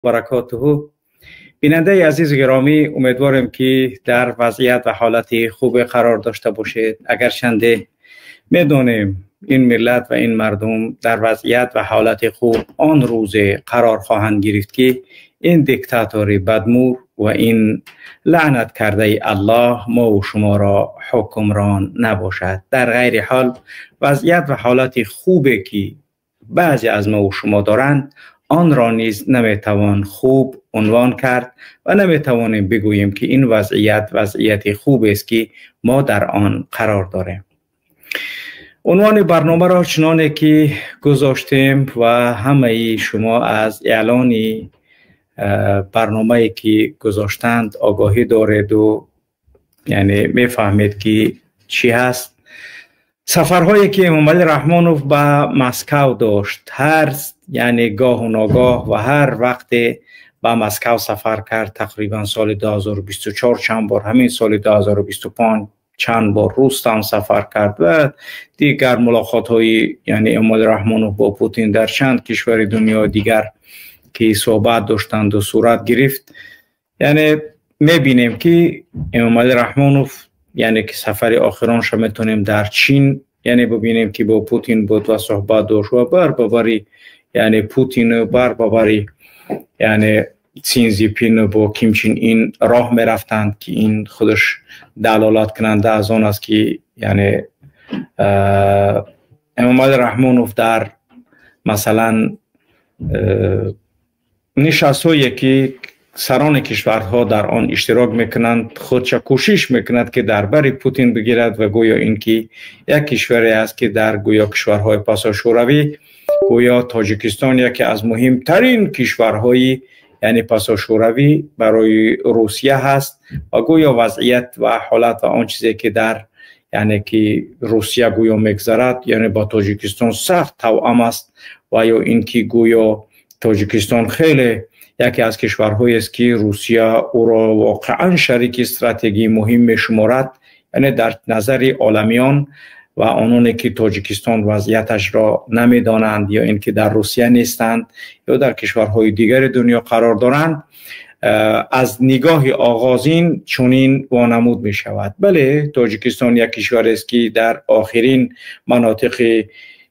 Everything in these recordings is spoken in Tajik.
Баракатуҳу. Бинандаи азизу гиромӣ, умедворем, ки дар вазъият ва ҳолати хубе қарор дошта бошед. Агарчанде медонем, ин миллат ва ин мардум дар вазъият ва ҳолати хуб он рӯзе қарор хоҳанд гирифт, ки ин диктатори бадмур ва ин лаънат кардаи Аллоҳ мову шуморо ҳукмрон набошад. Дар ғайри ҳол, вазъият ва ҳолати хубе, ки баъзе аз мову шумо доранд, онро низ наметавон хуб унвон кард ва наметавонем бигӯем, ки ин вазъият вазъияти хубест, ки мо дар он қарор дорем. Унвони барномаро чуноне ки гузоштем ва ҳамаи шумо аз эълони барномае, ки гузоштанд, огоҳӣ дореду, яъне мефаҳмед, ки чӣ ҳаст. Сафарҳое, ки Эмомалӣ Раҳмонов ба Москав дошт, ҳар яъне гоҳу ногоҳ ва ҳар вақте ба Москав сафар кард, тақрибан соли 2024 чанд бор, ҳамин соли 2025 чанд бор Рустам сафар кард ва дигар мулоқотҳои, яъне, Эмомалӣ Раҳмонов бо Путин дар чанд кишвари дунёи дигар, ки суҳбат доштанду сурат гирифт. Яъне мебинем, ки Эмомалӣ Раҳмонов, яъне ки сафари охиронша метавонем дар Чин, яъне, бибинем, ки бо Путин буд ва суҳбат дошт ва бар бавари, яъне, Путину бар бавари, яъне, Син Зипину бо Ким Чин Ин роҳ мерафтанд, ки ин худаш далолат кунанда аз он аст, ки, яъне, Эмомалӣ Раҳмонов дар, масалан, нишастҳое, ки сарони кишварҳо дар он иштирок мекунанд, худша кӯшиш мекунад, ки дар бари Путин бигирад ва гӯё ин ки як кишваре аст, ки дар гӯё кишварҳои пасошӯравӣ, гӯё Тоҷикистон яке аз муҳимтарин кишварҳои, яъне, пасошӯравӣ барои Русия ҳаст ва гӯё вазъият ва ҳолат ва он чизе, ки дар, яъне ки, Русия гӯё мегзарад, яъне, ба Тоҷикистон сахт тавъам аст ва ё ин ки гӯё Тоҷикистон хеле яке аз кишварҳоест, ки Русия ӯро воқеан шарики стратегии муҳим мешуморад. Яъне дар назари оламиён ва ононе, ки Тоҷикистон вазъияташро намедонанд ё ин ки дар Русия нестанд ё дар кишварҳои дигари дунё қарор доранд, аз нигоҳи оғозин чунин вонамуд мешавад. Бале, Тоҷикистон як кишварест, ки дар охирин манотиқи,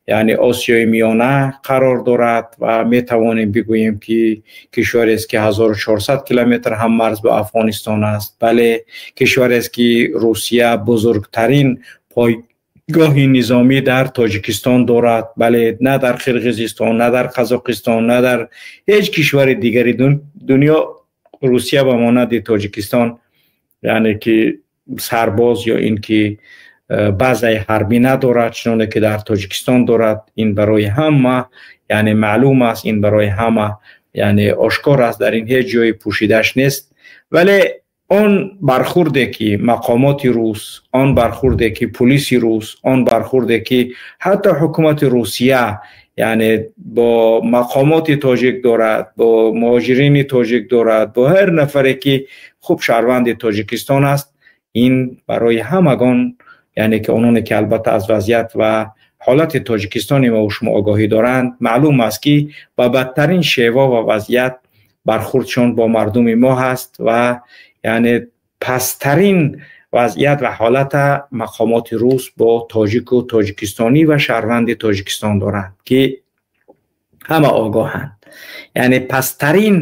яъне, Осиёи Миёна қарор дорад ва метавонем бигӯем, ки кишварест, ки 1400 километр ҳам марз бо Афғонистон аст. Бале, кишварест, ки Русия бузургтарин пойгоҳи низомӣ дар Тоҷикистон дорад. Бале, на дар Қирғизистон, на дар Қазоқистон, на дар ҳеҷ кишвари дигари дунё Русия ба монанди Тоҷикистон, яъне ки, сарбоз ё ин ки базаи ҳарбӣ надорад, чуноне ки дар Тоҷикистон дорад. Ин барои ҳама, яъне, маълум аст, ин барои ҳама, яъне, ошкор аст, дар ин ҳеҷ ҷои пӯшидаш нест. Вале он бархурде, ки мақомоти рус, он бархурде, ки пулиси рус, он бархурде, ки ҳатто ҳукумати Русия, яъне, бо мақомоти тоҷик дорад, бо муҳоҷирини тоҷик дорад, бо ҳар нафаре, ки хуб шаҳрванди Тоҷикистон аст, ин барои ҳамагон, яъне ки ононе, ки албатта аз вазъият ва ҳолати Тоҷикистони мо шумо огоҳӣ доранд, маълум аст, ки ба бадтарин шева ва вазъият бархурдшон бо мардуми мо ҳаст ва, яъне, пасттарин вазъият ва ҳолата мақомоти рус бо тоҷику тоҷикистонӣ ва шаҳрванди Тоҷикистон доранд, ки ҳама огоҳанд. Яъне пасттарин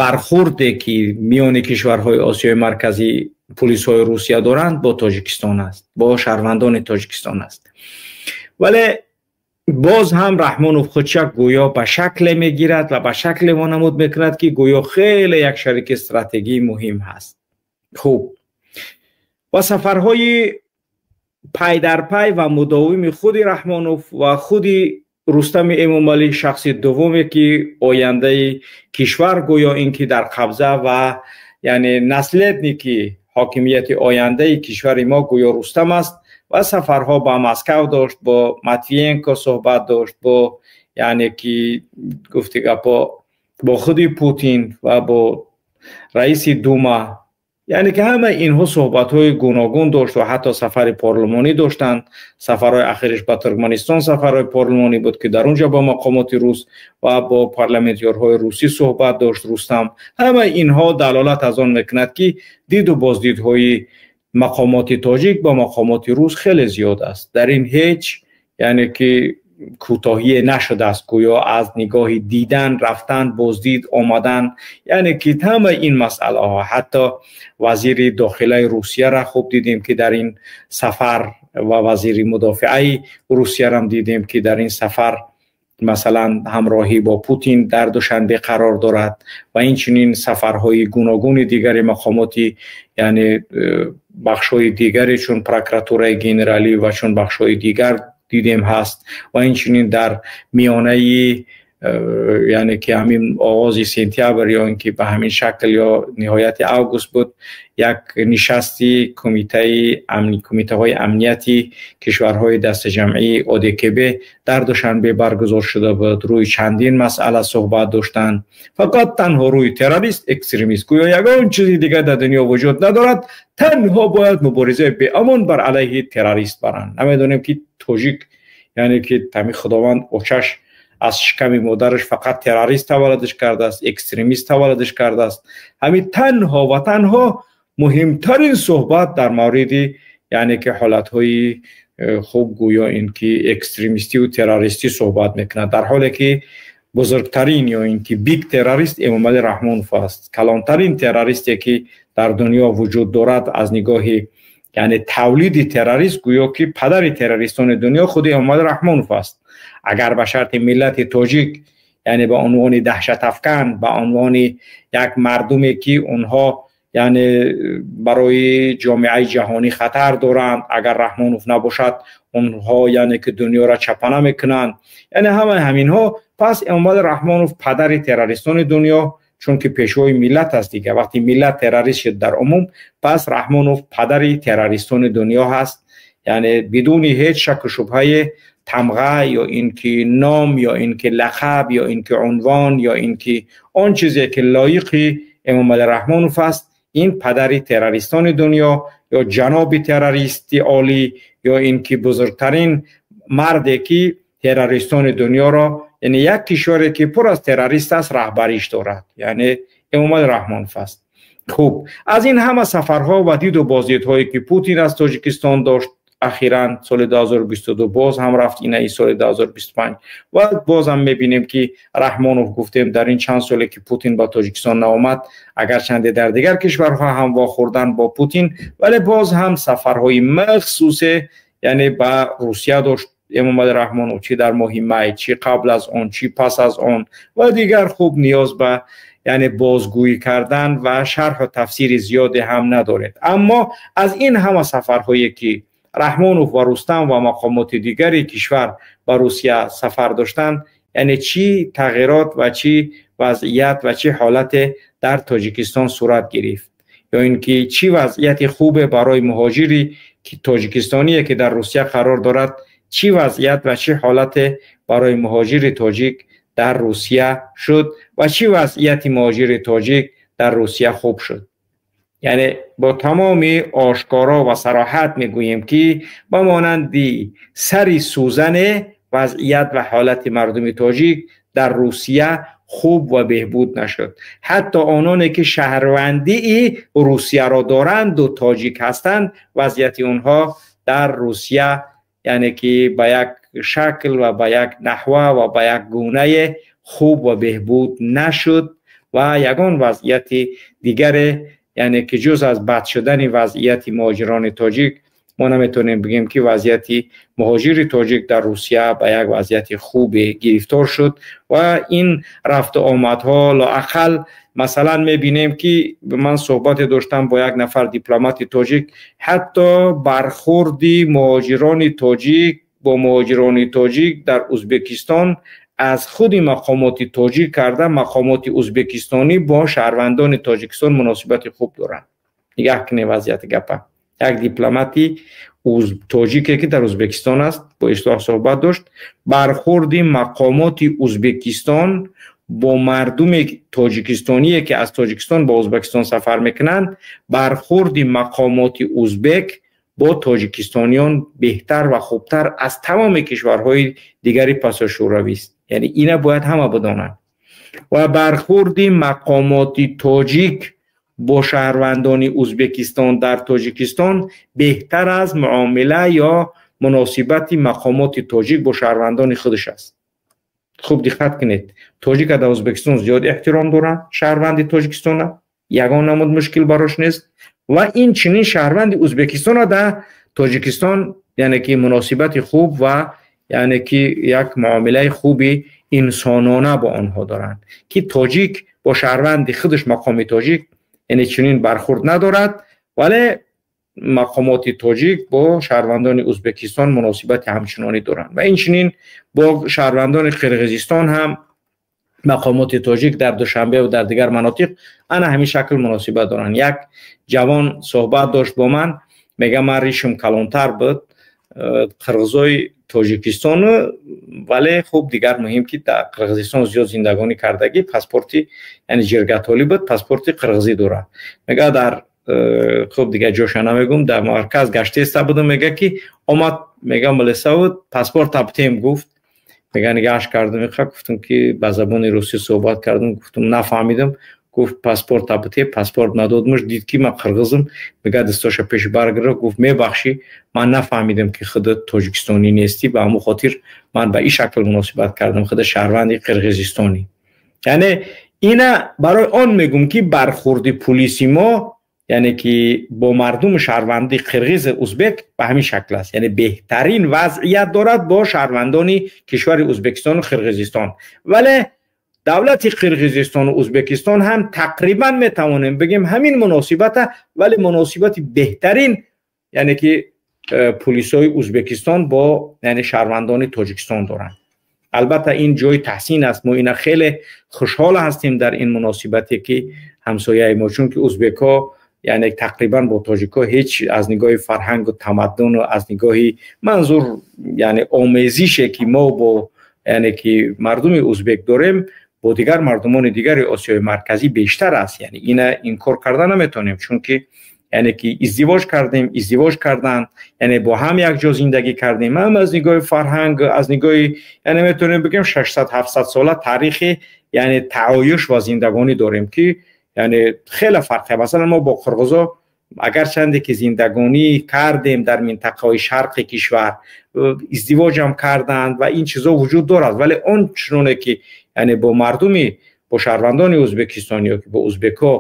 бархурде, ки миёни кишварҳои Осиёи Марказӣ пулисҳои Русия доранд, бо Тоҷикистон аст, бо шаҳрвандони Тоҷикистон аст. Вале боз ҳам Раҳмонов худша гӯё ба шакле мегирад ва ба шакле вонамуд мекунад, ки гӯё хеле як шарики стратегии муҳим ҳаст. Хуб, ва сафарҳои пай дар пай ва мудовими худи Раҳмонов ва худи Рустами Эмомалӣ, шахси дуввуме, ки ояндаи кишвар гӯё ин ки дар қабза ва, яъне, наследники ҳокимияти ояндаи кишвари мо гӯё Рустам аст, ва сафарҳо ба Москав дошт, бо Матвиенко суҳбат дошт, бо, яъне ки, гуфти гапо, бо худи Путин ва бо раиси Дума. Яъне ки ҳамаи инҳо суҳбатҳои гуногун дошт ва ҳатто сафари парлумонӣ доштанд. Сафарҳои ахираш ба Туркманистон сафарҳои парлумонӣ буд, ки дар он ҷо бо мақомоти рус ва бо парламентёрҳои русӣ суҳбат дошт Рустам. Ҳамаи инҳо далолат аз он мекунад, ки диду боздидҳои мақомоти тоҷик бо мақомоти рус хеле зиёд аст. Дар ин ҳеҷ яъне ки кӯтоҳӣ нашудааст, гӯё аз нигоҳи дидан, рафтан, боздид, омадан, яъне ки ҳамаи ин масъалаҳо. Ҳатто вазири дохилаи Русияро хуб дидем, ки дар ин сафар, ва вазири мудофиаи Русияро дидем, ки дар ин сафар масалан ҳамроҳӣ бо Путин дар Душанбе қарор дорад ва инчунин сафарҳои гуногуни дигари мақомоти, яъне бахшҳои дигаре чун прокуратураи генералӣ ва чун бахшҳои дигар дидем ҳаст ва инчунин дар миёнаи, яъне ки ҳамин оғози сентябр ё ин ки ба ҳамин шакл ё ниҳояти август буд, як нишасти кумитаҳои амнияти кишварҳои дастаҷамъии ОДКБ дар Душанбе баргузор шуда буд. Рӯи чандин масъала суҳбат доштанд, фақат танҳо рӯи террорист, экстремист, гӯё ягон чизи дигар дар дунё вуҷуд надорад, танҳо бояд муборизаи беамон бар алайҳи террорист баранд. Намедонем ки тоҷик, яъне ки ҳамин Худованд очаш аз шиками модараш фақат террорист таваллудаш кардааст, экстремист таваллудаш кардааст. Ҳамин танҳо ва танҳо муҳимтарин суҳбат дар мавриди, яъне ки ҳолатҳои хуб гӯё ин ки экстремистӣ террористӣ суҳбат мекунад, дар ҳоле ки бузургтарин ё ин ки big террорист Эмомалӣ Раҳмонов аст, калонтарин террористе ки дар дунё вуҷуд дорад аз нигоҳи, яъне тавлиди террорист, гӯё ки падари террористони дунё худи Эмомалӣ Раҳмонов аст. Агар ба шарти миллати тоҷик, яъне ба унвони даҳшатафкан, ба унвони як мардуме ки онҳо, яъне барои ҷомеаи ҷаҳонӣ хатар доранд, агар Раҳмонов набошад, онҳо яъне ки дунёро чапана мекунанд, яъне ҳамаи ҳаминҳо, пас Эмомалӣ Раҳмонов падари террористони дунё, чунки пешвои миллат аст дигар. Вақти миллат террорист шуд дар умум, пас Раҳмонов падари террористони дунё ҳаст, яъне бидуни ҳеҷ шаку шубҳае тамға ё ин ки ном ё ин ки лақаб ё ин ки унвон ё ин ки он чизе ки лоиқи Эмомалӣ Раҳмонов аст, ин падари террористони дунё ё ҷаноби террористи олӣ ё ин ки бузургтарин марде ки террористони дунёро, яъне як кишваре ки пур аз террорист аст, раҳбариш дорад, яъне Эмомалӣ Раҳмонов аст. Хуб, аз ин ҳама сафарҳо ва диду боздидҳое ки Путин аз Тоҷикистон дошт ахиран соли 2022, боз ҳам рафт инаи соли 2025 ва боз ҳам мебинем ки Раҳмонов, гуфтем, дар ин чанд соле ки Путин ба Тоҷикистон наомад, агарчанде дар дигар кишварҳо ҳам вохӯрдан бо Путин, вале боз ҳам сафарҳои махсусе, яъне ба Русия дошт Эмомалӣ Раҳмонов, чӣ дар моҳи май, чӣ қабл аз он, чӣ пас аз он ва дигар. Хуб, ниёз ба, яъне бозгӯӣ кардан ва шарҳу тафсири зиёде ҳам надоред. Аммо аз ин ҳама сафарҳое ки Раҳмонов ва Рустам ва мақомоти дигари кишвар ба Русия сафар доштанд, яъне чӣ тағйирот ва чӣ вазъият ва чӣ ҳолате дар Тоҷикистон сурат гирифт ё ин ки чӣ вазъияти хубе барои муҳоҷири тоҷикистоние ки дар Русия қарор дорад, чӣ вазъият ва чӣ ҳолате барои муҳоҷири тоҷик дар Русия шуд ва чӣ вазъияти муҳоҷири тоҷик дар Русия хуб шуд? Яъне бо тамоми ошкоро ва сароҳат мегӯем, ки ба монанди сари сӯзане вазъият ва ҳолати мардуми тоҷик дар Русия хуб ва беҳбуд нашуд. Ҳатто ононе ки шаҳрвандии Русияро доранду тоҷик ҳастанд, вазъияти онҳо дар Русия, яъне ки ба як шакл ва ба як наҳва ва ба як гунае хуб ва беҳбуд нашуд ва ягон вазъияти дигаре, яъне ки ҷуз аз бад шудани вазъияти муҳоҷирони тоҷик, мо наметавонем бигӯем ки вазъияти муҳоҷири тоҷик дар Русия ба як вазъияти хубе гирифтор шуд. Ва ин рафту омадҳо лоақал, масалан, мебинем ки ман суҳбате доштам бо як нафар дипломати тоҷик, ҳатто бархурди муҳоҷирони тоҷик бо муҳоҷирони тоҷик дар Ӯзбекистон аз худи мақомоти тоҷик карда, мақомоти ӯзбекистонӣ бо шаҳрвандони Тоҷикистон муносибати хуб доранд. Нигаҳ кунед вазъияти гапа. Як дипломати тоҷике ки дар Ӯзбекистон аст, бо ислоҳ суҳбат дошт, бархурди мақомоти Ӯзбекистон бо мардуми тоҷикистоние, ки аз Тоҷикистон ба Ӯзбекистон сафар мекунанд, бархӯрди мақомоти узбек бо тоҷикистониён беҳтар ва хубтар аз тамоми кишварҳои дигари пасошӯравист. Яъне ина бояд ҳама бидонанд. Ва бархӯрди мақомоти тоҷик бо шаҳрвандони Ӯзбекистон дар Тоҷикистон беҳтар аз муомила ё муносибати мақомоти тоҷик бо шаҳрвандони худаш аст. Хуб диққат кунед, тоҷика дар Ӯзбекистон зиёд эҳтиром доранд, шаҳрванди Тоҷикистона ягон намуд мушкил барош нест ва ин чунин шаҳрванди Ӯзбекистона дар Тоҷикистон, яъне ки муносибати хуб ва яъне ки як муомилаи хуби инсонона бо онҳо доранд, ки тоҷик бо шаҳрванди худаш, мақоми тоҷик, яъне чунин бархӯрд надорад, вале мақомоти тоҷик бо шаҳрвандони Ӯзбекистон муносибати ҳамчунонӣ доранд. Ва инчунин бо шаҳрвандони Қирғизистон ҳам мақомоти тоҷик дар Душанбе ва дар дигар манотиқ ана ҳамин шакл муносибат доранд. Як ҷавон суҳбат дошт бо ман, мега, ман ришм калонтар буд, қирғизои Тоҷикистону, вале хуб, дигар муҳим ки дар Қирғизистон зиёд зиндагонӣ кардагӣ, паспорти, яъне ҷиргатолӣ буд, паспорти қирғизӣ дорад. Мега, дар хуб, дигар ҷоша намегум, дар марказ гаштеста будам, мега, ки омад, мега, милиса буд, паспорт абтем гуфт. Мега, нигаҳш кардам, иқа гуфтам ки ба забони русӣ суҳбат кардам, гуфтам, нафаҳмидам. Гуфт, паспорт абте. Паспорт надодмаш, дид ки ман қирғизм. Мега, дасташа пеш баргирифт, гуфт, мебахшӣ, ман нафаҳмидам, ки худат тоҷикистонӣ нестӣ, ба ҳамон хотир ман ба ин шакл муносибат кардам, худа шаҳрванди қирғизистонӣ. Яъне ина барои он мегум, ки бархӯрди пулиси мо, яъне ки бо мардуми шаҳрванди қирғиз, узбек ба ҳамин шакл аст, яъне беҳтарин вазъият дорад бо шаҳрвандони кишвари Ӯзбекистону Қирғизистон. Вале давлати Қирғизистону Ӯзбекистон ҳам тақрибан метавонем бигем ҳамин муносибата, вале муносибати беҳтарин, яъне ки пулисои Ӯзбекистон бо, яъне, шаҳрвандони Тоҷикистон доранд. Албатта, ин ҷои таҳсин аст, мо ина хеле хушҳол ҳастем дар ин муносибате, ки ҳамсояи мо, чунки узбекҳо, яъне, тақрибан бо тоҷикҳо ҳеҷ аз нигоҳи фарҳангу тамаддуну аз нигоҳи манзур, яъне омезише, ки мо бо, яъне ки мардуми узбек дорем, бо дигар мардумони дигари Осиёи Марказӣ бештар аст. Яъне ина инкор карда наметавонем, чунки, яъне ки издивоҷ кардем, издивоҷ карданд, яъне бо ҳам якҷо зиндагӣ кардем, ҳам аз нигоҳи фарҳанг, аз нигоҳи, яъне метавонем бигем, 600 700 сола таърихи, яъне таоюш ва зиндагонӣ дорем, ки яъне хеле фарқе. Масалан, мо бо қирғизо агарчанде ки зиндагонӣ кардем дар минтақаҳои шарқи кишвар, издивоҷам карданд ва ин чизо вуҷуд дорад, вале он чуноне ки, яъне бо мардуми, бо шаҳрвандони Ӯзбекистон ё ки бо узбекҳо,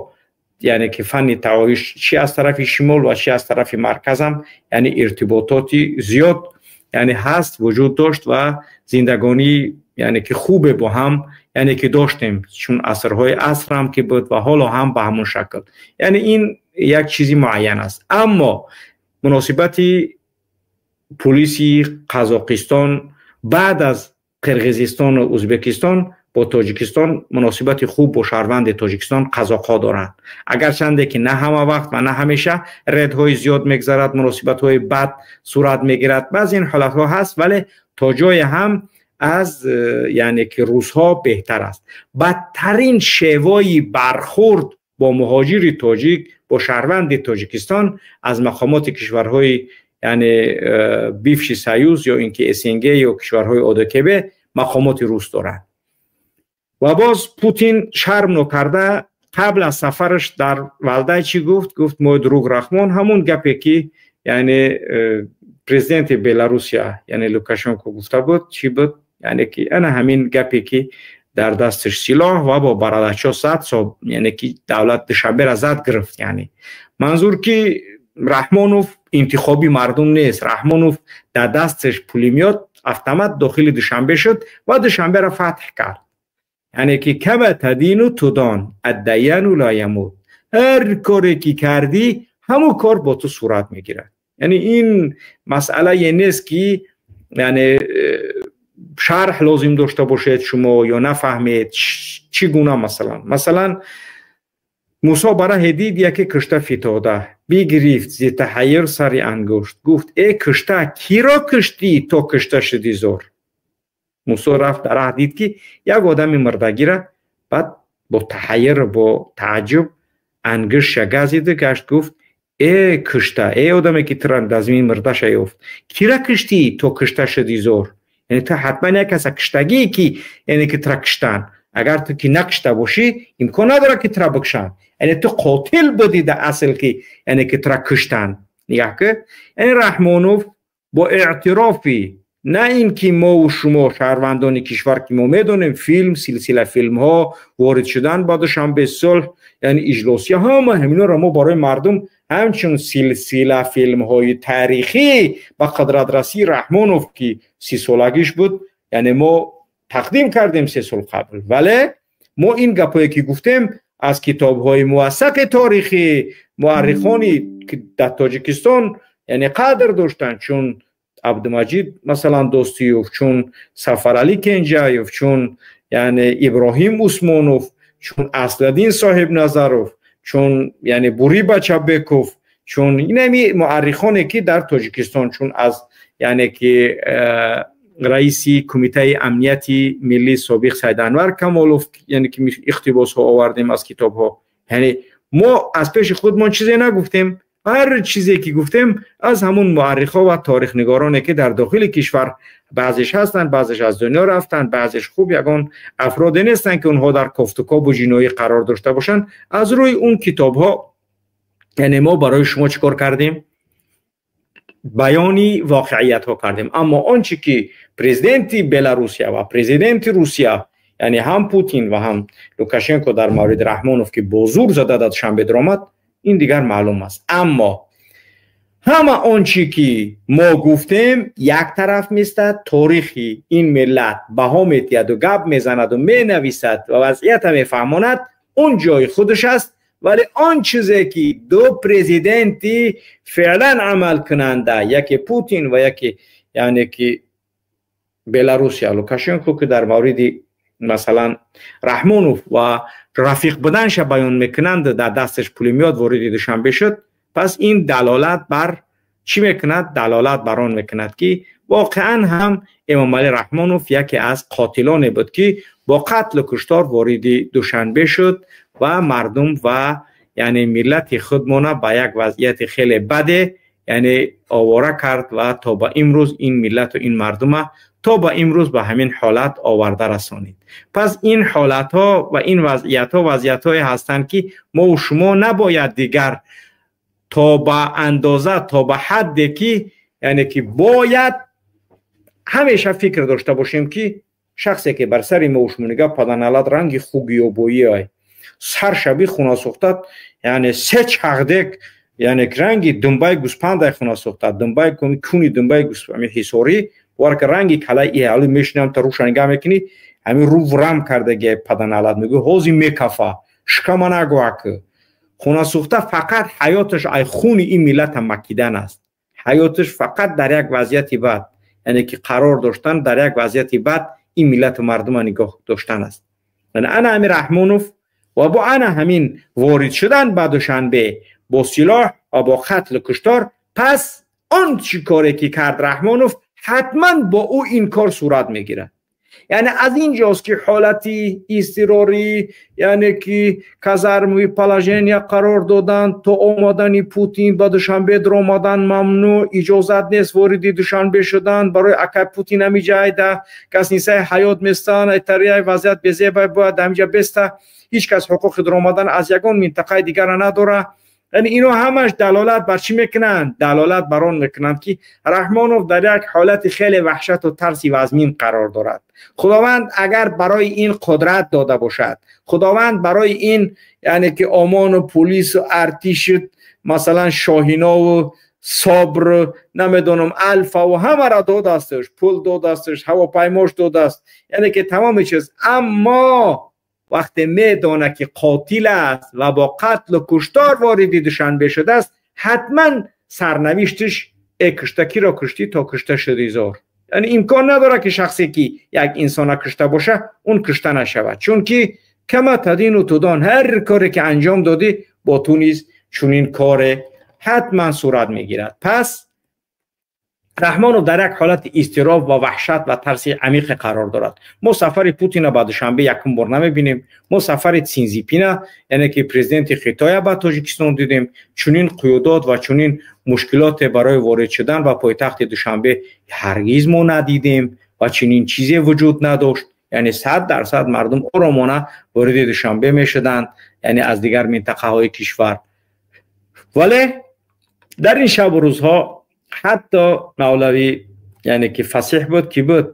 яъне ки фанни таоюш чи аз тарафи шимол ва чи аз тарафи марказам, яъне иртибототи зиёд, яъне ҳаст, вуҷуд дошт ва зиндагонӣ, яъне ки хубе бо ҳам, яъне ки доштем, чун асрҳои асрам ки буд ва ҳоло ҳам ба ҳамон шакл. Яъне ин як чизи муайян аст. Аммо муносибати пулиси Қазоқистон баъд аз Қирғизистону Ӯзбекистон бо Тоҷикистон, муносибати хуб бо шаҳрванди Тоҷикистон қазоқҳо доранд. Агарчанде ки на ҳама вақт ва на ҳамеша, редҳои зиёд мегзарад, муносибатҳои бад сурат мегирад, баъзе ин ҳолатҳо ҳаст, вале то ҷое ҳам аз, яъне ки русҳо беҳтар аст. Бадтарин шевои бархӯрд бо муҳоҷири тоҷик, бо шаҳрванди Тоҷикистон аз мақомоти кишварҳои, яъне бывший союз ё ин ки СНГ ё кишварҳои ОДКБ мақомоти рус доранд. Ва боз Путин шарм нокарда қабл аз сафараш дар Валдай чӣ гуфт? Гуфт, мой друг Рахмон, ҳамун гапе ки, яъне, президенти Беларусия, яъне Лукашенко гуфта буд, чӣ буд, яъне ки ана ҳамин гапе, ки дар дасташ силоҳ ва бо барадачо зад, яъне ки давлат Душанбера зад гирифт. Яъне манзур ки Раҳмонов интихоби мардум нест, Раҳмонов дар дасташ пулемёт, автомат дохили Душанбе шуд ва Душанберо фатҳ кард. Яъне ки كما تدين تدان، الديان لا يموت. Ҳар коре ки кардӣ, ҳамон кор бо ту сурат мегирад. Яъне ин масъалае нест, ки яъне шарҳ лозим дошта бошед шумо ё нафаҳмед чӣ гуна. Масалан, Мусо ба раҳе дид яке кушта фитода, бигирифт зи таҳайюр сари ангушт, гуфт: «Э кушта, киро куштӣ, то кушта шудӣ зор?» Мусо рафт, дар раҳ дид, ки як одами мурдагира Баъд бо таҳайюр, бо таажжуб ангуштша газиду гашт, гуфт: э кушта, э одаме ки тура дар замин мурдаша ёфт, кира куштӣ то кушта шуди зор? Яъне ту ҳатман як каса куштагие ки, яъне ки тура куштанд. Агар ту ки накушта бошӣ, имкон надорад ки тура бикушанд. Яъне ту қотил будӣ дар асл ки, яъне ки тура куштанд. Нигаҳ ки, яъне Раҳмонов бо эътирофи на ин ки мову шумо шаҳрвандони кишвар, ки мо медонем, филм, силсила филмҳо, ворид шудан ба Душанбе, сулҳ, яъне иҷлосия, ҳама ҳаминҳоро мо барои мардум ҳамчун силсила филмҳои таърихӣ ба қудратрасии Раҳмонов, ки 30-солагиш буд, яъне мо тақдим кардем 3 сол қабл. Вале мо ин гапое ки гуфтем, аз китобҳои мувассақи торихӣ, муаррихони ки дар Тоҷикистон, яъне қадр доштанд, чун Абдумаҷид, масалан, Достиёв, чун Сафаралӣ Кенҷаев, чун, яъне, Иброҳим Усмонов, чун Аслиддин Соҳибназаров, чун, яъне, Бури Бачабеков, чун инами муаррихоне ки дар Тоҷикистон, чун аз, яъне ки, раиси Кумитаи амнияти миллии собиқ Сайданвар Камолов, яъне ки иқтибосҳо овардем аз китобҳо. Яъне мо аз пеши худмон чизе нагуфтем. Ҳар чизе ки гуфтем, аз ҳамун муаррихҳо ва торихнигороне ки дар дохили кишвар баъзеш ҳастанд, баъзеш аз дунё рафтанд, баъзеш хуб ягон афроде нестанд ки онҳо дар кофтукобу ҷиноӣ қарор дошта бошанд, аз рӯи он китобҳо, яъне мо барои шумо чӣ кор кардем? Баёни воқеиятҳо кардем. Аммо он чи ки президенти Беларусия ва президенти Русия, яъне ҳам Путин ва ҳам Лукашенко, дар мавриди Раҳмонов, ки бо зур зада дар Душанбе даромад, ин дигар маълум аст. Аммо ҳама он чи ки мо гуфтем як тараф местад, торихи ин миллат баҳо метиҳаду гап мезанаду менависад ва вазъията мефаҳмонад, он ҷои худаш аст. Вале он чизе ки ду президенти феълан амалкунанда, яке Путин ва яке, яъне ки, Беларусия Лукашенко, ки дар мавриди, масалан, Раҳмонов ва рафиқ буданша баён мекунанд, дар дасташ пулемёт вориди Душанбе шуд, пас ин далолат бар чӣ мекунад? Далолат бар он мекунад, ки воқеан ҳам Эмомалӣ Раҳмонов яке аз қотилоне буд, ки бо қатлу куштор вориди Душанбе шуд ва мардум ва, яъне, миллати худмона ба як вазъияти хеле баде, яъне, овора кард ва то ба имрӯз ин миллату ин мардума то ба имрӯз ба ҳамин ҳолат оварда расонид. Пас ин ҳолатҳо ва ин вазъиятҳо вазъиятҳое ҳастанд, ки мову шумо набояд дигар то ба андоза, то ба ҳадде ки, яъне ки, бояд ҳамеша фикр дошта бошем, ки шахсе ки бар сари мову шумо нигаҳ паданалат ранги хугиёбоӣ саршаби хуна сӯхтад, яъне се чағдек, яъне ранги думбаи гӯспандай хуна сӯхтад, думбаи куни думбаи ҳисорӣ вар ки ранги калаи иҳалӣ мешинам, та руша нигаҳ мекунӣ, ҳамин рӯ врам кардаги паданалат, мегӯ ҳози мекафа шикама нагӯак. Хунасӯхта фақат ҳаёташ ай хуни ин миллата макидан аст. Ҳаёташ фақат дар як вазъияти бад, яъне ки қарор доштан, дар як вазъияти бад ин миллату мардума нигоҳ доштан аст. Ана ҳамин Раҳмонов ва бо ана ҳамин ворид шудан ба Душанбе бо силоҳ ва бо қатлу куштор, пас он чӣ коре ки кард Раҳмонов, ҳатман бо ӯ ин кор сурат мегирад. Яъне аз ин ҷост, ки ҳолати изтирорӣ, яъне ки казармовый положения қарор доданд, то омадани Путин ба Душанбе даромадан мамнӯъ, иҷозат нест вориди Душанбе шудан барои акай Путин. Ҳамиҷайда гостиницаи Ҳаёт местан, айтарияи вазъият безебай, бояд ҳамиҷа беста, ҳеҷ кас ҳуқуқи даромадан аз ягон минтақаи дигара надорад. Яъне ино ҳамаш далолат бар чӣ мекунанд? Далолат бар он мекунанд, ки Раҳмонов дар як ҳолати хеле ваҳшату тарси вазмин қарор дорад. Худованд агар барои ин қудрат дода бошад, Худованд барои ин, яъне ки, ОМОНу пулису артишу, масалан, шоҳинову собр, намедонам, алфаву ҳамаро додастш, пул додастш, ҳавопаймош додааст, яъне ки тамоми чиз. Аммо вақте медонад, ки қотил аст ва бо қатлу куштор вориди Душанбе шудааст, ҳатман сарнавиштиш э кушта, киро куштӣ то кушта шуди зор? Яъне имкон надорад, ки шахсе ки як инсона кушта боша, он кушта нашавад, чунки кама тадину тудан, ҳар коре ки анҷом додӣ, бо ту низ чунин коре ҳатман сурат мегирад. Пас Раҳмонов дар як ҳолати изтироб ва ваҳшат ва тарси амиқе қарор дорад. Мо сафари Путина ба Душанбе якум бор намебинем. Мо сафари Цинзипина, яъне ки президенти Хитоя, ба Тоҷикистон дидем. Чунин қуюдот ва чунин мушкилоте барои ворид шудан ба пойтахти Душанбе ҳаргиз мо надидем ва чунин чизе вуҷуд надошт. Яъне 100% мардум оромона вориди Душанбе мешуданд, яъне аз дигар минтақаҳои кишвар. Вале дар ин шабу рӯзҳо ҳатто мавлавӣ, яъне ки фасеҳ буд, ки буд,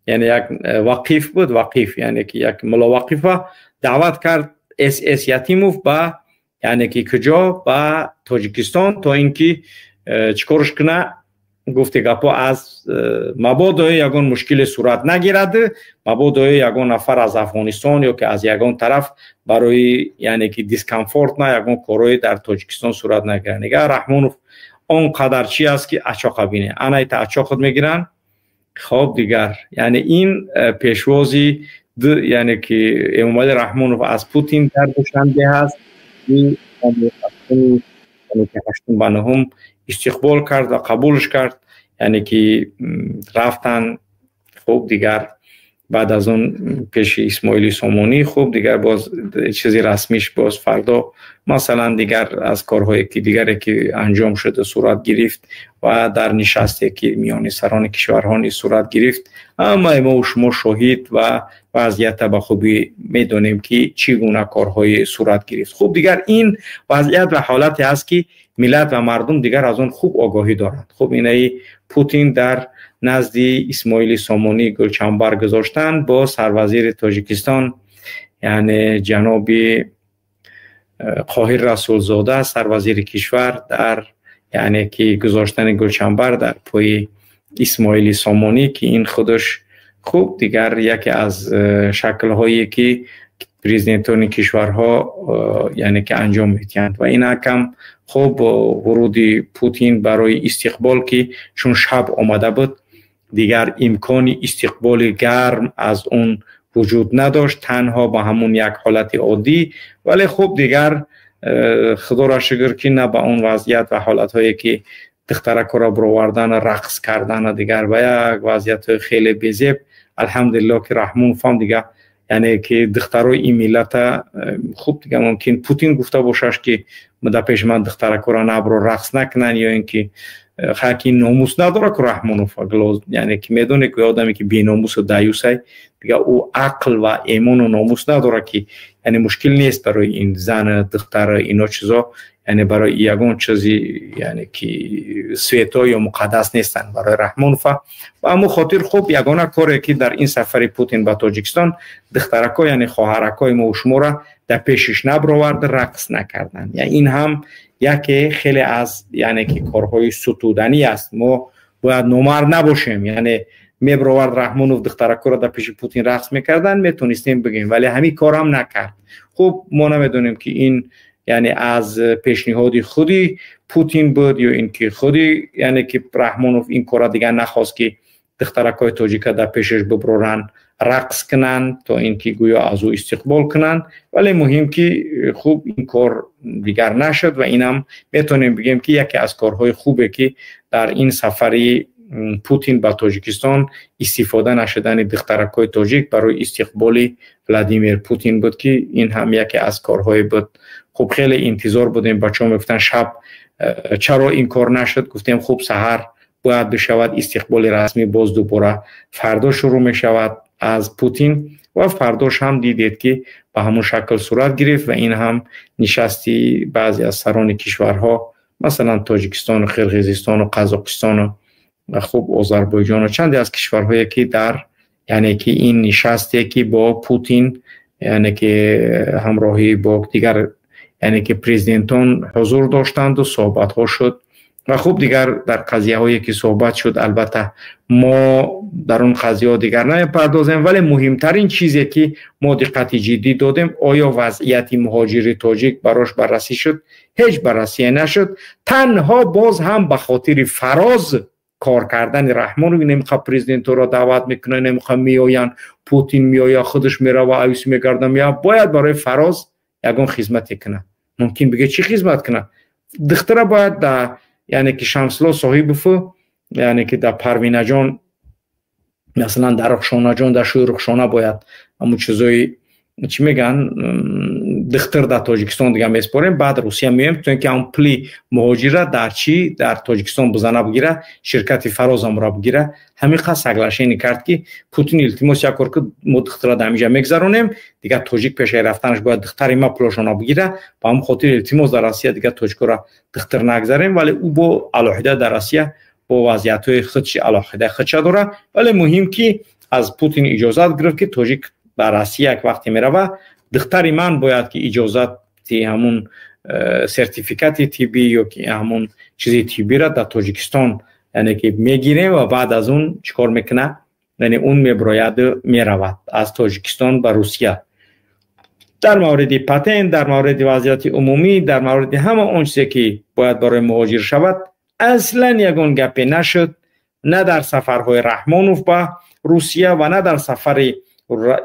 яъне як вақиф буд, вақиф, яъне ки як мулло вақифа даъват кард С. Ятимов ба, яъне ки куҷо, ба Тоҷикистон, то ин ки чӣ корш куна, гуфти гапо, аз мабодо ягон мушкиле сурат нагирад, мабодо ягон нафар аз Афғонистон ё ки аз ягон тараф барои, яъне ки дискомфорт на ягон корҳое дар Тоҷикистон сурат нагирад. Нига, Раҳмонов он қадар чи аст, ки ачоқа бине, анайта ачоқат мегиранд. Хоб, дигар, яъне ин пешвози, яъне ки Эмомалӣ Раҳмонов аз Путин дар Душанбе ҳаст, ҳаштум ба нуҳум истиқбол кард ва қабулш кард, яъне ки рафтан. Хуб, дигар баъд аз он пеши Исмоили Сомонӣ. Хуб, дигар боз чизи расмиш боз фардо, масалан, дигар аз корҳое ки дигаре ки анҷом шуда, сурат гирифт ва дар нишасте ки миёни сарони кишварҳо низ сурат гирифт, ҳамаи мо шумо шоҳид ва вазъията ба хубӣ медонем, ки чӣ гуна корҳое сурат гирифт. Хуб, дигар ин вазъият ва ҳолате ҳаст, ки миллат ва мардум дигар аз он хуб огоҳӣ доранд. Хуб, инаи Путин дар назди Исмоили Сомонӣ гулчанбар гузоштанд бо сарвазири Тоҷикистон, яъне ҷаноби Қоҳир Расулзода, сарвазири кишвар, дар, яъне ки гузоштани гулчанбар дар пои Исмоили Сомонӣ, ки ин худаш, хуб, дигар яке аз шаклҳое ки президентони кишварҳо, яъне ки анҷом медиҳанд. Ва инакам, хуб, вуруди Путин барои истиқбол, ки чун шаб омада буд, дигар имкони истиқболи гарм аз он вуҷуд надошт, танҳо ба ҳамун як ҳолати оддӣ. Вале хуб, дигар худоро шукр, ки на ба он вазъият ва ҳолатҳое ки духтаракҳоро бировардан, рақс кардан, дигар ба як вазъиятҳои хеле безеб. Алҳамдулилло, ки Раҳмонов дигар, яъне ки духтарои ин миллата, хуб, дигар мумкин Путин гуфта бошаш, ки да пеши ман духтаракҳоро набро, рақс накунанд, ё ин ки хаки номус надора ку Раҳмонов, яъне ки медоне ки одаме ки беномусу даюсай, дигар ӯ ақл ва эмону номус надора, ки яъне мушкил нест барои ин зан, духтар, ино чизо, яъне барои ягон чизи, яъне ки святой ё муқаддас нестанд барои Раҳмонова. Ба ҳамун хотир, хуб, ягона коре ки дар ин сафари Путин ба Тоҷикистон духтаракҳо, яъне хоҳаракҳои мо шуморо дар пешиш набровард, рақс накарданд, ин ҳам яке хеле аз, яъне ки корҳои сутуданӣ аст. Мо бояд номард набошем. Яъне мебровард Раҳмонов, духтаракҳоро дар пеши Путин рақс мекарданд, метонистем бигӯем, вале ҳамин корам накард. Хуб, мо намедонем, ки ин, яъне аз пешниҳоди худи Путин буд ё ин ки худи, яъне ки Раҳмонов ин кора дигар нахост, ки духтаракҳои тоҷика дар пешаш биброранд, рақс кунанд, то ин ки гӯё аз ӯ истиқбол кунанд. Вале муҳим ки, хуб, ин кор дигар нашуд ва инам метавонем бигӯем, ки яке аз корҳои хубе, ки дар ин сафари Путин ба Тоҷикистон истифода нашудани духтаракҳои тоҷик барои истиқболи Владимир Путин буд, ки ин ҳам яке аз корҳое буд. Хуб, хеле интизор будем, бачаҳо мегуфтанд, шаб чаро ин кор нашуд? Гуфтем, хуб, саҳар бояд бишавад истиқболи расмӣ, боз дубора фардо шурӯъ мешавад аз Путин. Ва фардош ҳам дидед, ки ба ҳамун шакл сурат гирифт. Ва ин ҳам нишасти баъзе аз сарони кишварҳо, масалан Тоҷикистону Қирғизистону Қазоқистону, хуб, Озарбойҷону чанде аз кишварҳое, ки дар, яъне ки ин нишасте ки бо Путин, яъне ки ҳамроҳӣ бо дигар, яъне ки президентон ҳузур доштанду суҳбатҳо шуд. Ва хуб, дигар дар қазияҳое ки суҳбат шуд, албатта мо дар он қазияҳо дигар намепардозем. Вале муҳимтарин чизе ки мо диққати ҷиддӣ додем, оё вазъияти муҳоҷири тоҷик барош баррасӣ шуд? Ҳеҷ баррасие нашуд. Танҳо боз ҳам ба хотири фароз кор кардани Раҳмонов намехоҳ президентҳоро даъват мекунад, намехоҳ меоянд, Путин меояд, худаш мерава, авис мегардам, меояд, бояд барои фароз ягон хизмате кунад. Мумкин биге, чӣ хизмат кунад? Духтара бояд, яъне ки Шамсулло Соҳибову Яъне ки дар Парвинаҷон, масалан, дар Рухшонаҷон, дар шӯи Рухшона бояд ҳамун чизои, чӣ мегӯянд, духтар дар Тоҷикистон дига меспорем, баъд Русия меоем, то ин ки ҳамн пули муҳоҷира дар чӣ, дар Тоҷикистон бизана, бигира, ширкати Фароз ҳамро бигира. Ҳамин қад соглашение кард, ки Путин, илтимос, як кор ки мо духтара дар ҳаминҷа мегзаронем, дигар тоҷик пешаи рафтанаш бояд духтари ма пулошона бигира. Ба ҳамн хотир, илтимос, дар Россия дигар тоҷикора духтар нагзарем. Вале ӯ бо алоҳида дар Россия бо вазъиятҳои худши алоҳида худша дора. Вале муҳим, ки аз Путин иҷозат гирифт, ки тоҷик ба Россия як вақте мерава, духтари ман бояд ки иҷозати ҳамун сертификати тиббӣ ё ки ҳамун чизи тиббиро дар Тоҷикистон, яъне ки мегирем ва баъд аз он чӣ кор мекунад? Яъне он меброяду меравад аз Тоҷикистон ба Русия. Дар мавриди патент, дар мавриди вазъияти умумӣ, дар мавриди ҳама он чизе, ки бояд барои муҳоҷир шавад, аслан ягон гапе нашуд, на дар сафарҳои Раҳмонов ба Русия ва на дар сафари,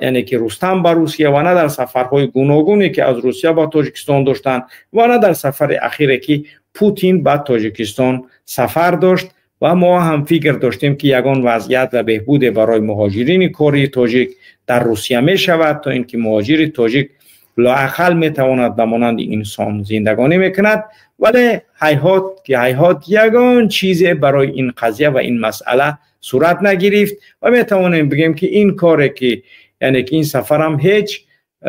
яъне ки, Рустам ба Русия ва на дар сафарҳои гуногуне, ки аз Русия ба Тоҷикистон доштанд, ва на дар сафари ахире, ки Путин ба Тоҷикистон сафар дошт. Ва мо ҳам фикр доштем, ки ягон вазъият ва беҳбуде барои муҳоҷирини кори тоҷик дар Русия мешавад, то ин ки муҳоҷири тоҷик лоақал метавонад ба монанди инсон зиндагонӣ мекунад. Вале ҳайҳот ки ҳайҳот, ягон чизе барои ин қазия ва ин масъала сурат нагирифт ва метавонем бигӯем, ки ин коре ки, яъне ки ин сафарам, ҳеҷ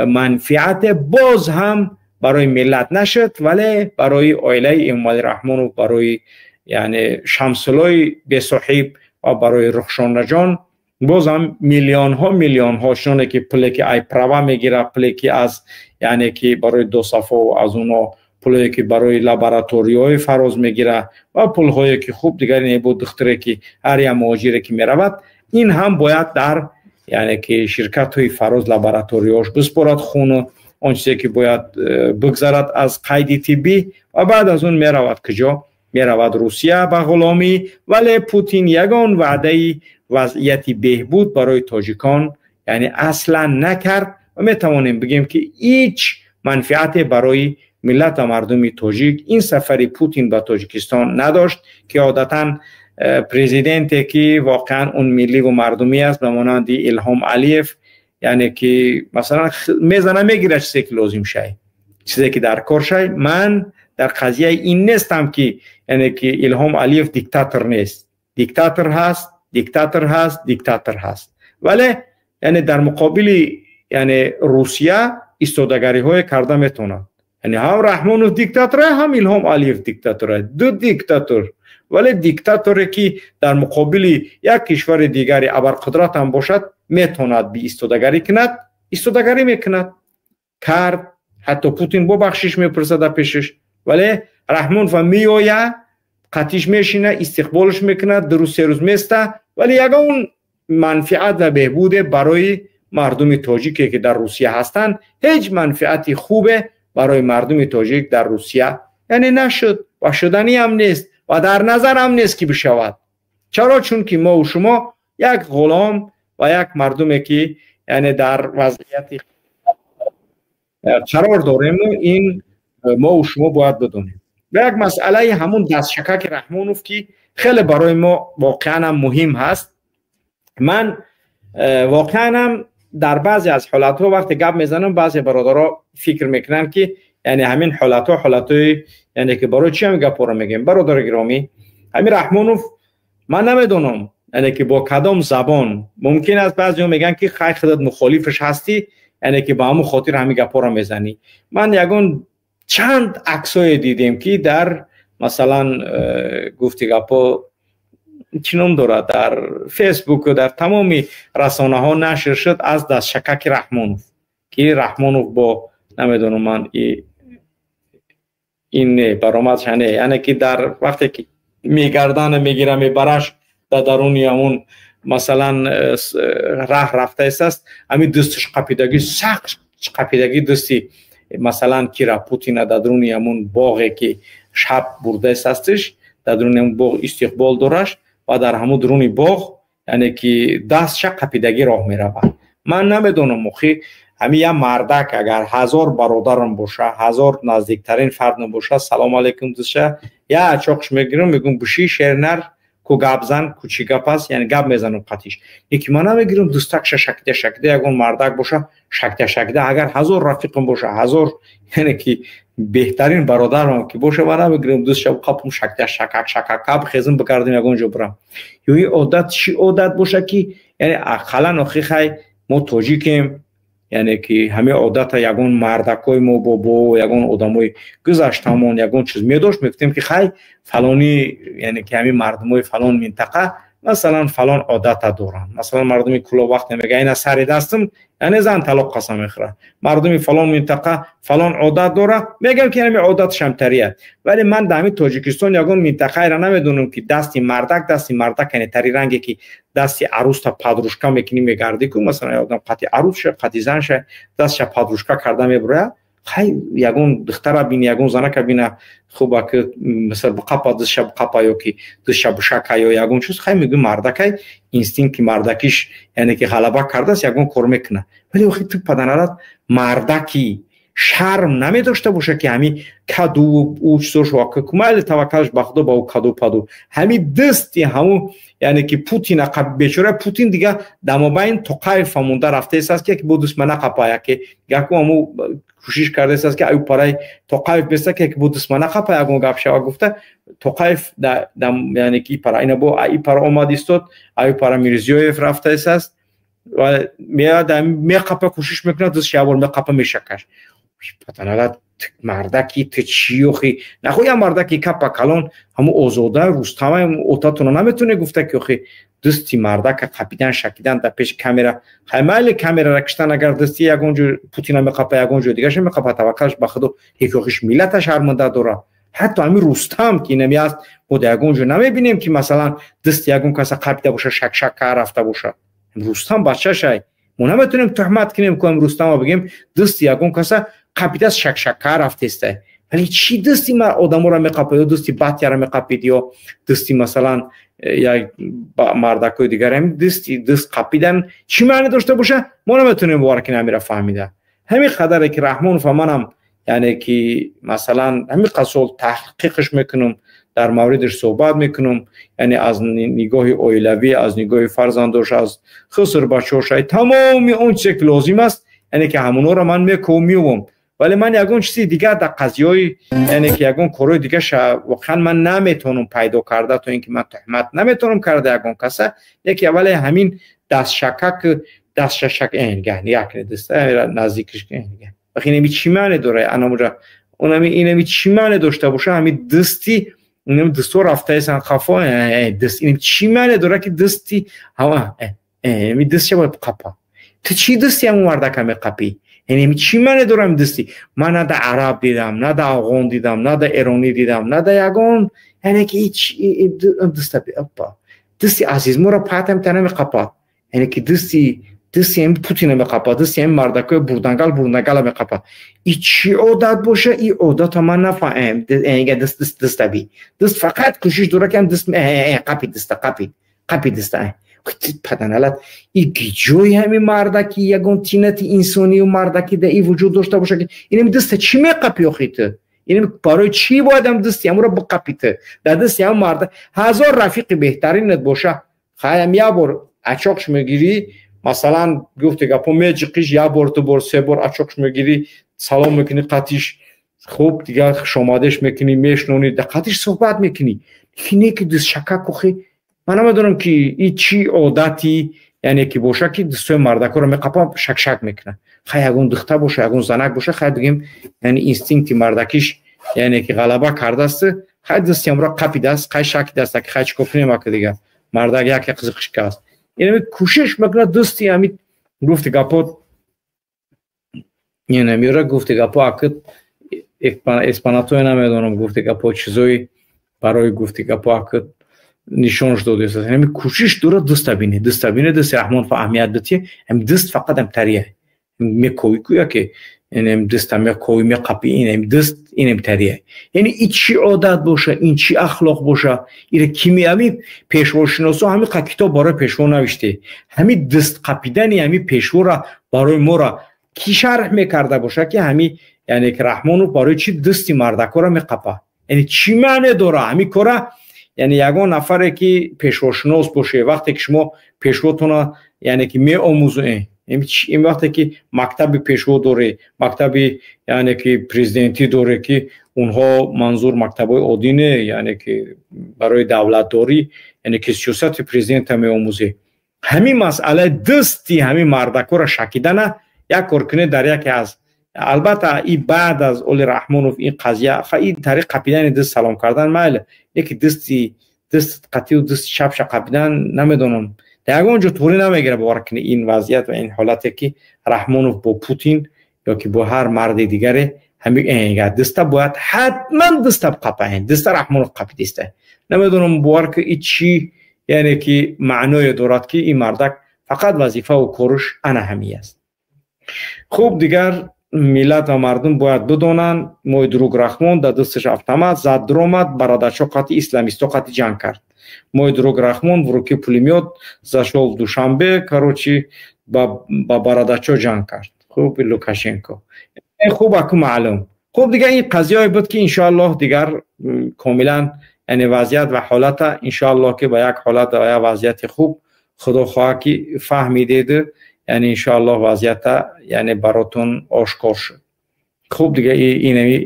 манфиате боз ҳам барои миллат нашуд, вале барои оилаи Эмомалӣ Раҳмонов, барои, яъне, Шамсулои бесоҳиб ва барои Рухшонаҷон бозам миллионҳо, миллионҳо, чуноне ки пуле ки ай права мегирад, пуле ки аз, яъне ки, барои досафо аз оно, пулое ки барои лабораторияҳои Фароз мегирад ва пулҳое ки хуб дигар небуд, духтуре ки ҳар як муҳоҷире ки меравад, ин ҳам бояд дар, яъне ки, ширкатҳои Фароз лабораторияҳош биспорад хуну он чизе ки бояд бигзарад аз қайди тиббӣ ва баъд аз он меравад. Куҷо меравад? Русия ба ғуломӣ. Вале Путин ягон ваъдаи вазъияти беҳбуд барои тоҷикон, яъне, аслан накард ва метавонем бигӯем, ки ҳеҷ манфиате барои миллат ва мардуми тоҷик ин сафари Путин ба Тоҷикистон надошт, ки одатан президенте ки воқеан он милливу мардумӣ аст, ба монанди Илҳом Алиев, яъне ки, масалан, мезана, мегирад чизе ки лозим шай, чизе ки дар кор шай. Ман дар қазияи ин нестам, ки, яъне ки, Илҳом Алиев диктатор нест. Диктатор ҳаст, диктатор ҳаст, диктатор ҳаст, вале, яъне, дар муқобили, яъне, Русия истодагариҳое карда метавонад. Яъне ҳам Раҳмонов диктатора, ҳам Илҳом Алиев диктатора, ду диктатор. Вале диктаторе ки дар муқобили як кишвари дигари абарқудрат ҳам бошад, метавонад биистодагарӣ кунад, истодагарӣ мекунад, кард. Ҳатто Путин бо бахшиш мепурсада пешаш. Вале Раҳмонова меоя, қатиш мешина, истиқболш мекунад, 2 рӯз, 3 рӯз места, вале ягон манфиат ва беҳбуде барои мардуми тоҷике, ки дар Русия ҳастанд, ҳеҷ манфиати хубе барои мардуми тоҷик дар Русия, яъне, нашуд ва шуданиам нест ва дар назарам нест, ки бишавад. Чаро? Чунки мову шумо як ғулом ва як мардуме ки, яъне, дар вазъияти қарор дорему ин мову шумо бояд бидонем. Ва як масъалаи ҳамун дастшакаки Раҳмонов, ки хеле барои мо воқеанам муҳим ҳаст. Ман воқеанам дар баъзе аз ҳолатҳо вақте гап мезанам, баъзе бародаро фикр мекунанд, ки, яъне, ҳамин ҳолатҳо ҳолатҳои, яъне ки, барои чи ҳамин гапҳоро мегӯем. Бародари гиромӣ, ҳамин Раҳмонов, ман намедонам, яъне ки, бо кадом забон. Мумкин аст, баъзеҳо мегӯянд, ки хай, худат мухолифаш ҳастӣ, яъне ки, ба ҳамун хотир ҳамин гапҳоро мезанӣ. Ман ягон чанд аксое дидем, ки дар, масалан, гуфти гапҳо, чӣ ном дорад, дар Фейсбуку дар тамоми расонаҳо нашр шуд аз дастшакаки Раҳмонов, ки Раҳмонов бо, намедонам ман, ин не баромадша не, яъне ки, дар вақте ки мегардана, мегира, мебараш, дар даруни ҳамун, масалан, раҳ рафтаистааст, ҳамин дасташ қапидагӣ, сахт қапидагӣ дасти, масалан, кира, Путина, дар даруни ҳамун боғе ки шаб бурдаистастиш, дар даруни ҳамун боғ истиқбол дораш ва дар ҳамун дуруни боғ, яъне ки, дастша қапидагӣ роҳ меравад. Ман намедонам, охи, ҳамин як мардак агар ҳазор бародарам боша, ҳазор наздиктарин фардам боша, салому алайкум, дустша я ачоқш мегирам, мегӯм: «Буши, шернар, ку гап зан, ку чӣ гап аст, яъне гап мезанам қатиш. Лекин ман намегирам дустакша шакида шакида ягон мардак боша, шакида шакида, агар ҳазор рафиқам боша, ҳазор, яъне ки беҳтарин бародарам ки боша, ман намегирам дустша қапум шакида шакак шакак хезм бикардем ягон ҷо бирам. Ё ин одат чӣ одат боша ки, яъне ақаллан охи хай мо тоҷикем, яъне ки ҳамаи одата ягон мардакҳои мо бобо, ягон одамои гузаштамон ягон чиз медошт, мегуфтем ки хай фалони, яъне ки ҳамин мардумои фалон минтақа масалан фалон одата доранд. Масалан мардуми Кӯлоб вақте мега ина сари дастам, яъне зан талоқ қасам мехӯрад. Мардуми фалон минтақа фалон одат дора, мегам ки ҳамин одаташ ҳамтария. Вале ман дар ҳамин Тоҷикистон ягон минтақаеро намедонам ки дасти мардак, дасти мардак, яъне тари ранге ки дасти арӯста подружка мекунӣ мегардӣ ку, масалан одам қати арӯсша, қати занша дастша подружка карда мебурояд. Хай ягон духтара бини, ягон занака бина, хуба ки мисал биқапа дастша биқапа ё ки дастша бишака ё ягон чиз, хай мегӯи мардакай инстинкти мардакиш, яъне ки ғалаба кардааст, ягон кор мекунад. Вале охи ту паданалат мардаки шарм намедошта боша ки ҳами каду ӯ чизош майли таваккалаш ба худо ба ӯ каду паду ҳами дасти ҳаму, яъне ки Путин бечора Путин дига дамобайн Тоқаев монда рафтаест ки бо дустма нақапа, яке гаку ҳаму кӯшиш кардааст ки аю парай Тоқаев беста ки бо дустма нақапа ягон гап шава гуфта Тоқаев яъне ки пара ина бо и пара омад истод, аю пара Мирзиёев рафтаест ва меқапа кӯшиш мекунад, дастш як бор меқапа мешакаш. Патаналат мардаки ту чӣ охи? Нахо я мардаки капа калон ҳаму озода Рустама отатона наметоне гуфта ки охи дасти мардака қапидан шакидан дар пеши камера. Хай майли камерара киштан, агар дасти ягон ҷо Путина меқапа, ягон ҷо дигаша меқапа, таваккалаш ба худо, ҳеҷ охиш миллата шарманда дора. Ҳатто ҳамин Рустам ки инами аст, мо дар ягон ҷо намебинем ки масалан дасти ягон каса қапида боша, шакшак рафта боша. Рустам бачашай, мо наметонем туҳмат кунем ку Рустама бигем дасти ягон каса қапидааст, шакшака рафтеста. Вале чӣ дасти одаморо меқапад, ё дасти Батяро меқапид, ё дасти масалан як мардакҳои дигар, ҳамин дасти даст қапидан чӣ маъне дошта боша, мо наметонем бовар кунем ҳамира фаҳмида. Ҳамин қадаре ки Раҳмонов манам, яъне ки масалан ҳамин қадр сол таҳқиқш мекунам, дар мавридаш суҳбат мекунам, яъне аз нигоҳи оилавӣ, аз нигоҳи фарзандош, аз хуср бачаҳош, тамоми он чизе ки лозим аст, яъне ки ҳамонҳоро ман мекӯвам меёвам. Вале ман ягон чизи дигар дар қазияҳои, яъне ки ягон корҳои дигаша воқеан ман наметавонам пайдо карда, то ин ки ман туҳмат наметавонам карда ягон каса, яке аввале ҳамин дастшакак дастшашак нигоҳ кунед, даста наздикиш нигоҳ. Вақте инами чӣ маъне дора? Анамуҷа онами инами чӣ маъне дошта боша? Ҳамин дасти инами дасто рафтаесан қафо, даст инами чӣ маъне дора ки дасти ҳама ами дастша бояд қапа? Ту чӣ дасти ҳамун мардака меқапӣ? Яъне чӣ маъне дорам дасти? Ман на да араб дидам, на да афғон дидам, на да эронӣ дидам, на да ягон, яъне ки даста опа дасти азизморо патам та намеқапад, яъне ки дасти дасти ҳами Путина меқапад, дасти ҳами мардакҳои бурдангал бурдангала меқапад. И чӣ одат боша? И одата ман нафаҳмам. Даст даст даста би даст фақат кӯшиш дора ки даст қапи даста қапи қапи даста. Паданалат и ҷои ҳамин мардаки ягон тинати инсонию мардаки да и вуҷуд дошта боша ки инами даста чӣ меқапи охи ту? Инами барои чӣ бояд ҳам дасти ҳамуро биқапи ту? Дар дасти ҳам марда ҳазор рафиқи беҳтаринат боша, хаям як бор ачоқш мегирӣ, масалан гуфти гапо меҷиқиш, як бор, ду бор, се бор ачоқш мегирӣ, салом мекунӣ қатиш, хуб дигар хушомадеш мекунӣ, мешнонӣ, дар қатиш суҳбат мекунӣ. Не ки даст шакак охи. Ман намедонам ки и чӣ одати, яъне ки боша ки дастҳои мардакҳоро меқапа, шакшак мекунад. Хай ягон духта боша, ягон занак боша, хай бигем, яъне инстинкти мардакиш, яъне ки ғалаба кардааст, хай дасти ҳамро қапидааст, хай шакидааст, ки хай чӣ кор кунем ака дигар мардак яке қизиқишка аст. Яъне кӯшиш мекунад дасти ҳами гуфти гапо, яъне меёра гуфти гапо ака эспанатое намедонам, гуфти гапо чизои барои гуфти гапо ака нишонш додааст. Яъне кӯшиш дорад даста бине, даста бине, дасти Раҳмонов аҳамият битие, ҳам даст фақат ҳам тария мекови ку яке, яъне даста мекови меқапи, ин даст инам тария. Яъне и чӣ одат боша, ин чӣ ахлоқ боша, ира кими ҳами пешвошиносо ҳами қа китоб барои пешво навиште, ҳами даст қапидани ҳами пешвора барои мора ки шарҳ мекарда боша ки ҳами, яъне ки Раҳмонов барои чӣ дасти мардакҳоро меқапа? Яъне чӣ маъне дора ҳами кора? Яъне ягон нафаре ки пешвошинос боше, вақте ки шумо пешвотона яъне ки меомӯзед, ин вақте ки мактаби пешво доре, мактаби яъне ки президентӣ доре, ки онҳо манзур мактабҳои оддӣ не, яъне ки барои давлатдорӣ, яъне ки сиёсати президента меомӯзед. Ҳамин масъалаи дасти ҳамин мардакҳоро шакидана як кор кунед дар яке аз, албатта и баъд аз Оли Раҳмонов ин қазия, ин тариқ қапидани даст салом кардан майли, яки дасти даст қатию дасти чапша қапидан намедонам, дар ягон ҷо туғрӣ намегирад. Бовар кунед, ин вазъият ва ин ҳолате ки Раҳмонов бо Путин ё ки бо ҳар марди дигаре ҳамин даста бояд ҳатман даста қапаҳен, даста Раҳмонов қапидиста. Намедонам, бовар ки и чӣ яъне ки маъное дорад, ки ин мардак фақат вазифаву корш ана ҳамин аст. Хуб, дигар миллат ва мардум бояд бидонанд, мой друг Раҳмон дар дасташ автомат зад, дуромад, бародарчо қати исламисто қати ҷанг кард. Мой друг Раҳмон в руке пулемёт зашёл в Душанбе, короче, ба бародарчо ҷанг кард. Хуб, Лукашенко хуб аку маълум. Хуб, дигар ин қазияе буд ки иншоаллоҳ дигар комилан яъне вазъият ва ҳолата иншоаллоҳ ки ба як ҳолат ва як вазъияти хуб худо хоҳад ки фаҳмидед, яъне иншоаллоҳ вазъията яъне баротон ошкор шуд. Хуб, дига инами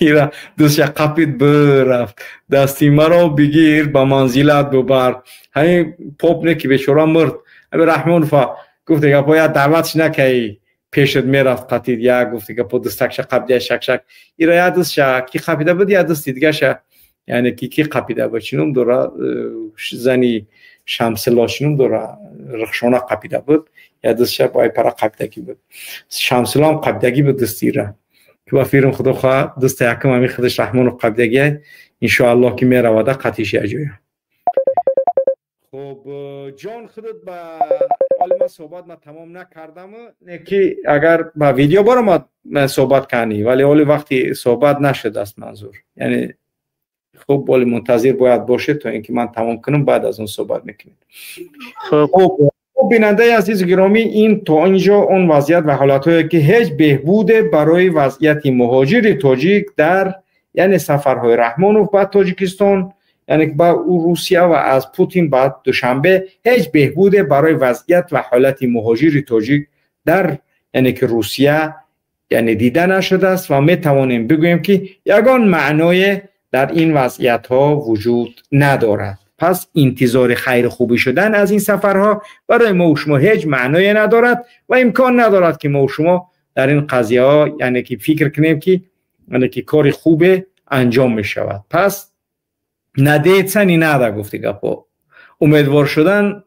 ира дустша қапид бирафт, дасти маро бигир, ба манзилат бубар. Ҳамин поп не ки бечора мурд, ҳамин Раҳмонова гуфт гапо я даъватш накаи, пешат мерафт қатид, я гуфт гапо дастакша қапида шак-шак. Ира я дастша ки қапида буд, я дасти дигаша яъне ки қапида буд, чӣ ном дора, зани Шамсило чӣ ном дора, Рахшона қапида буд, я дастша бо пара қапидагӣ буд. Шамсило ҳам қапидагӣ буд дасти ира. Ки ба фирм худо хоҳад даста якум ҳамин худаш Раҳмонов қапидагӣ, иншоаллоҳ ки меравада қатиш як ҷоя. Хуб, ҷон худат ба ҳоли ман суҳбат ман тамом накардам, не ки агар ба видео баромад ман суҳбат кардӣ, вале ҳоли вақти суҳбат нашудааст манзур. Яъне хуб, ҳоли мунтазир бояд бошед то инки ман тамом кунам, баъд аз он суҳбат мекунем. Хуб, бинандаи азиз гиромӣ, ин то инҷо он вазъият ва ҳолатҳое ки ҳеҷ беҳбуде барои вазъияти муҳоҷири тоҷик дар яъне сафарҳои Раҳмонов ба Тоҷикистон, яъне ба Русия ва аз Путин ба Душанбе ҳеҷ беҳбуде барои вазъият ва ҳолати муҳоҷири тоҷик дар яъне ки Русия яъне дида нашудааст ва метавонем бигӯем ки ягон маъное дар ин вазъиятҳо вуҷуд надорад. Пас интизори хайру хубӣ шудан аз ин сафарҳо барои мо шумо ҳеҷ маъное надорад ва имкон надорад ки мо шумо дар ин қазияҳо яъне ки фикр кунем ки яъне ки кори хубе анҷом мешавад. Пас надеяться не надо, гуфти гапо. Умедвор шудан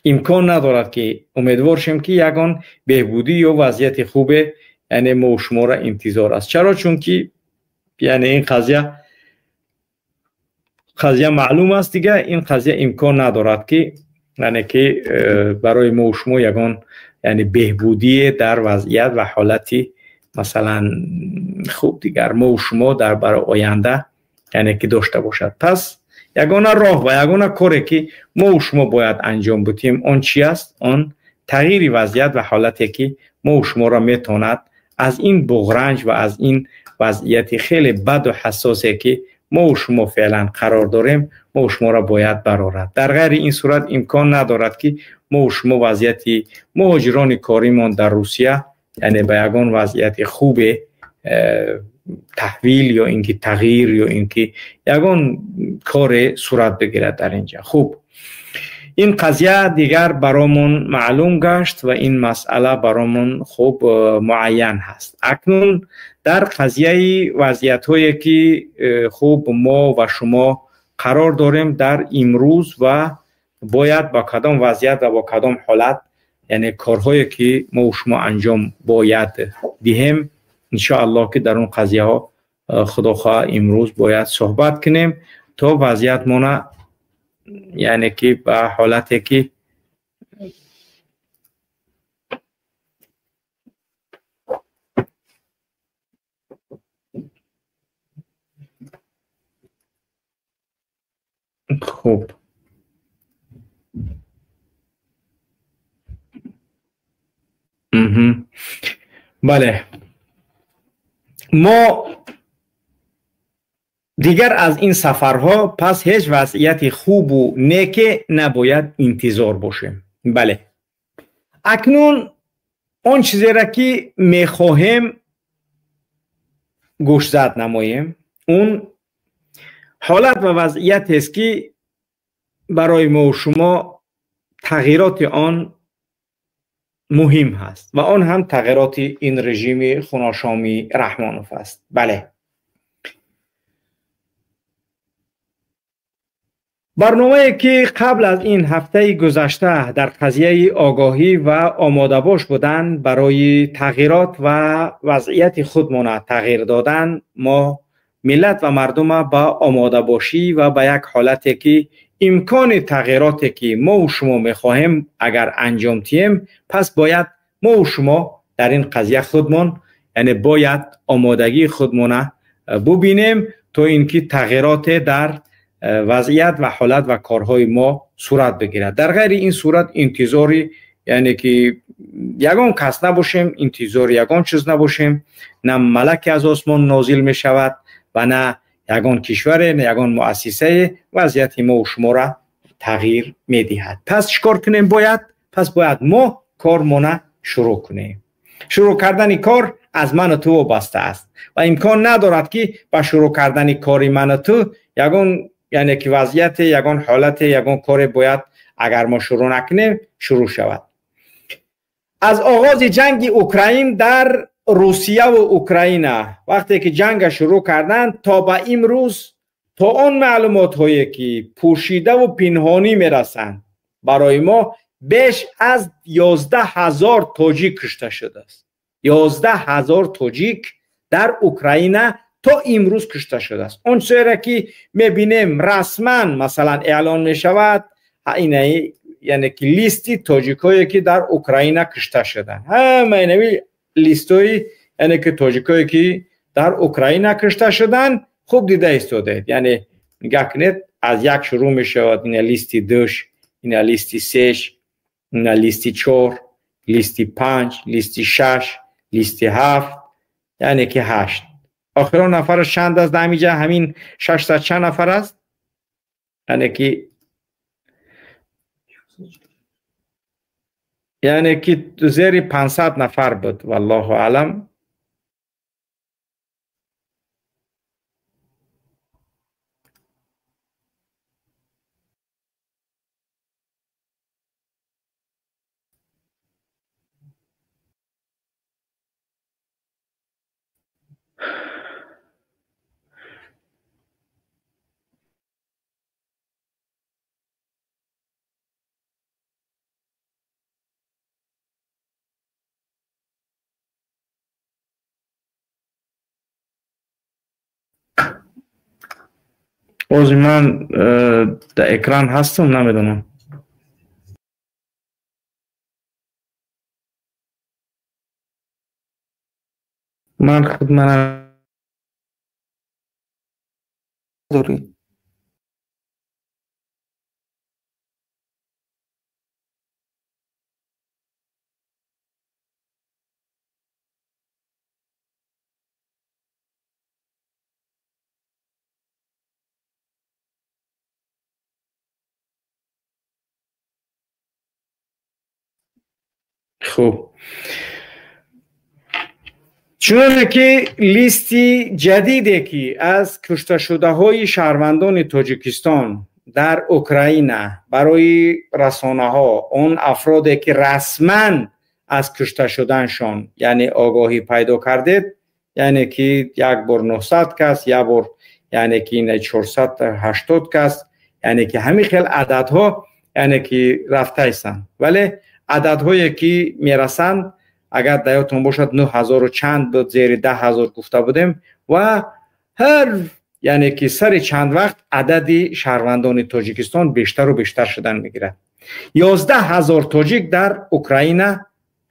имкон надорад ки умедвор шем ки ягон беҳбудӣ ё вазъияти хубе яъне мо шуморо интизор аст. Чаро? Чунки яъне ин қазия маълум аст, дига ин қазия имкон надорад ки яъне ки барои мо шумо ягон яъне беҳбудие дар вазъият ва ҳолати масалан хуб дигар мо шумо дар барои оянда яъне ки дошта бошад. Пас ягона роҳ ва ягона коре ки мо шумо бояд анҷом бидиҳем он чи аст? Он тағйири вазъият ва ҳолате ки мо шуморо метавонад аз ин буғранҷ ва аз ин вазъияти хеле баду ҳассосе ки мо шумо феълан қарор дорем, мо шуморо бояд барорад. Дар ғайри ин сурат имкон надорад ки мо шумо вазъияти муҳоҷирони коримон дар Русия яъне ба ягон вазъияти хубе таҳвил ё ин ки тағйир ё ин ки ягон коре сурат бигирад дар инҷа. Хуб, ин қазия дигар баромон маълум гашт ва ин масъала баромон хуб муайян ҳаст. Акнун дар қазияи вазъиятҳое ки хуб мо ва шумо қарор дорем дар имрӯз ва бояд ба кадом вазъият ва бо кадом ҳолат яъне корҳое ки мо ва шумо анҷом бояд диҳем, иншоаллоҳ ки дар он қазияҳо худо хоҳад имрӯз бояд суҳбат кунем то вазъиятмона яъне ки ба ҳолате ки хуб бале мо Дигар аз ин сафарҳо пас ҳеҷ вазъияти хубу неке набояд интизор бошем. Бале, акнун он чизеро ки мехоҳем гӯшзад намоем, он ҳолат ва вазъиятест ки барои мо шумо тағйироти он муҳим ҳаст ва он ҳам тағйироти ин режими хуношомии Раҳмонов аст. Бале, барномае ки қабл аз ин ҳафтаи гузашта дар қазияи огоҳӣ ва омодабош будан барои тағйирот ва вазъияти худмона тағйир додан, мо миллат ва мардума ба омодабошӣ ва ба як ҳолате ки имкони тағйироте ки мо шумо мехоҳем агар анҷом диҳем, пас бояд мо шумо дар ин қазия худмон, яъне бояд омодагии худмона бубинем то инки тағйироте дар вазъият ва ҳолат ва корҳои мо сурат бигирад. Дар ғайри ин сурат интизори, яъне ки ягон кас набошем, интизори ягон чиз набошем, на малаке аз осмон нозил мешавад ва на ягон кишваре, на ягон муассисае вазъияти мо шуморо тағйир медиҳад. Пас чикор кунем бояд? Пас бояд мо кормона шурӯъ кунем. Шурӯъ кардани кор аз ману ту вобаста аст ва имкон надорад ки ба шурӯъ кардани кори ману ту ягон, яъне ки вазъияте, ягон ҳолате, ягон коре бояд агар мо шурӯъ накунем шурӯъ шавад. Аз оғози ҷанги Украин дар Русия ва Украина вақте ки ҷанга шурӯъ карданд то ба имрӯз, то он маълумотҳое ки пӯшидаву пинҳонӣ мерасанд барои мо, беш аз 11 000 тоҷик кушта шудааст. 11 000 тоҷик дар Украина то имрӯз кушта шудааст. Он чизеро ки мебинем расман масалан эълон мешавад, инаи яъне ки листи тоҷикое ки дар Украина кушта шуданд, ҳама инави листои, яъне ки тоҷикое ки дар Украина кушта шуданд, хуб дида истодаед. Яъне нигоҳ кунед, аз як шурӯъ мешавад, ина листи душ, ина листи сеш, ина листи чор, листи панҷ, листи шаш, листи ҳафт, яъне ки ҳашт. Охирон нафараш чанд аст? Дар ҳаминҷа ҳамин 600 чанд нафар аст? Яъне ки зери 500 нафар буд, валлоҳу аълам. Бози ман дар экран ҳастам, намедонам. Ман худ мана дорӣ. Хуб, чуноне ки листи ҷадиде ки аз кушташудаҳои шаҳрвандони Тоҷикистон дар Украина барои расонаҳо, он афроде ки расман аз кушта шуданшон, яъне огоҳӣ пайдо кардед, яъне ки як бор 900 кас, як бор, яъне ки ина 480 кас, яъне ки ҳамин хел ададҳо, яъне ки рафтаистанд. Вале ададҳое ки мерасанд, агар дар ёдтон бошад, 9000-у чанд буд, зери 10 000 гуфта будем ва ҳар, яъне ки сари чанд вақт адади шаҳрвандони Тоҷикистон бештару бештар шудан мегирад. 11 000 тоҷик дар Украина,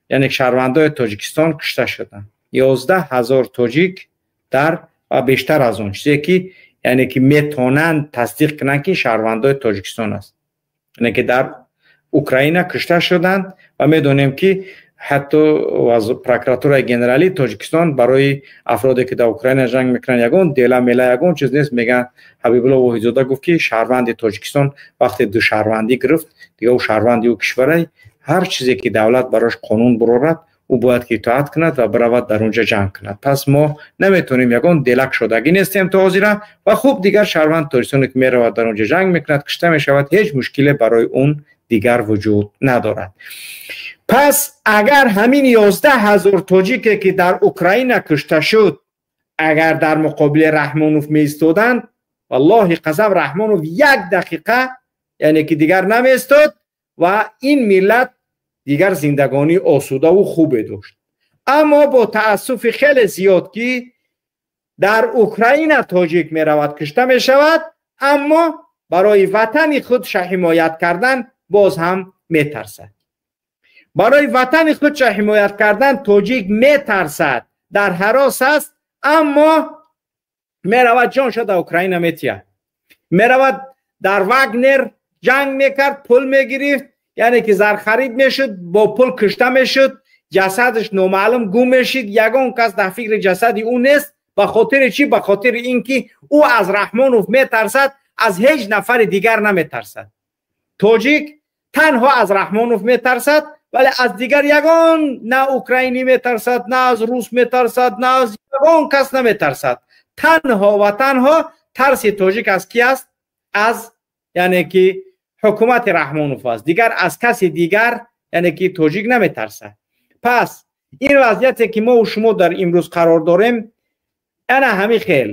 яъне шаҳрвандои Тоҷикистон кушта шуданд. 11 000 тоҷик дар ва бештар аз он чизе ки, яъне ки метавонанд тасдиқ кунанд ки шаҳрвандои Тоҷикистон аст, яъне ки дар Украина кушта шуданд. Ва медонем ки Ҳатто аз прокуратураи генералии Тоҷикистон барои афроде ки дар Украина ҷанг мекунанд, ягон дела мела, ягон чиз нест. Мегӯянд, Ҳабибулло Воҳидзода гуфт, ки шаҳрванди Тоҷикистон вақте ду шаҳрвандӣ гирифт, дига ӯ шаҳрванди ӯ кишварай, ҳар чизе ки давлат барош қонун бурорад, ӯ бояд ки итоат кунад ва биравад, дар он ҷо ҷанг кунад. Пас мо наметавонем, ягон делак шодагӣ нестем то ҳозира. Ва хуб, дигар шаҳрванд тоҷикистоне ки меравад, дар он ҷо ҷанг мекунад, кушта мешавад, ҳеҷ мушкиле барои он дигар вуҷуд надорад. Пас агар ҳамин 11 000 тоҷике ки дар Украина кушта шуд, агар дар муқобили Раҳмонов меистоданд, валлоҳи қасам, Раҳмонов як дақиқа, яъне ки дигар намеистод ва ин миллат дигар зиндагонии осудаву хубе дошт. Аммо бо таассуфи хеле зиёд, ки дар Украина тоҷик меравад, кушта мешавад, аммо барои ватани худша ҳимоят кардан боз ҳам метарсад. Барои ватани худша ҳимоят кардан тоҷик метарсад, дар ҳарос аст, аммо меравад, ҷонша дар Украина метиҳад. Меравад, дар Вагнер ҷанг мекард, пул мегирифт, яъне ки зархарид мешуд, бо пул кушта мешуд, ҷасадаш номаълум гум мешид, ягон кас дар фикри ҷасади ӯ нест. Ба хотири чӣ? Ба хотири ин ки ӯ аз Раҳмонов метарсад, аз ҳеҷ нафари дигар наметарсад. Тоҷик танҳо аз Раҳмонов метарсад, вале аз дигар ягон, на украинӣ метарсад, на аз рус метарсад, на аз ягон кас наметарсад. Танҳо ва танҳо тарси тоҷик аз ки аст? Аз, яъне ки, ҳукумати Раҳмонов аст. Дигар аз каси дигар, яъне ки, тоҷик наметарсад. Пас ин вазъияте ки мо шумо дар имрӯз қарор дорем, ана ҳамин хел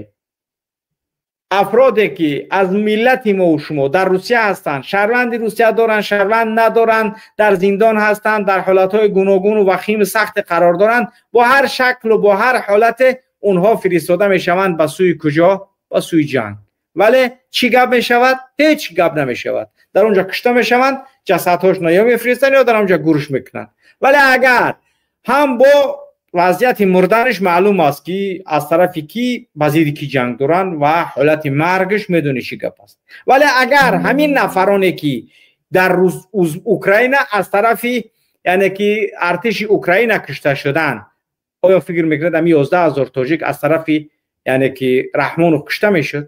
афроде ки аз миллати мо шумо дар Русия ҳастанд, шаҳрванди Русия доранд, шаҳрванд надоранд, дар зиндон ҳастанд, дар ҳолатҳои гуногуну вахими сахте қарор доранд, бо ҳар шаклу бо ҳар ҳолате онҳо фиристода мешаванд ба сӯи куҷо? Ба сӯи ҷанг. Вале чӣ гап мешавад? Ҳеҷ гап намешавад. Дар он ҷо кушта мешаванд, ҷасадҳошона ё мефиристанд, ё дар он ҷо гурш мекунанд. Вале агар ҳам бо вазъияти мурданаш маълум аст, ки аз тарафи кӣ, ба зидди кӣ ҷанг доранд ва ҳолати маргаш медонӣ чӣ гап аст. Вале агар ҳамин нафароне ки дар Украина аз тарафи, яъне ки, артиши Украина кушта шуданд, оё фикр мекунед, ҳамин 11 000 тоҷик аз тарафи, яъне ки, Раҳмонов кушта мешуд?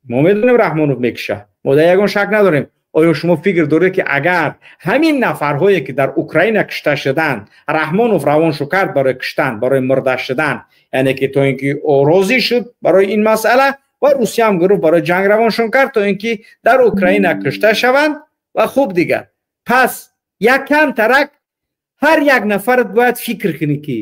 Мо медонем, Раҳмонов мекуша, мо дар ягон шак надорем. Оё шумо фикр доред, ки агар ҳамин нафарҳое ки дар Украина кушта шуданд, Раҳмонов равоншу кард барои куштан, барои мурда шудан, яъне ки то ин ки розӣ шуд барои ин масъала, ва Русияам гурӯҳ барои ҷанг равоншон кард, то ин ки дар Украина кушта шаванд? Ва хуб, дигар пас як камтарак ҳар як нафарат бояд фикр кунӣ, ки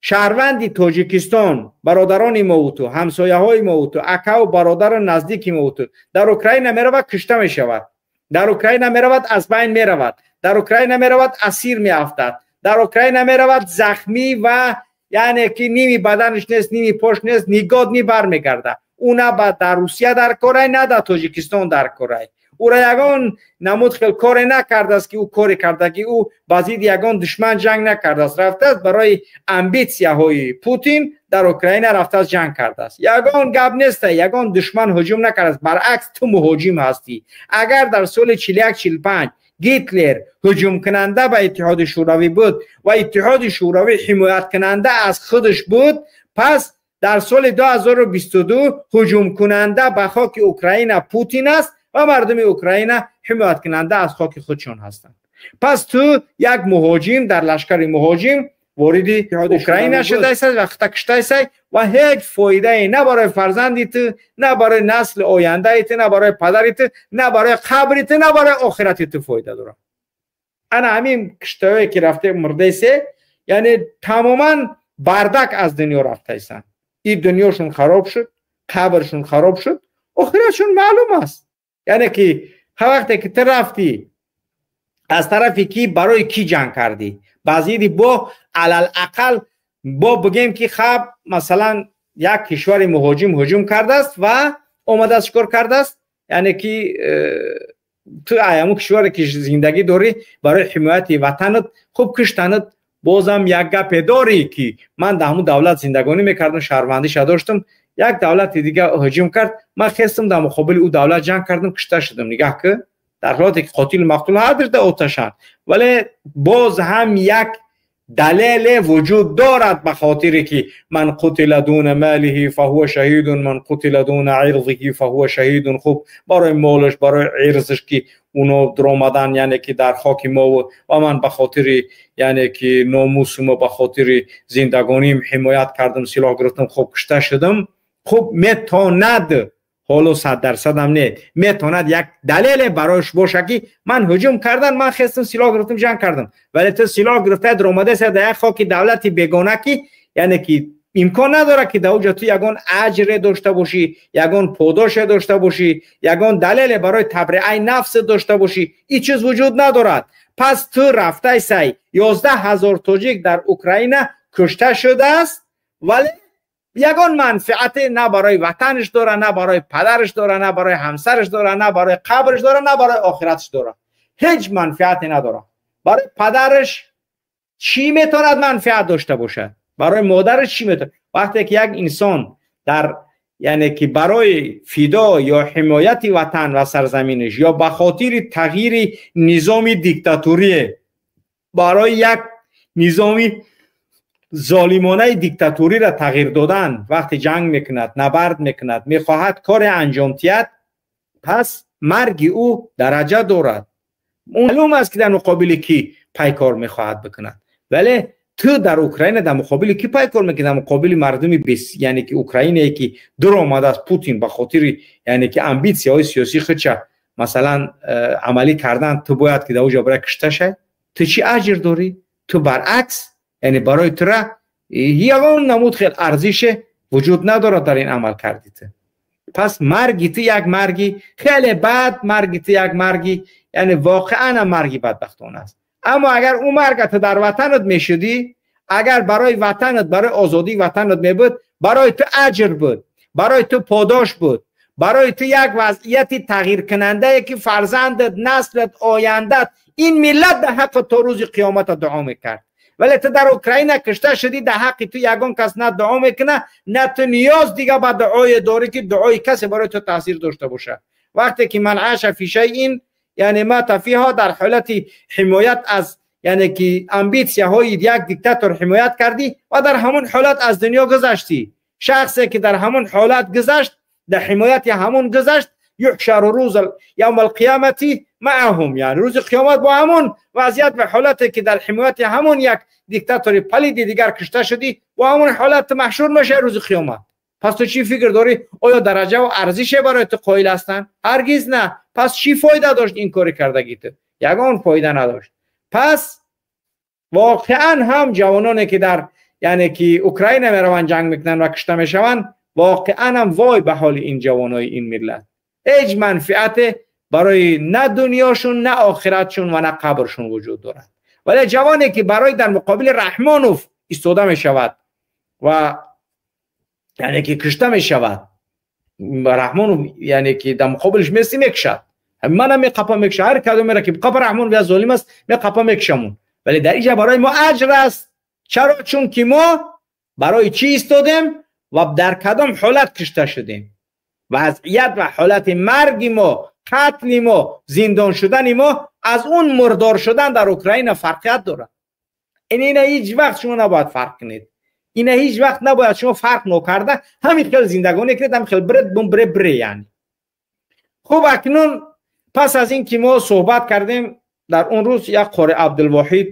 шаҳрванди Тоҷикистон, бародарони мову ту, ҳамсояҳои мову ту, акаву бародару наздики мову ту дар Украина меравад, кушта мешавад, дар Украина меравад, аз байн меравад, дар Украина меравад, асир меафтад, дар Украина меравад, захмӣ ва, яъне ки, ними баданаш нест, ними пош нест, негодный бармегардад. Ӯ на ба дар Русия дар корай, на дар Тоҷикистон дар корай. Ӯра ягон намуд хел коре накардааст, ки ӯ коре карда, ки ӯ ба зидди ягон душман ҷанг накардааст. Рафтааст, барои амбитсияҳои Путин дар Украина рафтааст, ҷанг кардааст. Ягон гап неста, ягон душман ҳуҷум накардааст. Баръакс, ту муҳоҷим ҳастӣ. Агар дар соли 41, 45 Гитлер ҳуҷумкунанда ба Иттиҳоди Шӯравӣ буд ва Иттиҳоди Шӯравӣ ҳимояткунанда аз худаш буд, пас дар соли 2022 ҳуҷумкунанда ба хоки Украина Путин аст ва мардуми Украина ҳимояткунанда аз хоки худшон ҳастанд. Пас ту як муҳоҷим, дар лашкари муҳоҷим вориди Украина шудаисай ва хита куштаисай ва ҳеҷ фоидае на барои фарзанди ту, на барои насли ояндаи ту, на барои падари ту, на барои қабри ту, на барои охирати ту фоида дорад. Ана ҳамин киштаҳое ки рафте, мурдаисе, яъне тамоман бардак аз дунё рафтаисанд. И дунёшон хароб шуд, қабршон хароб шуд, охиратшон маълум аст. Яъне ки вақте ки ту рафтӣ, аз тарафи кӣ, барои кӣ ҷанг кардӣ? Ба зидди, бо алалақал бо бигем, ки хаб, масалан, як кишвари муҳоҷим ҳуҷум кардааст ва омадааст, чикор кардааст, яъне ки ту ҳамун кишваре ки зиндагӣ дорӣ, барои ҳимояти ватанат хуб киштанат, бозам як гапе дорӣ, ки ман дар ҳамун давлат зиндагонӣ мекардам, шаҳрвандиша доштам, як давлати дига ҳуҷум кард, ман хестам, дар муқобили ӯ давлат ҷанг кардам, кушта шудам. Нигаҳ ки در حالتی که قاتل مقتول هر در آتشند، ولی باز هم یک دلیل وجود دارد به خاطر که من قتل دون ماله فهو شهید، من قتل دون عرضه فهو شهید. خب برای مالش، برای عرضش که اونو در آمدن، یعنی که در خاک ما و من به خاطر یعنی که ناموس ما، به خاطر زندگانیم حمایت کردم، سلاح گرفتم، خب کشته شدم. خب میتواند، حالا 100% هم نه، میتواند یک دلیل برایش باشه که من هجوم کردن، من خستم سلاح گرفتم جنگ کردم. ولی تو سلاح گرفته در آمده سر در یک خاک دولت بیگانه که یعنی که امکان نداره که در اونجا تو یگان اجر داشته باشی، یگان پاداش داشته باشی، یگان دلیل برای تبرئه نفس داشته باشی، این چیز وجود ندارد. پس تو رفته سی 11,000 تاجیک در اوکراین کشته شده است، ولی یگان منفعت نه برای وطنش داره، نه برای پدرش داره، نه برای همسرش داره، نه برای قبرش داره، نه برای آخرتش داره. هیچ منفعتی نداره. برای پدرش چی میتواند منفعت داشته باشد؟ برای مادرش چی میتواند؟ وقتی که یک انسان در یعنی که برای فدا یا حمایت وطن و سرزمینش یا به خاطر تغییر نظام دیکتاتوری، برای یک نظام ظالمانه دیکتاتوری را تغییر دادن، وقتی جنگ میکند، نبرد میکند، میخواهد کار انجام دهد، پس مرگ او درجه دارد. معلوم است که در مقابل کی پیکار میخواهد بکند. ولی تو در اوکراین در مقابل کی پیکار میکنی؟ در مقابل مردم بس، یعنی که اوکراینی که در آمده از پوتین به خاطر یعنی که امبیسیای های سیاسی خودش مثلا عملی کردن، تو باید که در اونجا برای کشته شه. تو چی اجر داری؟ تو برعکس، یعنی برای تو را یگان نمود خیلی ارزش وجود نداره در این عمل کردی تو. پس مرگی تو یک مرگی خیلی بد، مرگی تو یک مرگی یعنی واقعا مرگی بدبختانه است. اما اگر اون مرگ تو در وطنت میشدی، اگر برای وطنت، برای آزادی وطنت میبود، برای تو اجر بود، برای تو پاداش بود، برای تو یک وضعیت تغییر کننده که فرزندت، نسلت، آیندت، این ملت در حق تو روز قیامت دعا میکرد. ولی تو در اوکراین کشته شدی، در حق تو یگان کس نه دعا میکنه، نه تو نیاز دیگه به دعای داری که دعای کسی برای تو تاثیر داشته باشه. وقتی که من عاش فی شیء یعنی مات فیها، در حالت حمایت از یعنی که امبیسیه های یک دیکتاتور حمایت کردی و در همون حالت از دنیا گذشتی. شخصی که در همون حالت گذشت، در حمایت همون گذشت، یحشر روز یوم القیامت معهم، یعنی روز قیامت با همون وضعیت و حالتی که در حمایت همون یک دیکتاتور پلید دیگر کشته شدی، با همون حالت محشور میشه روز قیامت. پس تو چی فکر داری؟ آیا درجه و ارزش برای تو قائل هستن؟ هرگز نه. پس چی فایده داشت این کار کردگی تو؟ یگان فایده نداشت. پس واقعا هم جوانانی که در یعنی که اوکراین میروند جنگ میکنن و کشته میشوند، واقعا هم وای به حال این جوانای این ملت. هیچ منفعت برای نه دنیاشون، نه آخرتشون و نه قبرشون وجود دارد. ولی جوانی که برای در مقابل رحمانوف ایستاده میشود و یعنی که کشته میشود، رحمانوف یعنی که در مقابلش میسی میکشد، منم میقپا میکشه، هر کدوم میره که قپا رحمان بیا ظالم است میقپا میکشمون. ولی در اینجا برای ما اجر است. چرا؟ چون که ما برای چی ایستادیم و در کدام حالت کشته شدیم. وضعیت و حالت مرگ ما، قتل ما، زندان شدن ما از اون مردار شدن در اوکراین فرقیت داره. این هیچ وقت شما نباید فرق کنید. این هیچ وقت نباید شما فرق نکرده همین خیلی زندگانی کنید، همین خیلی برد بوم بره بره. یعنی خب اکنون پس از این که ما صحبت کردیم در اون روز، یک قاری عبدالواحد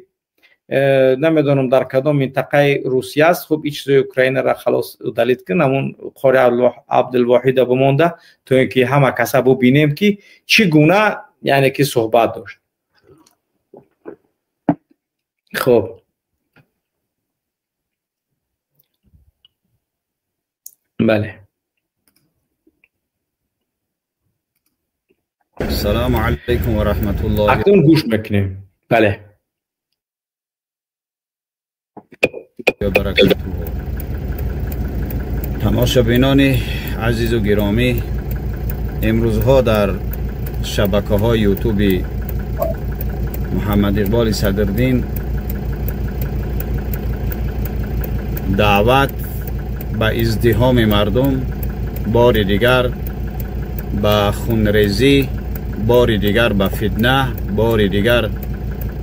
نمیدونم در کدام منطقه روسیه است، خب این چیزای اوکراین را خلاص دلیت کن، همون قاری عبدالواحد بمونده تا اینکه همه کسا ببینیم که چگونه یعنی که صحبت داشت. خب بله. السلام علیکم و رحمت الله. اکنون گوش میکنیم. بله. برکاته. تماشابینان عزیز و گرامی، امروزها در شبکه های یوتیوب محمد اقبال صدردین دعوت به ازدحام مردم بار دیگر به خونریزی بار دیگر به فتنه، بار دیگر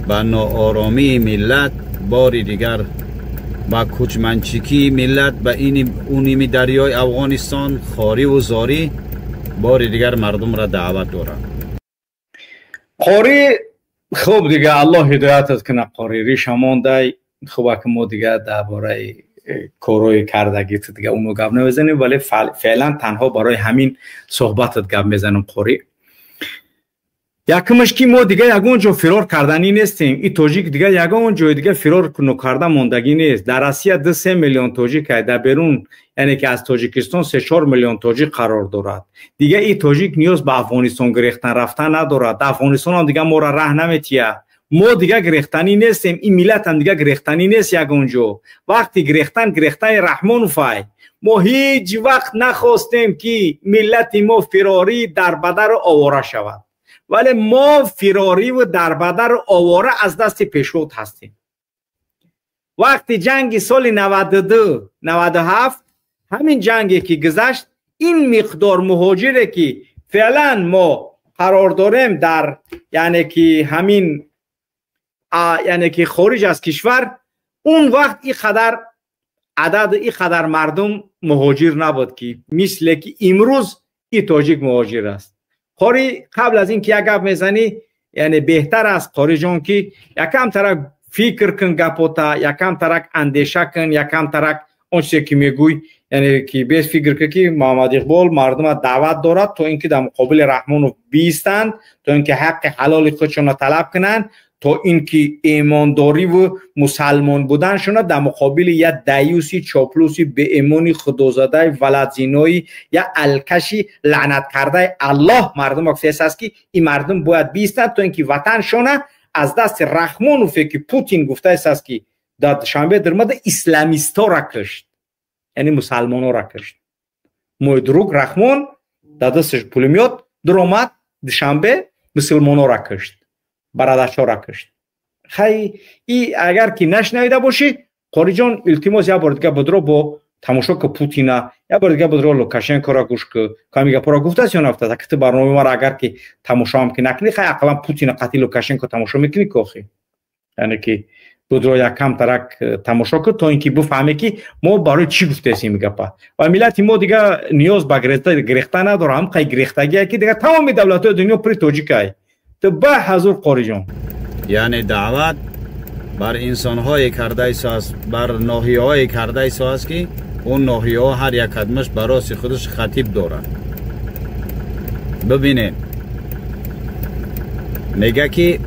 به ناآرامی ملت، بار دیگر به کوچمنچیکی ملت، به این اونیمی دریای افغانستان، خاری و زاری، بار دیگر مردم را دعوت دارند. قاری خوب دیگه الله هدایتت کنه قاری ریش مانده. خوب که ما دیگه درباره کارهای کردگیت دیگه اونو گپ نمیزنیم، ولی فعلا تنها برای همین صحبتت گپ میزنم قاری. якумаш ки мо дига ягон ҷо фирор карданӣ нестем. И тоҷик дига ягон ҷои дига фирор карда мондагӣ нест. Дар Россия 2-3 миллион тоҷик ай, дар берун яъне ки аз Тоҷикистон 3-4 миллион тоҷик қарор дорад. Дига и тоҷик ниёз ба Афғонистон гирехтан рафтан надорад. Дар Афғонистон ҳам дига моро раҳ наметиҳад. Мо дига гирехтанӣ нестем, ин миллат ҳам дига гирехтанӣ нест ягон ҷо. Вақти гирехтан гирехтани Раҳмонов ай. Мо ҳеҷ вақт нахостем ки миллати мо фирорӣ дарбадару овора шавад, вале мо фирорӣ ва дарбадару овора аз дасти пешвод ҳастем. Вақти ҷанги соли 92 97 ҳамин ҷанге ки гузашт, ин миқдор муҳоҷире ки феълан мо қарор дорем дар яъне ки ҳамин яъне ки хориҷ аз кишвар, он вақт ин қадар адад ин қадар мардум муҳоҷир набуд ки мисле ки имрӯз ин тоҷик муҳоҷир аст. Қори қабл аз ин ки як гап мезанӣ, яъне беҳтар аст қори ҷон ки якам тарак фикр кун гапота, якам тарак андеша кун, якам тарак он чизе ки мегӯй, яъне ки без фикр кун ки Муҳаммад Иқбол мардума даъват дорад то ин ки дар муқобили Раҳмонов биистанд, то ин ки ҳаққи ҳалоли худшонро талаб кунанд, то ин ки имондориву мусалмон буданшона дар муқобили як даюси чоплуси беимони худозадаи валадзинои як алкаши лаънаткардаи Аллоҳ мардум гуфтааст аст ки ин мардум бояд биистанд то ин ки ватаншона аз дасти Раҳмонове ки Путин гуфтааст аст ки дар Душанбе даромада исламистора кушт, яъне мусалмонора кушт. Мой друг Раҳмон дар дасташ пулемёт даромад Душанбе, мусулмонора кушт, бародарчора кушт. Хай и агар ки нашнавида бошӣ қориҷон, илтимос як бор дига бодро бо тамошо ку Путина, як бор дига бодро Лукашенкоро гӯш ку, ками гапоро гуфтааст ё нафтааст. Аки ту барномаи маро агар ки тамошоам ки накунӣ, хай ақаллан Путина қатъи Лукашенко тамошо мекунӣ ку охи, яъне ки бодро якам тарак тамошо ку то ин ки бифаҳме ки мо барои чӣ гуфтаестем ин гапа. Ва миллати мо дига ниёз ба гирехта надорад, ҳам қай гирехтагие ки дига тамоми давлатҳои дунё пури тоҷикай. Ту ба ҳазур қориҷон. Яъне даъват бар инсонҳое кардаисоаст, бар ноҳияҳое кардаисоаст ки он ноҳияҳо ҳар як қадмаш ба рости худаш хатиб дорад. Бибинед, мега ки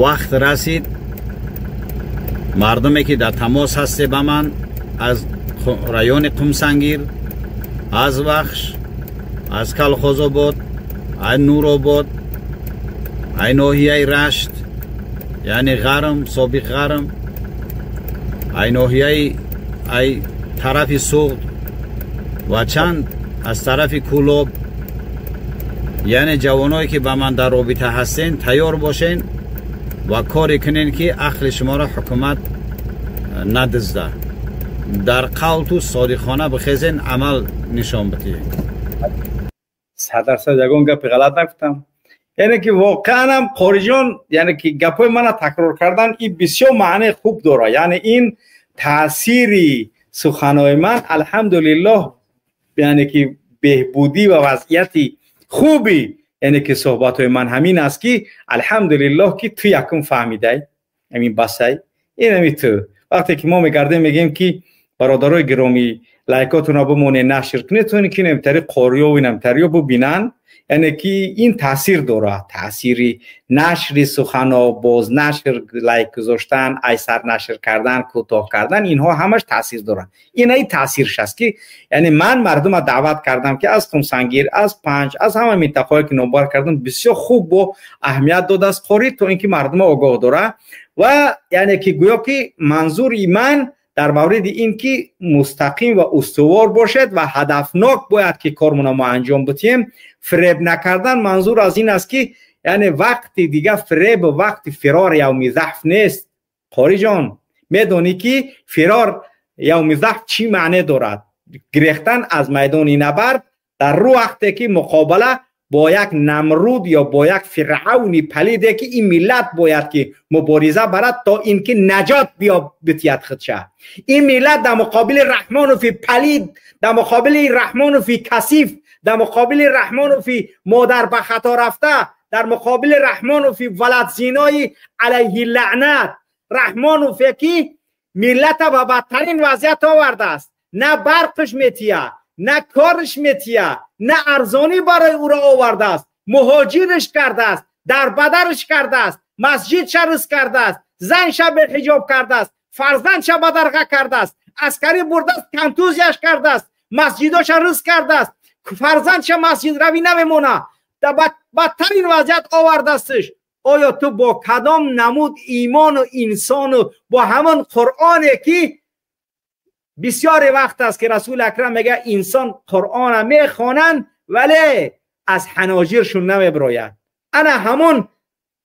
вақт расид, мардуме ки дар тамос ҳасте ба ман аз райони Қумсангир, аз Вахш, аз Калхозобод, ай Нуробод, ай ноҳияи Рашт, яъне Ғарм, собиқ Ғарм, ай ноҳияи ай тарафи Суғд ва чанд аз тарафи Кӯлоб, яъне ҷавоное ки ба ман дар робита ҳастен, тайёр бошен ва коре кунен ки ақли шуморо ҳукумат надизда. Дар қавлту содиқона бихезен, амал нишон бидиҳед. 100% ягон гапи ғалат нагуфтам. Яъне ки воқеан ҳам қориҷон, яъне ки гапҳои мана такрор кардан ин бисёр маънии хуб дорад. Яъне ин таъсири суханои ман алҳамдулиллоҳ, яъне ки беҳбудӣ ва вазъияти хуби яъне ки суҳбатҳои ман ҳамин аст ки алҳамдулиллоҳ ки ту якум фаҳмидай, ҳамин басай, ин ҳами ту. Вақте ки мо мегардем мегӯем ки бародарои гиромӣ лайкотонро бимонед, нашр кунед, то ин ки инамтари қориёву инамтариё бубинанд, яъне ки ин таъсир дорад. Таъсири нашри сухано, бознашр, лайк гузоштан, айсар нашр кардан, кӯтоҳ кардан, инҳо ҳамаш таъсир дорад. Ина ин таъсирш аст ки яъне ман мардума даъват кардам ки аз Қумсангир, аз Панҷ, аз ҳама минтақаҳое ки номбар кардам, бисёр хуб бо аҳамият додааст қорӣ, то ин ки мардума огоҳ дорад. Ва яъне ки гӯё ки манзури ман дар мавриди ин ки мустақим ва устувор бошед ва ҳадафнок бояд ки кормона мо анҷом бидиҳем. Фиреб накардан манзур аз ин аст ки яъне вақти дига фиреб, вақти фирор явми заҳф нест. Қориҷон, медонӣ ки фирор явми заҳф чӣ маъне дорад? Гирехтан аз майдони набард дар рӯ вақте ки муқобала با یک نمرود یا با یک فرعون پلیده که این ملت باید که مبارزه برد تا اینکه نجات بیا بتید خودشه. این ملت در مقابل رحمانوف پلید، در مقابل رحمانوف کثیف، در مقابل رحمانوف مادر به خطا رفته، در مقابل رحمانوف ولد زینای علیه لعنت، رحمانوف که ملت به بدترین وضعیت آورده است. نه برقش میتیه، نه کارش میتیه، نه ارزانی برای او را آورده است، مهاجرش کرده است، در بدرش کرده است، مسجد شرس کرده است، زن شب حجاب کرده است، فرزند شب بدرقه کرده است، عسکری برده است، کنتوزیش کرده است، مسجداش رس کرده است، فرزند شب مسجد روی نمیمونه، در بدترین وضعیت آورده استش. آیا تو با کدام نمود ایمان و انسان و با همان قرآنی که بسیار وقت است که رسول اکرم میگه انسان قرآن میخوانند ولی از حناجرشون نمیبراید. انا همون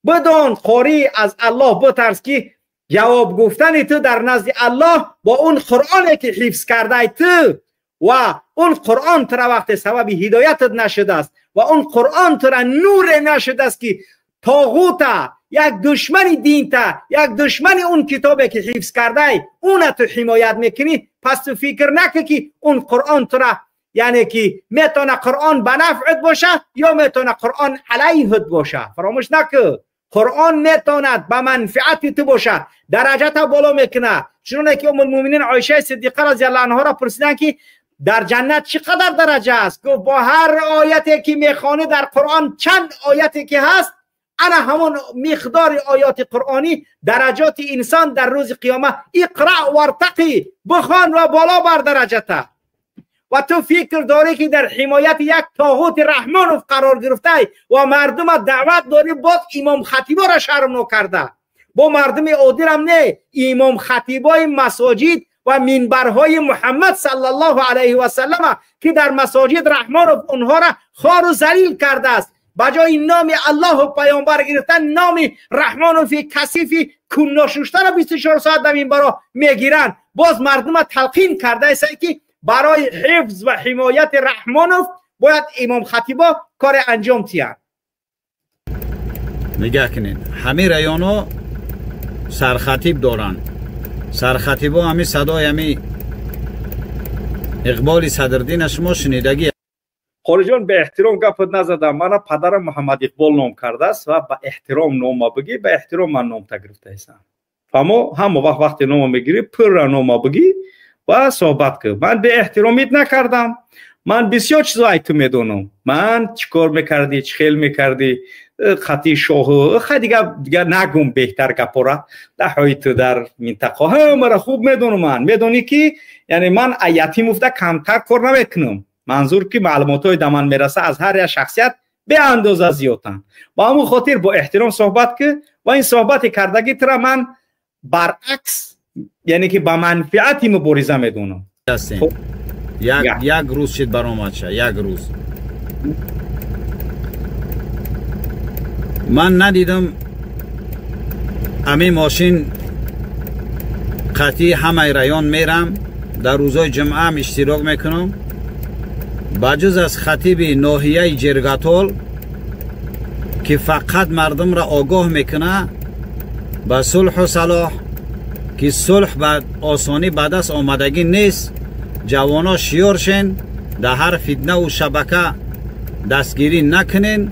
بدون قاری از الله بترس که جواب گفتن تو در نزد الله با اون قرآنی که حفظ کرده تو و اون قرآن تو را وقت سبب هدایتت نشده است و اون قرآن تو را نور نشده است که طاغوت یک دشمن دین تا یک دشمن اون کتابی که حفظ کرده اون تو حمایت میکنی. پس تو فکر نکن که اون قرآن تو را، یعنی که میتونه قرآن به نفعت باشه یا میتونه قرآن علیهت باشه. فراموش نکن قرآن میتواند به منفعت تو باشه، درجه تا بالا میکنه. چون که ام المؤمنین عایشه صدیقه رضی الله عنها را پرسیدن که در جنت چقدر درجه است، گفت با هر آیتی که میخوانی در قرآن چند آیتی که هست، انا همون مقدار آیات قرآنی درجات انسان در روز قیامت. اقرأ وارتقی، بخوان و بالا بر درجته. و تو فکر داری که در حمایت یک طاغوت رحمانوف قرار گرفته و مردم دعوت داری، باز امام خطیبا را شرم نکرده، با مردم عادی هم نه، امام خطیبای مساجد و منبرهای محمد صلی الله علیه و سلم که در مساجد رحمانوف اونها را خوار و ذلیل کرده است، بجای نام الله و پیامبر گرفتن نام رحمانوف کثیفی کون ناششته را 24 ساعت در منبرها میگیرن. باز مردم تلقین کرده است که برای حفظ و حمایت رحمانوف باید امام خطیبا کار انجام تیان. نگاه کنین همه رایانو سرخطیب دارن، سرخطیبا همی صدای همی اقبال صدردین شما شنیدگی. خارجان به احترام گپت نزدم، من پدرم محمد اقبال نام کرده است و به احترام نام بگی، به احترام من نام تا گرفته هستم. فهمو هم وقت وقتی نام میگیری پر نام بگی و صحبت کن. من به احترامیت نکردم، من بسیار چیزایی تو میدونم، من چیکار میکردی، چی خیل میکردی، خطی شاه خیلی دیگه نگم بهتر گپورا در های تو در منطقه ها مرا خوب میدونم. من میدونی که یعنی من ایتی مفته کمتر کار نمیکنم، منظور که معلومات های دمن میرسه از هر یک شخصیت به اندازه زیادن. با همون خاطر با احترام صحبت که و این صحبت کردگی ترا من برعکس یعنی که با منفعتی مبارزه میدونم. یک روز شد برآمد شد، یک روز من ندیدم امی ماشین قطعی همه رایان میرم، در روزای جمعه هم اشتراک میکنم، بجز از خطیب ناحیه جرگاتول که فقط مردم را آگاه میکنه به صلح و صلاح، که صلح به آسانی به دست آمدگی نیست. جوانا شیار شین، در هر فتنه و شبکه دستگیری نکنین،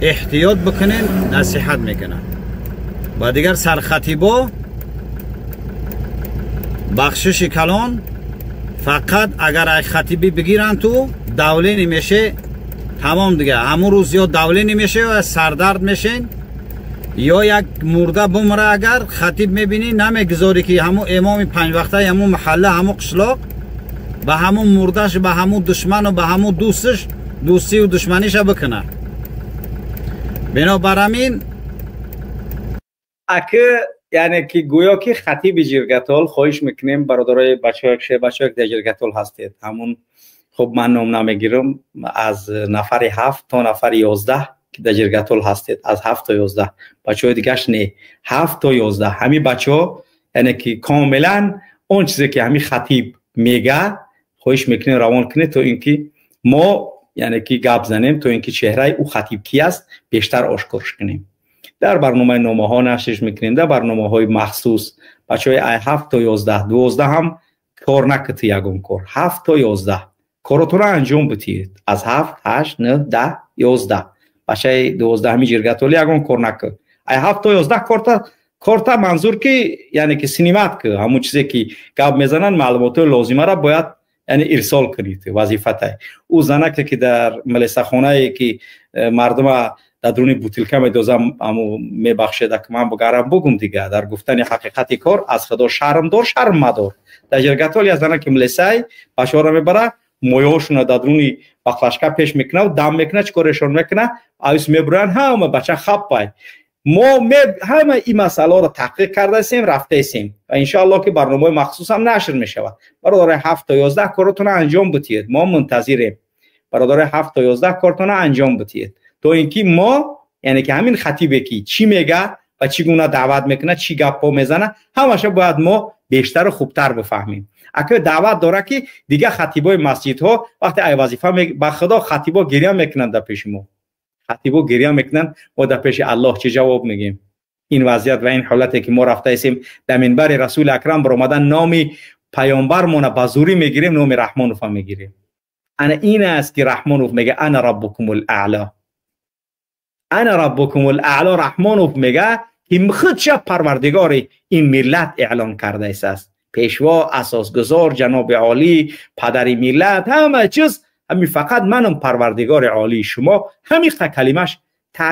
احتیاط بکنین، نصیحت میکنه. و دیگر سرخطیبا بخشش کلان فقط اگر خطیبی بگیرن تو دوله نمیشه تمام دیگه، همون روز یا دوله نمیشه و سردرد میشین یا یک مرده بمره. اگر خطیب میبینی نمیگذاری که همون امام پنج وقته همون محله همون قشلاق به همون مردهش به همون دشمن و به همون دوستش دوستی و دشمنیش بکنه. بنابراین اکه یعنی که گویا که خطیب جرگتال خواهش میکنیم برادرای بچه‌های بچه‌ای که در جرگتال هستید، همون خب من نام نمیگیرم، از نفر 7 تا نفر 11 که در جرگتال هستید، از 7 تا 11 بچه‌های دیگه‌اش نه، 7 تا 11 همین بچه‌ها یعنی که کاملا اون چیزی که همین خطیب میگه خواهش میکنیم روان کنید تا اینکه ما Яъне ки гап занем, то ин ки чеҳраи ӯ хатиб ки аст, бештар ошкорш кунем. Дар барномаи номаҳо нашрш мекунем, дар барномаҳои махсус. Бачаҳои ай 7 то 11, 12 ҳам кор накунед, ягон кор. 7 то 11 коротонро анҷом бидиҳед. Аз 7, 8, 9, 10, 11. Бачаи 12-ҳами ҷиргатолӣ ягон кор накун. Ай 7 то 11 корта манзур ки, яъне ки синимат ки ҳамон чизе ки гап мезананд, маълумотҳои лозимаро бояд, яъне, ирсол кунед, вазифатай. Ӯ занаке ки дар милисахонае ки мардума дар дуруни бутилка медозам, аму мебахшед, ак ман бугарам бугум дига, дар гуфтани ҳақиқати кор аз худо шарм дор, шарм мадор. Дар ҷиргатол я занаки милисай бачаҳоро мебара, моёҳошонро дар дуруни баклашка пеш мекунад, дам мекунад, чӣ корешон мекунад, аюс мебуранд, ҳама бача хаппай. Мо ҳама ин масъаларо таҳқиқ кардаистем, рафтаистем ва иншоаллоҳ ки барномаҳои махсус ҳам нашр мешавад. Бародарои 7 то 11 коротонро анҷом бидиҳед, мо мунтазирем. Бародарои 7 то 11 кортонро анҷом бидиҳед, то ин ки мо, яъне ки ҳамин хатибе ки чӣ мега ва чӣ гуна даъват мекунад, чӣ гапҳо мезанад, ҳамаша бояд мо бештару хубтар бифаҳмем. Ака даъват дорад ки дигар хатибои масҷидҳо вақте ай вазифа, ба худо, хатибо гиря мекунанд дар пеши мо, хатибо гиря мекунанд. Мо дар пеши аллоҳ чӣ ҷавоб мегем? Ин вазъият ва ин ҳолате ки мо рафтаистем, дар минбари расули акрам баромадан, номи паёмбармона ба зурӣ мегирем, номи Раҳмонова мегирем. Ана ин аст ки Раҳмонов мега: «Ана раббукумул аъло, ана раббукумул аъло». Раҳмонов мега ки худша парвардигори ин миллат эълон кардааст, пешво, асосгузор, ҷаноби олӣ, падари миллат, ҳама чиз, ҳамин фақат манам парвардигори олии шумо. Ҳамин калимаш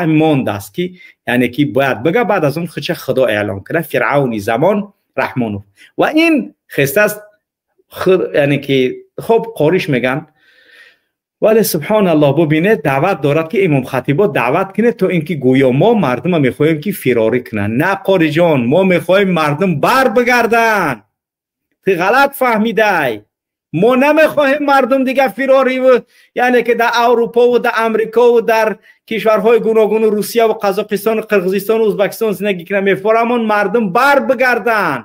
мондааст ки, яъне ки бояд бига, баъд аз он худша худо эълон кунад. Фиръавни замон Раҳмонов ва ин хестааст, яъне ки хоб қориш меган. Вале субҳоналлоҳ, бубинед, даъват дорад ки имомхатибо даъват кунед, то ин ки гӯё мо мардума мехоҳем ки фирорӣ кунанд. На, қориҷон, мо мехоҳем мардум бар бигарданд. Ту ғалат фаҳмидай. Мо намехоҳем мардум дигар фирориву, яъне ки дар Аврупову дар Амрикову дар кишварҳои гуногуну Русияву Қазоқистону Қирғизистону Ӯзбекистон зиндагӣ кунанд. Мефорамон мардум бар бигарданд.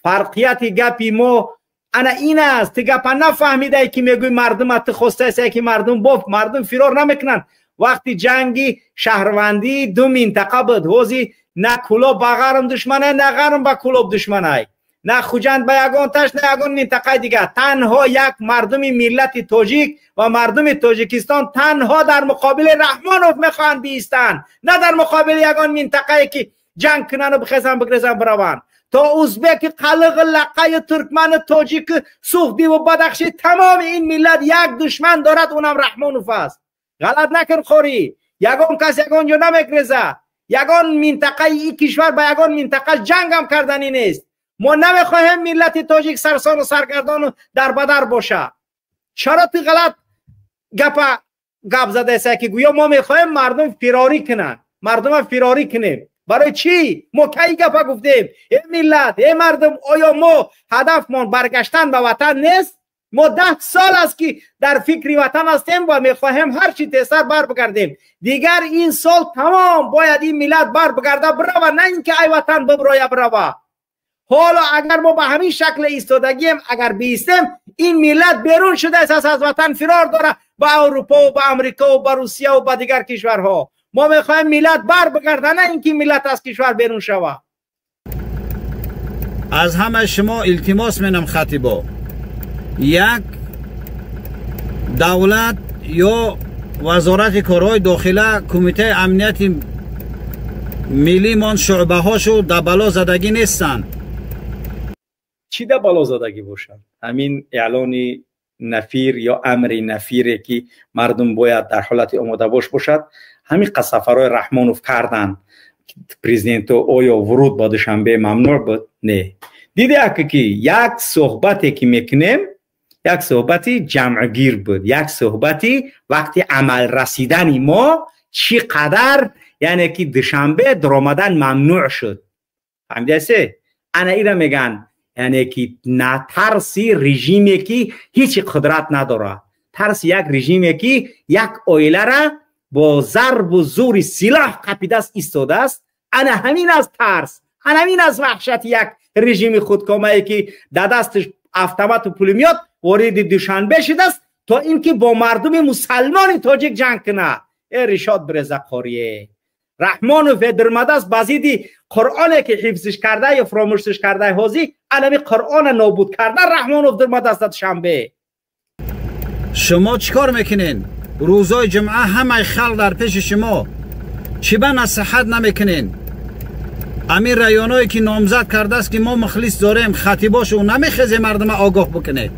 Фарқияти гапи мо ана ин аст. Ту гапа нафаҳмидай ки мегӯй мардума ту хостаест ки мардум боф, мардум фирор намекунанд. Вақти ҷанги шаҳрвандӣ ду минтақа буд. Ҳози на Кӯлоб ба ғарм душманай, на ғарм ба Кӯлоб душманай, на Хуҷанд ба ягон таш, на ягон минтақаи дигар. Танҳо як мардуми миллати тоҷик ва мардуми Тоҷикистон танҳо дар муқобили Раҳмонов мехоҳанд биистанд, на дар муқобили ягон минтақае ки ҷанг кунану бихезанд, бигрезанд, бираванд. То узбеки, қалиғи, лаққаю, туркману, тоҷику, суғдиву, бадахши, тамоми ин миллат як душман дорад, унам Раҳмонов аст. Ғалат накун, қорӣ. Ягон кас ягон ҷо намегреза, ягон минтақаи ин кишвар ба ягон минтақа ҷангам карданӣ нест. Мо намехоҳем миллати тоҷик сарсону саргардону дарбадар боша. Чаро ту ғалат гапа гап задаеса ки гӯё мо мехоҳем мардум фирорӣ кунанд, мардума фирорӣ кунем? Барои чӣ? Мо кай гапа гуфтем? Э миллат, э мардум, оё мо ҳадафмон баргаштан ба ватан нест? Мо 10 сол аст ки дар фикри ватан ҳастем ва мехоҳем ҳарчи тезтар бар бигардем. Дигар ин сол тамом, бояд ин миллат бар бигарда, бирава, на ин ки ай ватан биброя, бирава. Ҳоло агар мо ба ҳамин шакли истодагием, агар биистем, ин миллат берун шудааст, аз ватан фирор дорад ба Аврупову ба Амрикову ба Русияву ба дигар кишварҳо. Мо мехоҳем миллат бар бигарда, на ин ки миллат аз кишвар берун шавад. Аз ҳама шумо илтимос менам, хатибо, як давлат ё вазорати корҳои дохила, кумитаи амнияти миллимон шӯъбаҳошу дар бало задагӣ нестанд. Чӣ да бало задагӣ бошанд? Ҳамин эълони нафир ё амри нафире ки мардум бояд дар ҳолати омодабош бошад, ҳамин қад сафарҳои Раҳмонов карданд президенту, оё вуруд ба Душанбе мамнӯъ буд? Не. Диде ки як суҳбате ки мекунем, як суҳбати ҷамъгир буд, як суҳбати вақти амал расидани мо чӣ қадар, яъне ки Душанбе даромадан мамнӯъ шуд. Фаҳмидасе? Ана ира меган, яъне ки на тарси режиме ки ҳеҷ қудрат надорад, тарси як режиме ки як оилара бо зарбу зури силоҳ қапидааст, истодааст. Ана ҳамин аст тарс, ана ҳамин аст ваҳшати як режими худкомае ки дар дасташ автомату пулемёт вориди Душанбе шудааст. تا اینکه با مردم مسلمان تاجیک جنگ کنه. ای ریشاد برزا قاریه، رحمانوف درمده است بازیدی قرآن که حفظش کرده یا فراموشش کرده حاضی علمی قرآن نابود کرده رحمانوف درمده است شنبه. شما چیکار میکنین؟ روزای جمعه همه خلق در پیش شما چی به نصیحت نمیکنین؟ امیر رایانایی که نامزد کرده است که ما مخلص داریم خطیباشو نمیخزه مردم آگاه بکنه.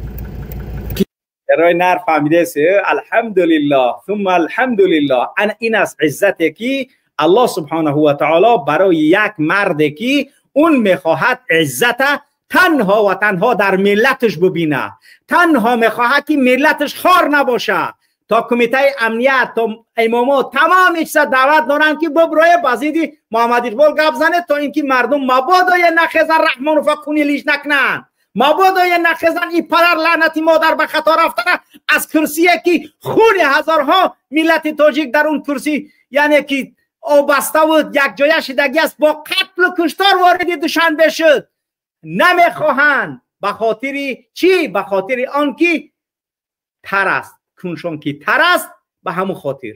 برای نر فهمیده سه الحمدلله ثم الحمدلله. این از عزت که الله سبحانه و تعالی برای یک مرد که اون میخواهد عزت تنها و تنها در ملتش ببینه، تنها میخواهد که ملتش خار نباشه، تا کمیته امنیت تا امامات تمام چیز دعوت دارن که ببرای بازیدی محمد اقبال گپ زنه تا اینکه مردم مبادا نخزن رحمانوف خونی نکنن، مبادا نخزن این پدر لعنتی مادر به خطا رفته از کرسی که خون هزارها ملت تاجیک در اون کرسی یعنی که آبسته بود یک جایه شدگی است با قتل و کشتار وارد دوشنبه شد. نمیخواهند. به خاطر چی؟ به خاطر آنکه تر است، کنشون که تر است، به همون خاطر.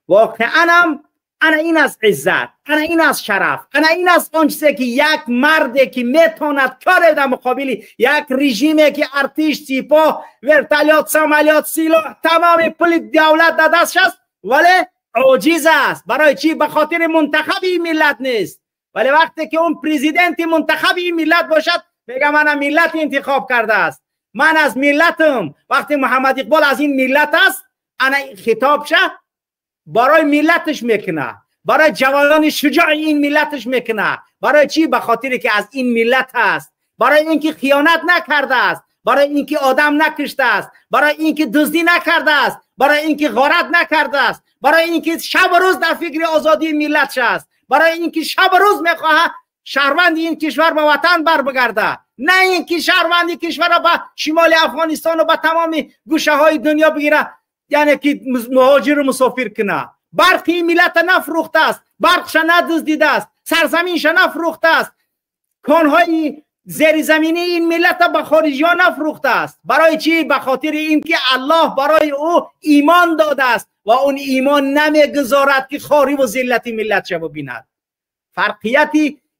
واقعا هم انا این از عزت، انا این از شرف، انا این از آن چیزی که یک مرد که میتواند کار در مقابل یک رژیمی که ارتش، سپاه، ورتالیات، سامالیات، سلاح، تمام پول دولت در دستش است ولی عاجز است. برای چی؟ به خاطر منتخب این ملت نیست. ولی وقتی که اون پرزیدنت منتخب این ملت باشد میگه من ملت انتخاب کرده است، من از ملتم. وقتی محمد اقبال از این ملت است، انا خطاب شه برای ملتش میکنه، برای جوانان شجاع این ملتش میکنه. برای چی؟ به خاطر که از این ملت است، برای اینکه خیانت نکرده است، برای اینکه آدم نکشته است، برای اینکه دزدی نکرده است، برای اینکه غارت نکرده است، برای اینکه شب و روز در فکر آزادی ملتش است، برای اینکه شب و روز میخواهد شهروند این کشور به وطن بر بگرده، نه اینکه شهروند کشور را به شمال افغانستان و به تمام گوشه های دنیا بگیره، یعنی که مهاجر و مسافر کنه. برقی ملت نفروخته است، برقش ندزدیده است، سرزمینش نفروخته است، کانهای زیرزمینی این ملت به خارجی ها نفروخته است. برای چی؟ به خاطر اینکه الله برای او ایمان داده است و اون ایمان نمیگذارد که خواری و ذلت ملت شه ببیند. فرقیت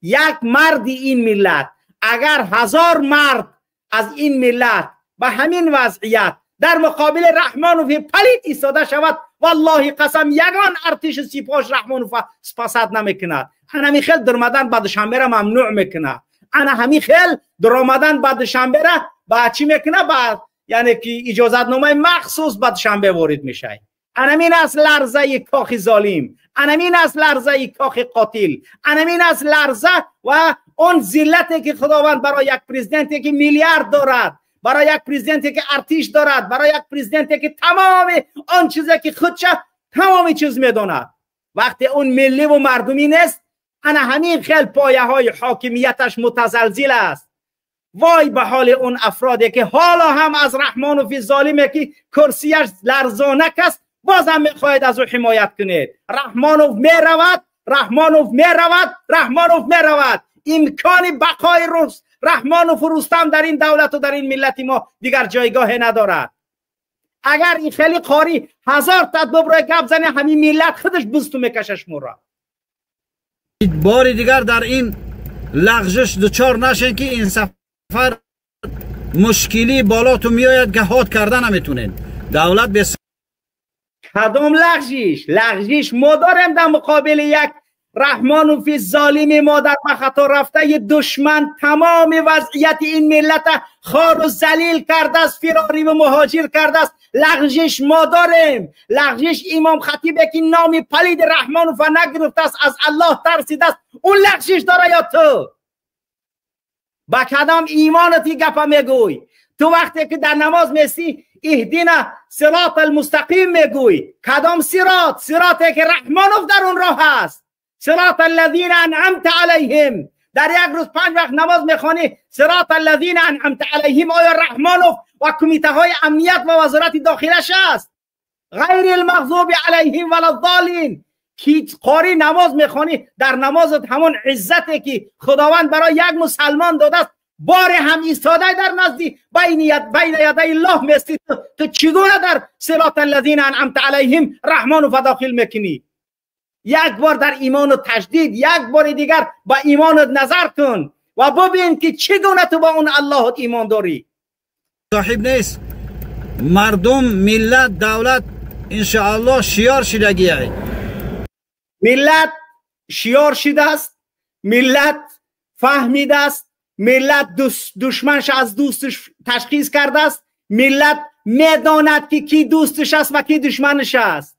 یک مرد این ملت، اگر 1000 مرد از این ملت به همین وضعیت در مقابل رحمانوف پلید ایستاده شود، والله قسم یگان ارتش سپاهش رحمانوف سپاسد نمیکند. انا همین خیل درآمدن به دوشنبه را ممنوع میکنه. انا همین خیل درآمدن به دوشنبه را با چی میکنه؟ با یعنی که اجازت نامه مخصوص به دوشنبه وارد میشه. انا از لرزه کاخ ظالم، انا از لرزه کاخ قاتل، انا از لرزه و اون ذلتی که خداوند برای یک پرزیدنتی که میلیارد دارد، برای یک پرزیدنتی که ارتش دارد، برای یک پرزیدنتی که تمام آن چیزی که خودش تمام چیز میداند، وقتی اون ملی و مردمی نیست، انا همین خیل پایه های حاکمیتش متزلزل است. وای به حال اون افرادی که حالا هم از رحمانوف ظالمی که کرسیش لرزانک است باز هم میخواهید از او حمایت کنید. رحمانوف میرود، رحمانوف میرود، رحمانوف میرود. امکان بقای روس رحمانوف و رستم در این دولت و در این ملت ما دیگر جایگاه ندارد. اگر این خیلی قاری 1000 تا ببرای گپ زنه، همین ملت خودش بستو میکشش مورا. باری دیگر در این لغزش دچار نشین که این سفر مشکلی بالا تو میآید که هات کرده نمیتونین. دولت به کدام لغزش؟ لغزش ما داریم در مقابل یک رحمانوف ظالم مادر به خطا رفته یه دشمن تمام وضعیت این ملت خار و ذلیل کرده است، فراری و مهاجر کرده است. لغزش ما داریم، لغزش امام خطیب که نام پلید رحمانوف نگرفته است، از الله ترسیده است، اون لغزش داره یا تو؟ با کدام ایمانت این گپا میگوی؟ تو وقتی که در نماز میسی اهدنا صراط المستقیم میگوی، کدام صراط؟ صراطی که رحمانوف در اون راه است، صراط الذین انعمت علیهم. در یک روز 5 وقت نماز میخوانی، صراط الذین انعمت علیهم آیا رحمانوف و کمیته های امنیت و وزارت داخلش است؟ غیر المغضوب علیهم ولا الضالین. کی قاری نماز میخوانی، در نمازت همون عزتی که خداوند برای یک مسلمان داده است بار هم ایستاده در نزدی بین یدی الله میستی. تو چگونه در صراط الذین انعمت علیهم رحمان و داخل میکنی؟ یک بار در ایمان و تجدید، یک بار دیگر با ایمانت نظر کن و ببین که چگونه تو با اون الله ایمان داری. صاحب نیست مردم، ملت، دولت انشاءالله شیار شدگیه. ملت شیار شده است، ملت فهمیده است، ملت دشمنش از دوستش تشخیص کرده است، ملت میداند که کی دوستش است و کی دشمنش است.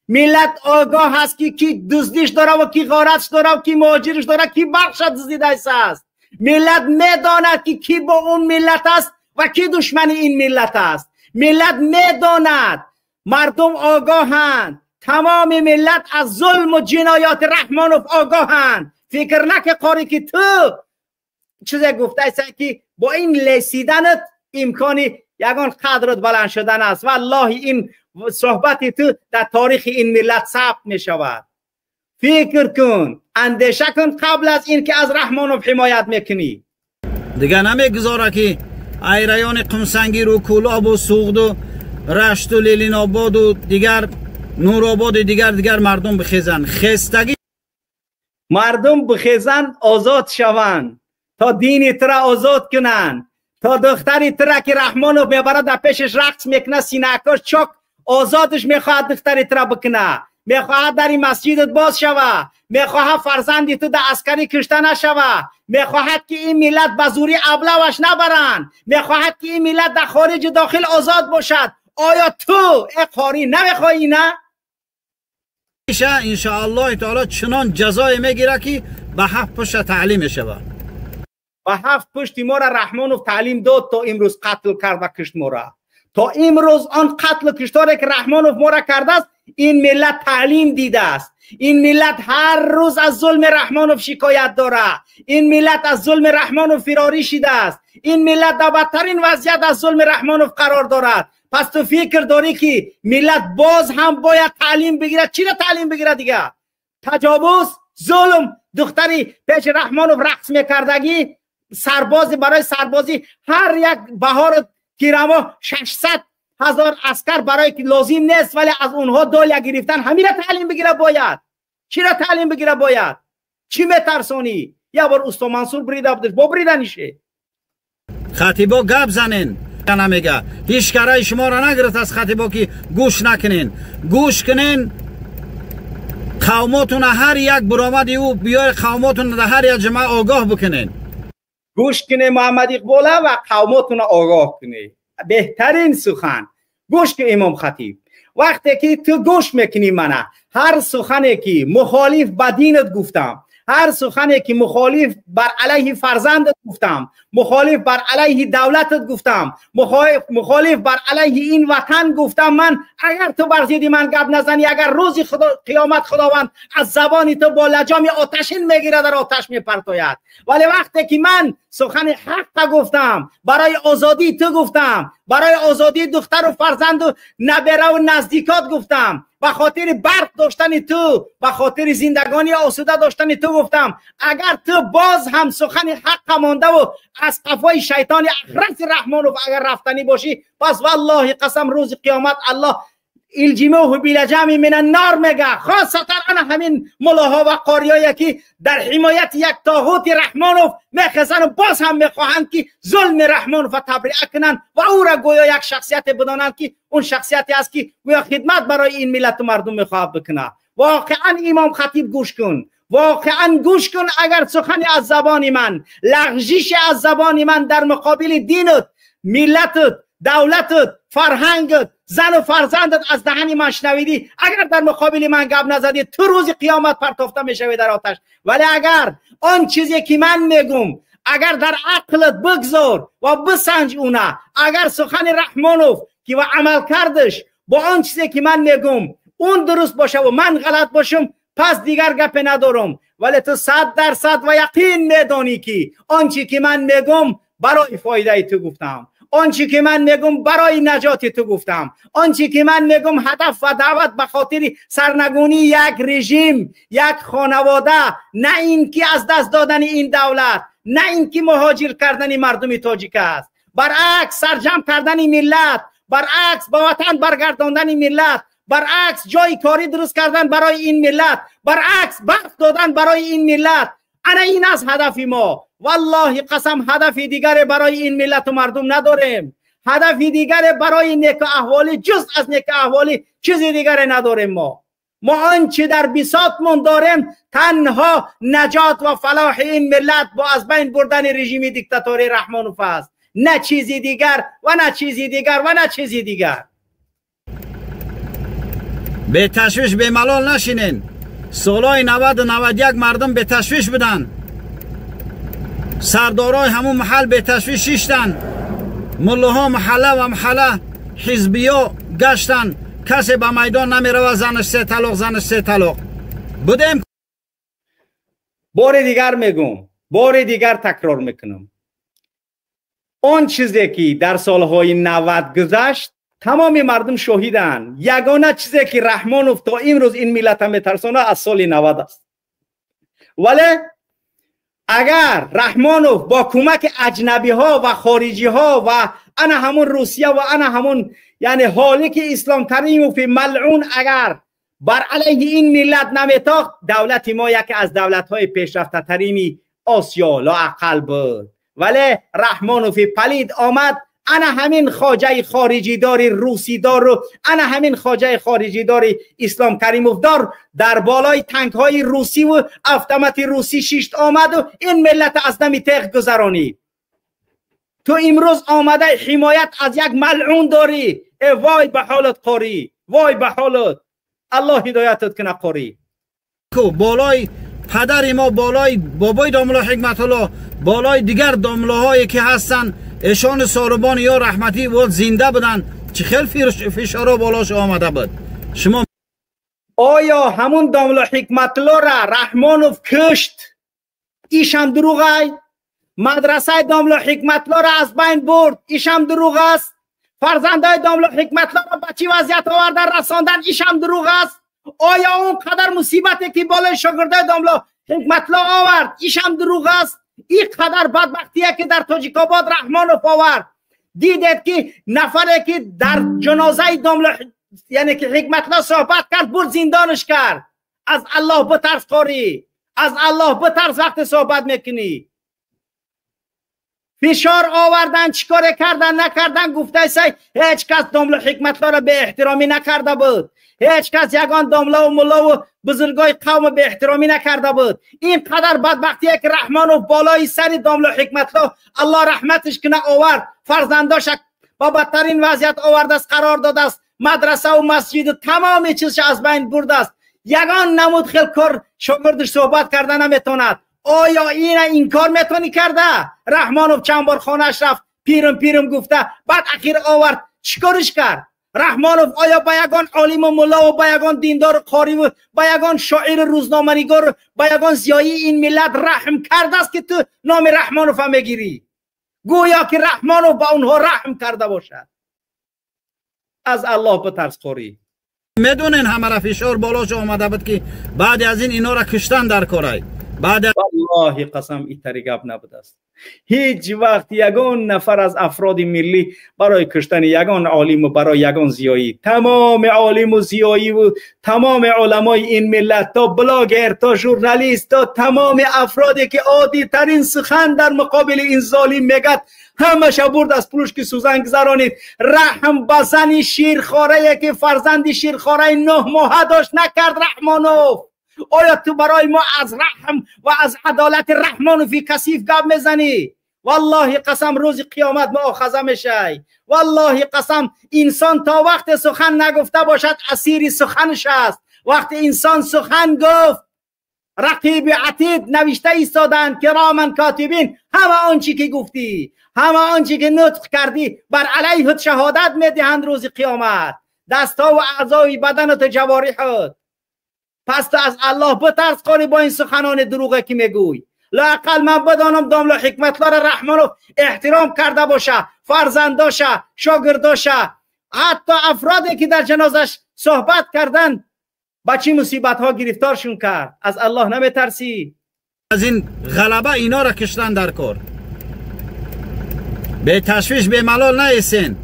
ملت آگاه است که کی دزدیش داره و کی غارتش داره و کی مهاجرش داره، کی بخش دزدیده است. ملت میداند که کی با اون ملت است و کی دشمن این ملت است. ملت میداند، مردم آگاهند، تمام ملت از ظلم و جنایات رحمانوف آگاهند. فکر نکه قاری که تو چیزی گفته است که با این لیسیدنت امکانی یگان قدرت بلند شدن است. والله این صحبت تو در تاریخ این ملت ثبت می شود. فکر کن، اندیشه کن قبل از این که از رحمانوف حمایت میکنی. دیگه نمیگذاره که ایرایان قمسنگیر و کولاب و سوغد و رشت و لیلین آباد و دیگر نورآباد دیگر مردم بخیزن. خستگی مردم بخیزن، آزاد شوند، تا دین ترا آزاد کنن، تا دختری ترا که رحمانوف میبره در پیشش رقص میکنه، سینه‌کاش چاک آزادش میخواهد دختری ترا بکنه، میخواهد در این مسجدت باز شوه، میخواهد فرزندی تو در عسکری کشته نشوه، میخواهد که این ملت به زوری ابلوش نبرند، میخواهد که این ملت در خارج داخل آزاد باشد. آیا تو اقاری نمیخواهی؟ نه انشاءالله تعالی چنان جزای میگیره که به هفت پشت تعلیم شود. و هفت پشت ما را رحمانوف تعلیم داد تا امروز قتل کرد و کشت ما را. تا امروز آن قتل و کشتاری که رحمانوف ما را کرده است، این ملت تعلیم دیده است. این ملت هر روز از ظلم رحمانوف شکایت داره. این ملت از ظلم رحمانوف فراری شده است. این ملت در بدترین وضعیت از ظلم رحمانوف قرار دارد. پس تو فکر داری که ملت باز هم باید تعلیم بگیرد؟ چی را تعلیم بگیرد دیگه؟ تجاوز، ظلم، دختری پیش رحمانوف رقص میکردگی، سربازی برای سربازی هر یک بهار تیرما 600,000 عسکر برای که لازم نیست، ولی از اونها دالیا گرفتن. همین را تعلیم بگیره باید. چی را تعلیم بگیره باید؟ چی میترسونی؟ یه بار استا منصور بریده بودش، با بریده نیشه. خطیبا گپ زنین نمیگه، هیچ کرای شما را نگرفت از خطیبا که گوش نکنین. گوش کنین قوماتون هر یک برآمدی او بیار، قوماتون در هر یک جمعه آگاه بکنین. گوش کنه محمد اقبال و قوماتون آگاه کنه. بهترین سخن گوش که امام خطیب. وقتی که تو گوش میکنی منه، هر سخنی که مخالف با دینت گفتم، هر سخنی که مخالف بر علیه فرزندت گفتم، مخالف بر علیه دولتت گفتم، مخالف بر علیه این وطن گفتم، من اگر تو بر ضد من گپ نزنی، اگر روز خدا قیامت خداوند از زبان تو با لجام آتشین میگیره، در آتش میپرتاید. ولی وقتی که من سخن حق گفتم، برای آزادی تو گفتم، برای آزادی دختر و فرزند و نبره و نزدیکات گفتم، به خاطر برق داشتن تو، به خاطر زندگانی آسوده داشتن تو گفتم، اگر تو باز هم سخن حق مانده و از قفای شیطان اخرس رحمانوف اگر رفتنی باشی، پس والله قسم روز قیامت الله الجموه بلجام من النار میگه. خاصتا انا همین ملاها و قاریایی که در حمایت یک طاغوت رحمانوف میخزن و باز هم میخواهند که ظلم رحمانوف تبرئه کنند و او را گویا یک شخصیت بدانند که اون شخصیتی است که گویا خدمت برای این ملت و مردم میخواهد بکنه. واقعا امام خطیب گوش کن، واقعا گوش کن. اگر سخنی از زبان من، لغزش از زبان من در مقابل دینت، ملتت، دولتت، فرهنگت، زن و فرزندت از دهن من شنویدی، اگر در مقابل من گپ نزدی، تو روز قیامت پرتافته میشوی در آتش. ولی اگر آن چیزی که من میگم اگر در عقلت بگذار و بسنج اونه، اگر سخن رحمانوف که و عمل کردش با آن چیزی که من میگم اون درست باشه و من غلط باشم، پس دیگر گپ ندارم. ولی تو 100% و یقین میدانی که آنچه که من میگم برای فایده تو گفتم، آنچه که من میگم برای نجات تو گفتم، آنچه که من میگم هدف و دعوت به خاطر سرنگونی یک رژیم، یک خانواده، نه اینکه از دست دادن این دولت، نه اینکه مهاجر کردن مردم تاجیک است. برعکس سرجم کردن ملت، برعکس با وطن برگرداندن ملت، برعکس جای کاری درست کردن برای این ملت، برعکس برق دادن برای این ملت. انا این از هدف ما. والله قسم هدف دیگر برای این ملت و مردم نداریم. هدف دیگر برای نیک احوالی جز از نیک احوالی چیز دیگر نداریم. ما آنچه در بساطمون داریم تنها نجات و فلاح این ملت با از بین بردن رژیم دیکتاتوری رحمانوف است، نه چیزی دیگر و نه چیزی دیگر و نه چیزی دیگر. به تشویش به ملال نشینین. سالهای 90 و 91 مردم به تشویش بدن، سردارای همون محل به تشویش شیشتن، ملاها محله و محله حزبیا گشتن، کسی به میدان نمیره، زنش 3 طلاق، زنش 3 طلاق بودیم. بار دیگر میگم، بار دیگر تکرار میکنم، آن چیزی که در سالهای 90 گذشت تمام مردم شاهدن. یگانه چیزی که رحمانوف تا امروز این ملت هم میترسانه از سال 90 است. ولی اگر رحمانوف با کمک اجنبی ها و خارجی ها و انا همون روسیه و انا همون یعنی حالی که اسلام کریموف ملعون اگر بر علیه این ملت نمیتاخت، دولت ما یکی از دولت های پیشرفته ترین آسیا لااقل بود. ولی رحمانوف پلید آمد، انا همین خواجه خارجی داری روسی دار و انا همین خواجه خارجی داری اسلام کریموف دار در بالای تنک های روسی و افتمت روسی شیشت آمد و این ملت از دم تیغ گذرانی. تو امروز آمده حمایت از یک ملعون داری. ای وای به حالت قاری، وای به حالت. الله هدایتت کنه قاری. بالای پدر ما، بالای بابای داملا حکمت الله، بالای دیگر داملاهایی که هستن، ایشان ساربان یا رحمتی بود زنده بودن، چه خیلی فشارا بالاش آمده بود. شما آیا همون داملا حکمت الله را رحمانوف کشت؟ ایشم دروغ. مدرسه داملا حکمت الله را از بین برد، ایشم دروغ است. فرزندای داملا حکمت الله را به چی وضعیت آوردن رساندن، ایشم دروغ است. آیا اون قدر مصیبتی که بالای شاگردای داملا حکمت الله آورد، ایشم دروغ است. این قدر بدبختیه که در تاجیک آباد رحمانوف آورد. دیدید که نفری که در جنازه داملا یعنی که حکمت الله صحبت کرد، برد زندانش کرد. از الله بترس قاری، از الله بترس وقت صحبت میکنی. فشار آوردن، چیکار کردن نکردن، گفته سی هیچ کس داملا حکمت الله را به احترامی نکرده بود، هیچ کس یگان داملا و ملا و بزرگای قوم به احترامی نکرده بود. این قدر بدبختیه که رحمانوف بالای سر داملا حکمت الله الله رحمتش کنه آورد، فرزنداش با بدترین وضعیت آورده است، قرار داده است، مدرسه و مسجد و تمام چیزش از بین برده است. یگان نمود خیلی کار شاگردش صحبت کرده نمیتواند. آیا این انکار میتونی کرده؟ رحمانوف چند بار خانهش رفت، پیرم پیرم گفته، بعد اخیر آورد چیکارش کرد؟ رحمانوف آیا با یگان عالم و ملا و با یگان دیندار قاری و با یگان شاعر روزنامه‌نگار با یگان زیایی این ملت رحم کرده است که تو نام رحمانوف هم میگیری؟ گویا که رحمانوف با اونها رحم کرده باشد. از الله بترس قاری. میدونین همه را فشار بالاش آمده بود که بعد از این اینا را کشتن در کارای. بعد والله قسم این طریق نبوده است. هیچ وقت یگان نفر از افراد ملی برای کشتن یگان عالم و برای یگان زیایی، تمام عالم و زیایی و تمام علمای این ملت، تا بلاگر تا ژورنالیست تا تمام افرادی که عادی ترین سخن در مقابل این ظالم میگد، همش برد از پلوش که سوزن گذرانید. رحم به زن شیرخواره که فرزند شیرخواره 9 ماهه داشت نکرد رحمانوف. آیا تو برای ما از رحم و از عدالت رحمانوفی کثیف گپ میزنی؟ والله قسم روز قیامت مؤاخذه میشی. والله قسم انسان تا وقت سخن نگفته باشد اسیر سخنش است. وقتی انسان سخن گفت، رقیب عتید نوشته ایستادند، کرامن کاتبین، همه آنچه که گفتی، همه آنچه که نطق کردی بر علیهت شهادت میدهند روز قیامت. دستها و اعضای بدنت و جوارحت. پس تو از الله بترس قاری با این سخنان دروغه که میگوی. لااقل من بدانم داملا حکمت الله رحمانوف احترام کرده باشه، فرزنداشه، شاگرداشه، حتی افرادی که در جنازش صحبت کردن با چی مصیبت ها گرفتارشون کرد. از الله نمیترسی؟ Аз ин ғалаба инора киштан дар кор. Беташвиш, бемалол наесен.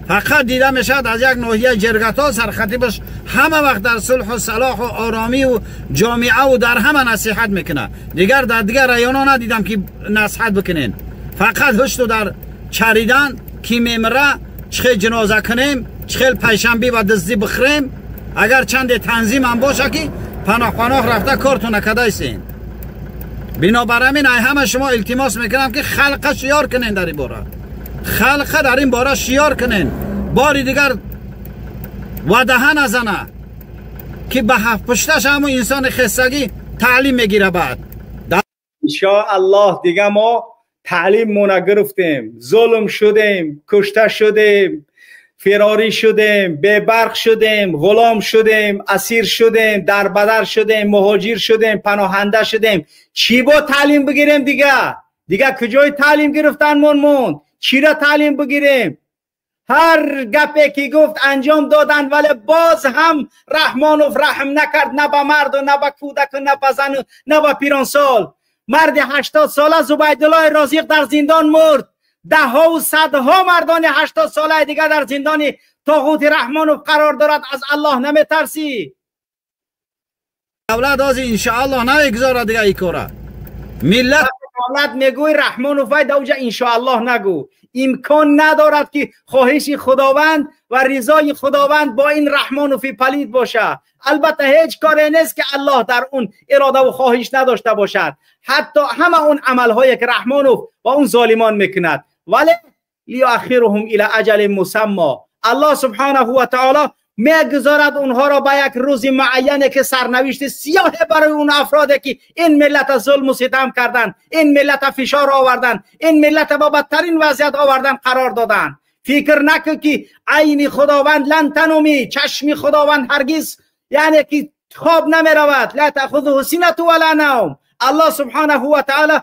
Фақат дида мешавад аз як ноҳия ҷиргато сархатибаш ҳама вақт дар сулҳу салоҳу оромию ҷомиаву дар ҳама насиҳат мекунад. Дигар дар дигар районҳо надидам ки насиҳат бикунен. Фақат ҳушту дар чаридан ки мемира, чӣ хел ҷиноза кунем, чӣ хел пайшанбӣ ва дуздӣ бихӯрем. Агар чанде танзимам боша ки паноҳ паноҳ рафта корту накардайсен. Бинобар ҳамин ай ҳама шумо илтимос мекунам ки халқа шиёр кунен дар ин бора. Халқа дар ин бора шиёр кунен. Бори дигар вадаҳа назана ки ба ҳафтпушташ ҳамун инсони хестагӣ таълим мегира баъд. Иншоаллоҳ дига мо таълиммона гирифтем, зулм шудем, кушта шудем, фирорӣ шудем, бебарқ шудем, ғулом шудем, асир шудем, дарбадар шудем, муҳоҷир шудем, паноҳанда шудем. Чӣ бо таълим бигирем дига? Дига куҷои таълим гирифтанмон монд? Чиро таълим бигирем? Ҳар гапе ки гуфт анҷом доданд, вале боз ҳам Раҳмонов раҳм накард на ба марду, на ба кӯдаку, на ба зану, на ба пиронсол. Марди 80 сола Зубайдуллои Розиқ дар зиндон мурд. Даҳҳову садҳо мардони 80 солаи дигар дар зиндони тоғути Раҳмонов қарор дорад. Аз Аллоҳ наметарсӣ? Давлат ози иншоаллоҳ намегузорад дига ин кора. Миллат давлат мегӯй Раҳмонов вай даоҷа иншоаллоҳ нагӯ. Имкон надорад ки хоҳиши Худованд ва ризои Худованд бо ин Раҳмонови палид бошад. Албатта ҳеҷ коре нест ки Аллоҳ дар он иродаву хоҳиш надошта бошад. Ҳатто ҳама он амалҳое ки Раҳмонов ва он золимон мекунад, вале лиюахируҳум ила аҷали мусаммо. Аллоҳ субҳанаҳу ва таоло мегузорад онҳоро ба як рӯзи муайяне ки сарнавишти сиёҳе барои он афроде ки ин миллата зулму ситам карданд, ин миллата фишор оварданд, ин миллата ба бадтарин вазъият овардан қарор доданд. Фикр накун ки айни Худованд лан тануми, чашми Худованд ҳаргиз яъне ки хоб намеравад. Ла таъхузуҳу синату вала навм. Аллоҳ субҳанаҳу ва таоло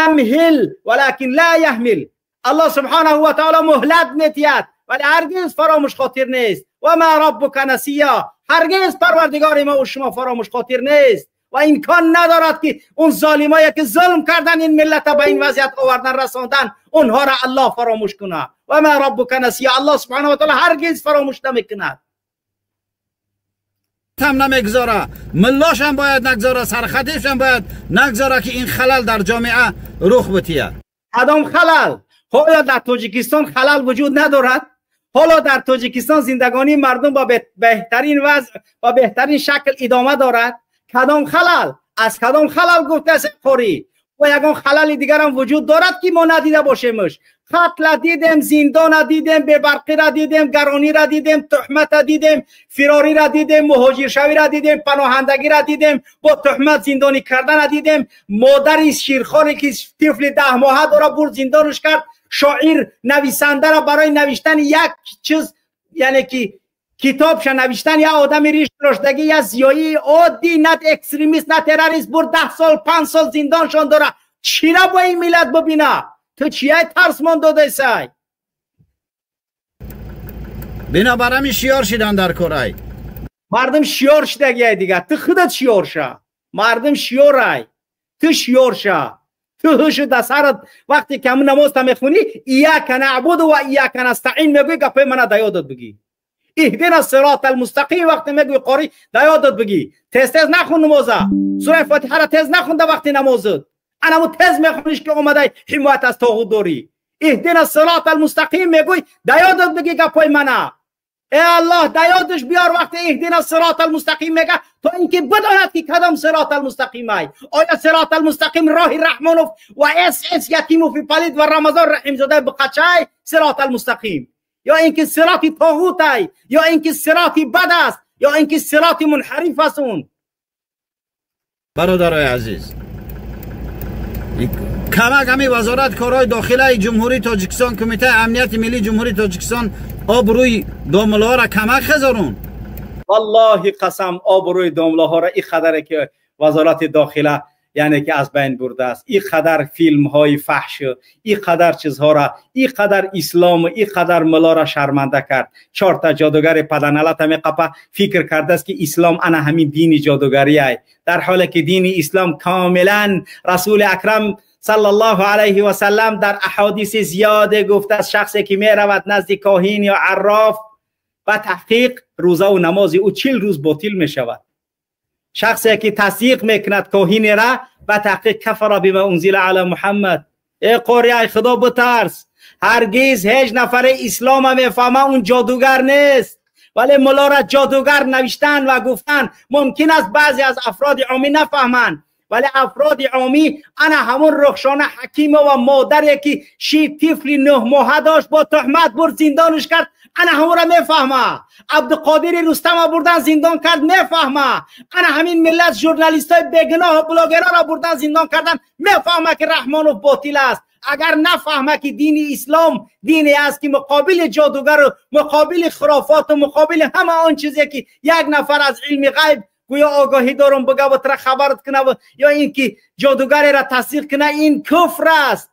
ямҳил валакин ла яҳмил. Аллоҳ субҳанаҳу ва таоло муҳлат метиҳад, вале ҳаргиз фаромӯшхотир нест. Ва ма раббука насия. Ҳаргиз парвардигори мо ва шумо фаромӯшхотир нест ва имкон надорад ки он золимое ки зулм кардан, ин миллата ба ин вазъият овардан, расондан, онҳоро Аллоҳ фаромӯш кунад. Ва ма раббука насия. Аллоҳ субҳанаҳу ва таоло ҳаргиз фаромӯш намекунад. Ҳам намегузора, миллошам бояд нагузора, сархатибшам бояд нагузора ки ин халал дар ҷомеа рух битиҳад. Кадом халал? Ҳоло дар Тоҷикистон халал вуҷуд надорад. Ҳоло дар Тоҷикистон зиндагонии мардум ба беҳтарин вазъ ва беҳтарин шакл идома дорад. Кадом халал? Аз кадом халал гуфтааст қорӣ? Ва ягон халали дигарам вуҷуд дорад ки мо надида бошемш? Қатла дидем, зиндона дидем, бебарқира дидем, гаронира дидем, туҳмата дидем, фирорира дидем, муҳоҷиршавира дидем, паноҳандагира дидем, бо туҳмат зиндонӣ кардана дидем. Модари ширхоре ки тифли 10 моҳа дора бурд зиндонаш кард. Шоир нависандара барои навиштани як чиз, яъне ки китобша навиштан, як одами риш доштагӣ, як зиёии оддӣ, на экстремист, на террорист, бурд 10 сол 5 сол зиндоншон дора. Чира бо ин миллат бибина? Ту чияй тарсмон додесай? Бинобар ҳамин шиёр шидан дар корай. Мардум шиёр шидагиай дига. Ту худат шиёр ша. Мардум шиёрай. Ту шиёр ша. Ту ҳушу да сарат вақте ки ҳамун намозта мехонӣ, ияка наъбуду ва ияка настаин мегӯӣ, гапои мана да ёдат бигӣ. Иҳдина сирота алмустақим вақте мегӯӣ қорӣ, да ёдат бигӣ. Тез тез нахун намоза. Сураи Фотиҳара тез нахун да вақти намозат. Анаму тез мехониш ки омадай ҳимоят аз тоғут дорӣ. Иҳдина сирота алмустақим мегӯй, да ёдат бигӣ гапои мана. Э Аллоҳ, да ёдаш биёр вақте иҳдина сирота алмустақим мега, то ин ки бидонад ки кадом сирота алмустақим ай. Оё сирота алмустақим роҳи Раҳмонов ва СС Ятимови палид ва Рамазон Раҳимзодаи буқачай сирота алмустақим, ё ин ки сироти тоғут ай, ё ин ки сироти бад аст, ё ин ки сироти мунҳариф аст он. Бародарои азиз, камак ҳами вазорат корҳои дохилаи Ҷумҳурии Тоҷикистон, Кумитаи амнияти миллии Ҷумҳурии Тоҷикистон обрӯи домлаҳоро камак хезорун. Валлоҳи қасам, обрӯи домлаҳоро ин қадаре ки вазорати дохила یعنی که از بین برده است. این قدر فیلم های فحش، این قدر چیزها را، این قدر اسلام و این قدر ملا را شرمنده کرد. 4 تا جادوگر پدنالت میقپه فکر کرده است که اسلام انا همین دین جادوگری است، در حالی که دین اسلام کاملا رسول اکرم صلی الله علیه و سلم در احادیث زیاد گفته است شخصی که می رود نزد کاهن یا عراف و تحقیق روزه و نماز او 40 روز باطل می شود. شخصی که تصدیق میکند کاهن را و تحقیق کفر بما انزل علی محمد. ای قاری خدا بترس، هرگز هیچ نفر اسلام میفهمه اون جادوگر نیست، ولی ملا را جادوگر نوشتن و گفتن. ممکن است بعضی از افراد عامی نفهمند، ولی افراد عامی انا همون رخشانه حکیم و مادری که شی طفل 9 ماهه داشت با تهمت برد زندانش کرد، انا همون را میفهمه. عبدالقادر رستم بردن زندان کرد، میفهمه. انا همین ملت ژورنالیست های بیگناه و بلاگرها را بردن زندان کردن، میفهمه که رحمانوف باطل است. اگر نفهمه که دین اسلام دینی است که مقابل جادوگر و مقابل خرافات و مقابل همه آن چیزی که یک نفر از علم غیب گویا آگاهی دارم بگه و تر خبرت کنه و یا اینکه جادوگری را تصدیق کنه، این کفر است.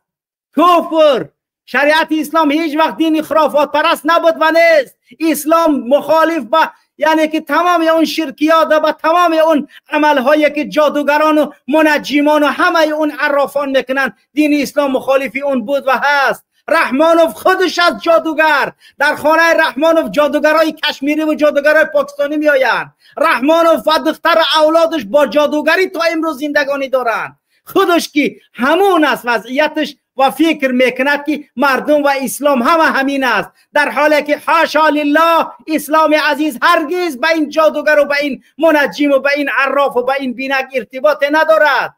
کفر. شریعت اسلام هیچ وقت دین خرافات پرست نبود و نیست. اسلام مخالف با یعنی که تمام اون شرکیات و تمام اون عملهایی که جادوگران و منجمان و همه اون عرافان میکنن، دین اسلام مخالفی اون بود و هست. رحمانوف خودش از جادوگر، در خانه رحمانوف جادوگرای کشمیری و جادوگرای پاکستانی میآیند. رحمانوف و دختر اولادش با جادوگری تا امروز زندگانی دارند. خودش که همون است وضعیتش و فکر میکند که مردم و اسلام همه همین است، در حالی که حاشا لله اسلام عزیز هرگز به این جادوگر و به این منجم و به این عراف و به این بینک ارتباط ندارد.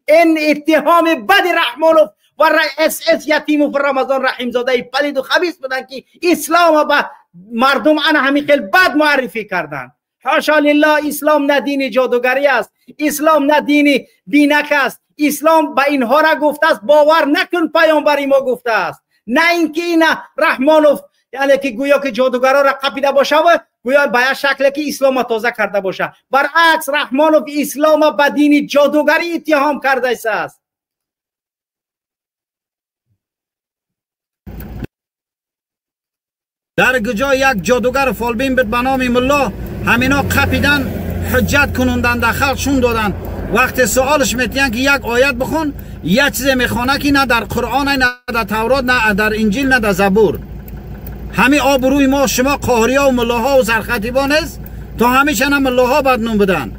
این اتهام بد رحمانوف و اس اس یتیم و رمضان رحیم زاده پلید و خبیث بودن که اسلام به مردم انا همین خیلی بد معرفی کردن. حاشا لله اسلام نه دین جادوگری است، اسلام نه دین بینک است. اسلام به اینها را گفته است باور نکن، پیامبر ما گفته است، نه اینکه این رحمانوف یعنی که گویا که جادوگرا را قپیده باشه و گویا به یک شکل که اسلام تازه کرده باشه. برعکس رحمانوف اسلام به دین جادوگری اتهام کرده است. در کجا یک جادوگر فالبین بود به نام ملا، همینا قپیدن حجت کنوندن در خلقشون دادن. وقتی سوالش میتین که یک آیت بخون، یک چیز میخوانه که نه در قرآن، نه در تورات، نه در انجیل، نه در زبور. همین آبروی ما شما قاهریا و ملاها و سرخطیبان است تا همیشه نه ملاها بدنوم بدن.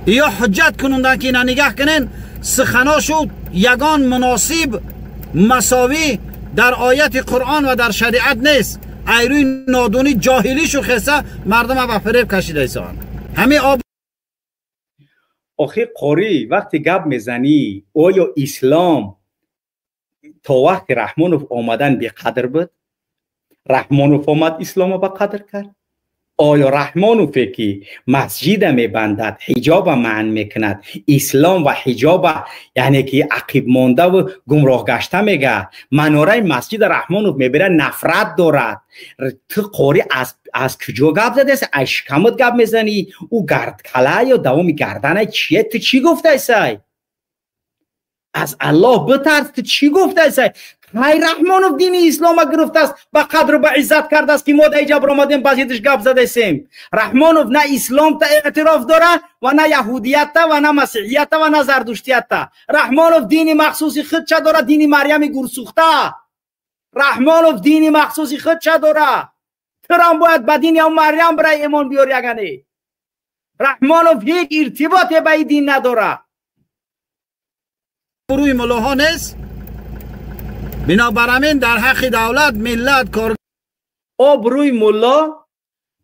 یا حجت کنوندن که اینا نگه کنن سخناشو یگان مناسب مساوی در آیت قرآن و در شریعت نیست. ایروی نادونی جاهلیشو خسته مردم به فریب کشیده ایسان. همین آب آخه قاری وقتی گپ میزنی آیا اسلام تا وقتی رحمانوف آمدن بی قدر بود؟ رحمانوف آمد اسلام به قدر کرد؟ آیا رحمانوف که مسجد میبندد، حجاب منع میکند، اسلام و حجاب یعنی که عقب مانده و گمراه گشته میگه، مناره مسجد رحمانوف میبره نفرت دارد. تو قاری از کجا گپ زده است؟ از شکمت گپ میزنی؟ او گرد کله یا دوام گردنه چیه؟ تو چی گفته است؟ از الله بترس، تو چی گفته است؟ های رحمانوف دین اسلام گرفته است، به قدر و به عزت کرده است که ما در اینجا برآمدیم بازیدش گپ زده استیم. رحمانوف نه اسلام تا اعتراف داره و نه یهودیت و نه مسیحیت و نه زردشتیت. رحمانوف دین مخصوص خود چه داره؟ دین مریم گورسوخته. رحمانوف دین مخصوص خود چه داره؟ ترام باید به دین مریم برای ایمان بیاری. اگه رحمانوف هیچ ارتباطی به این دین نداره. روی ملاها نیست. بنابراین در حق دولت ملت کار آبروی ملا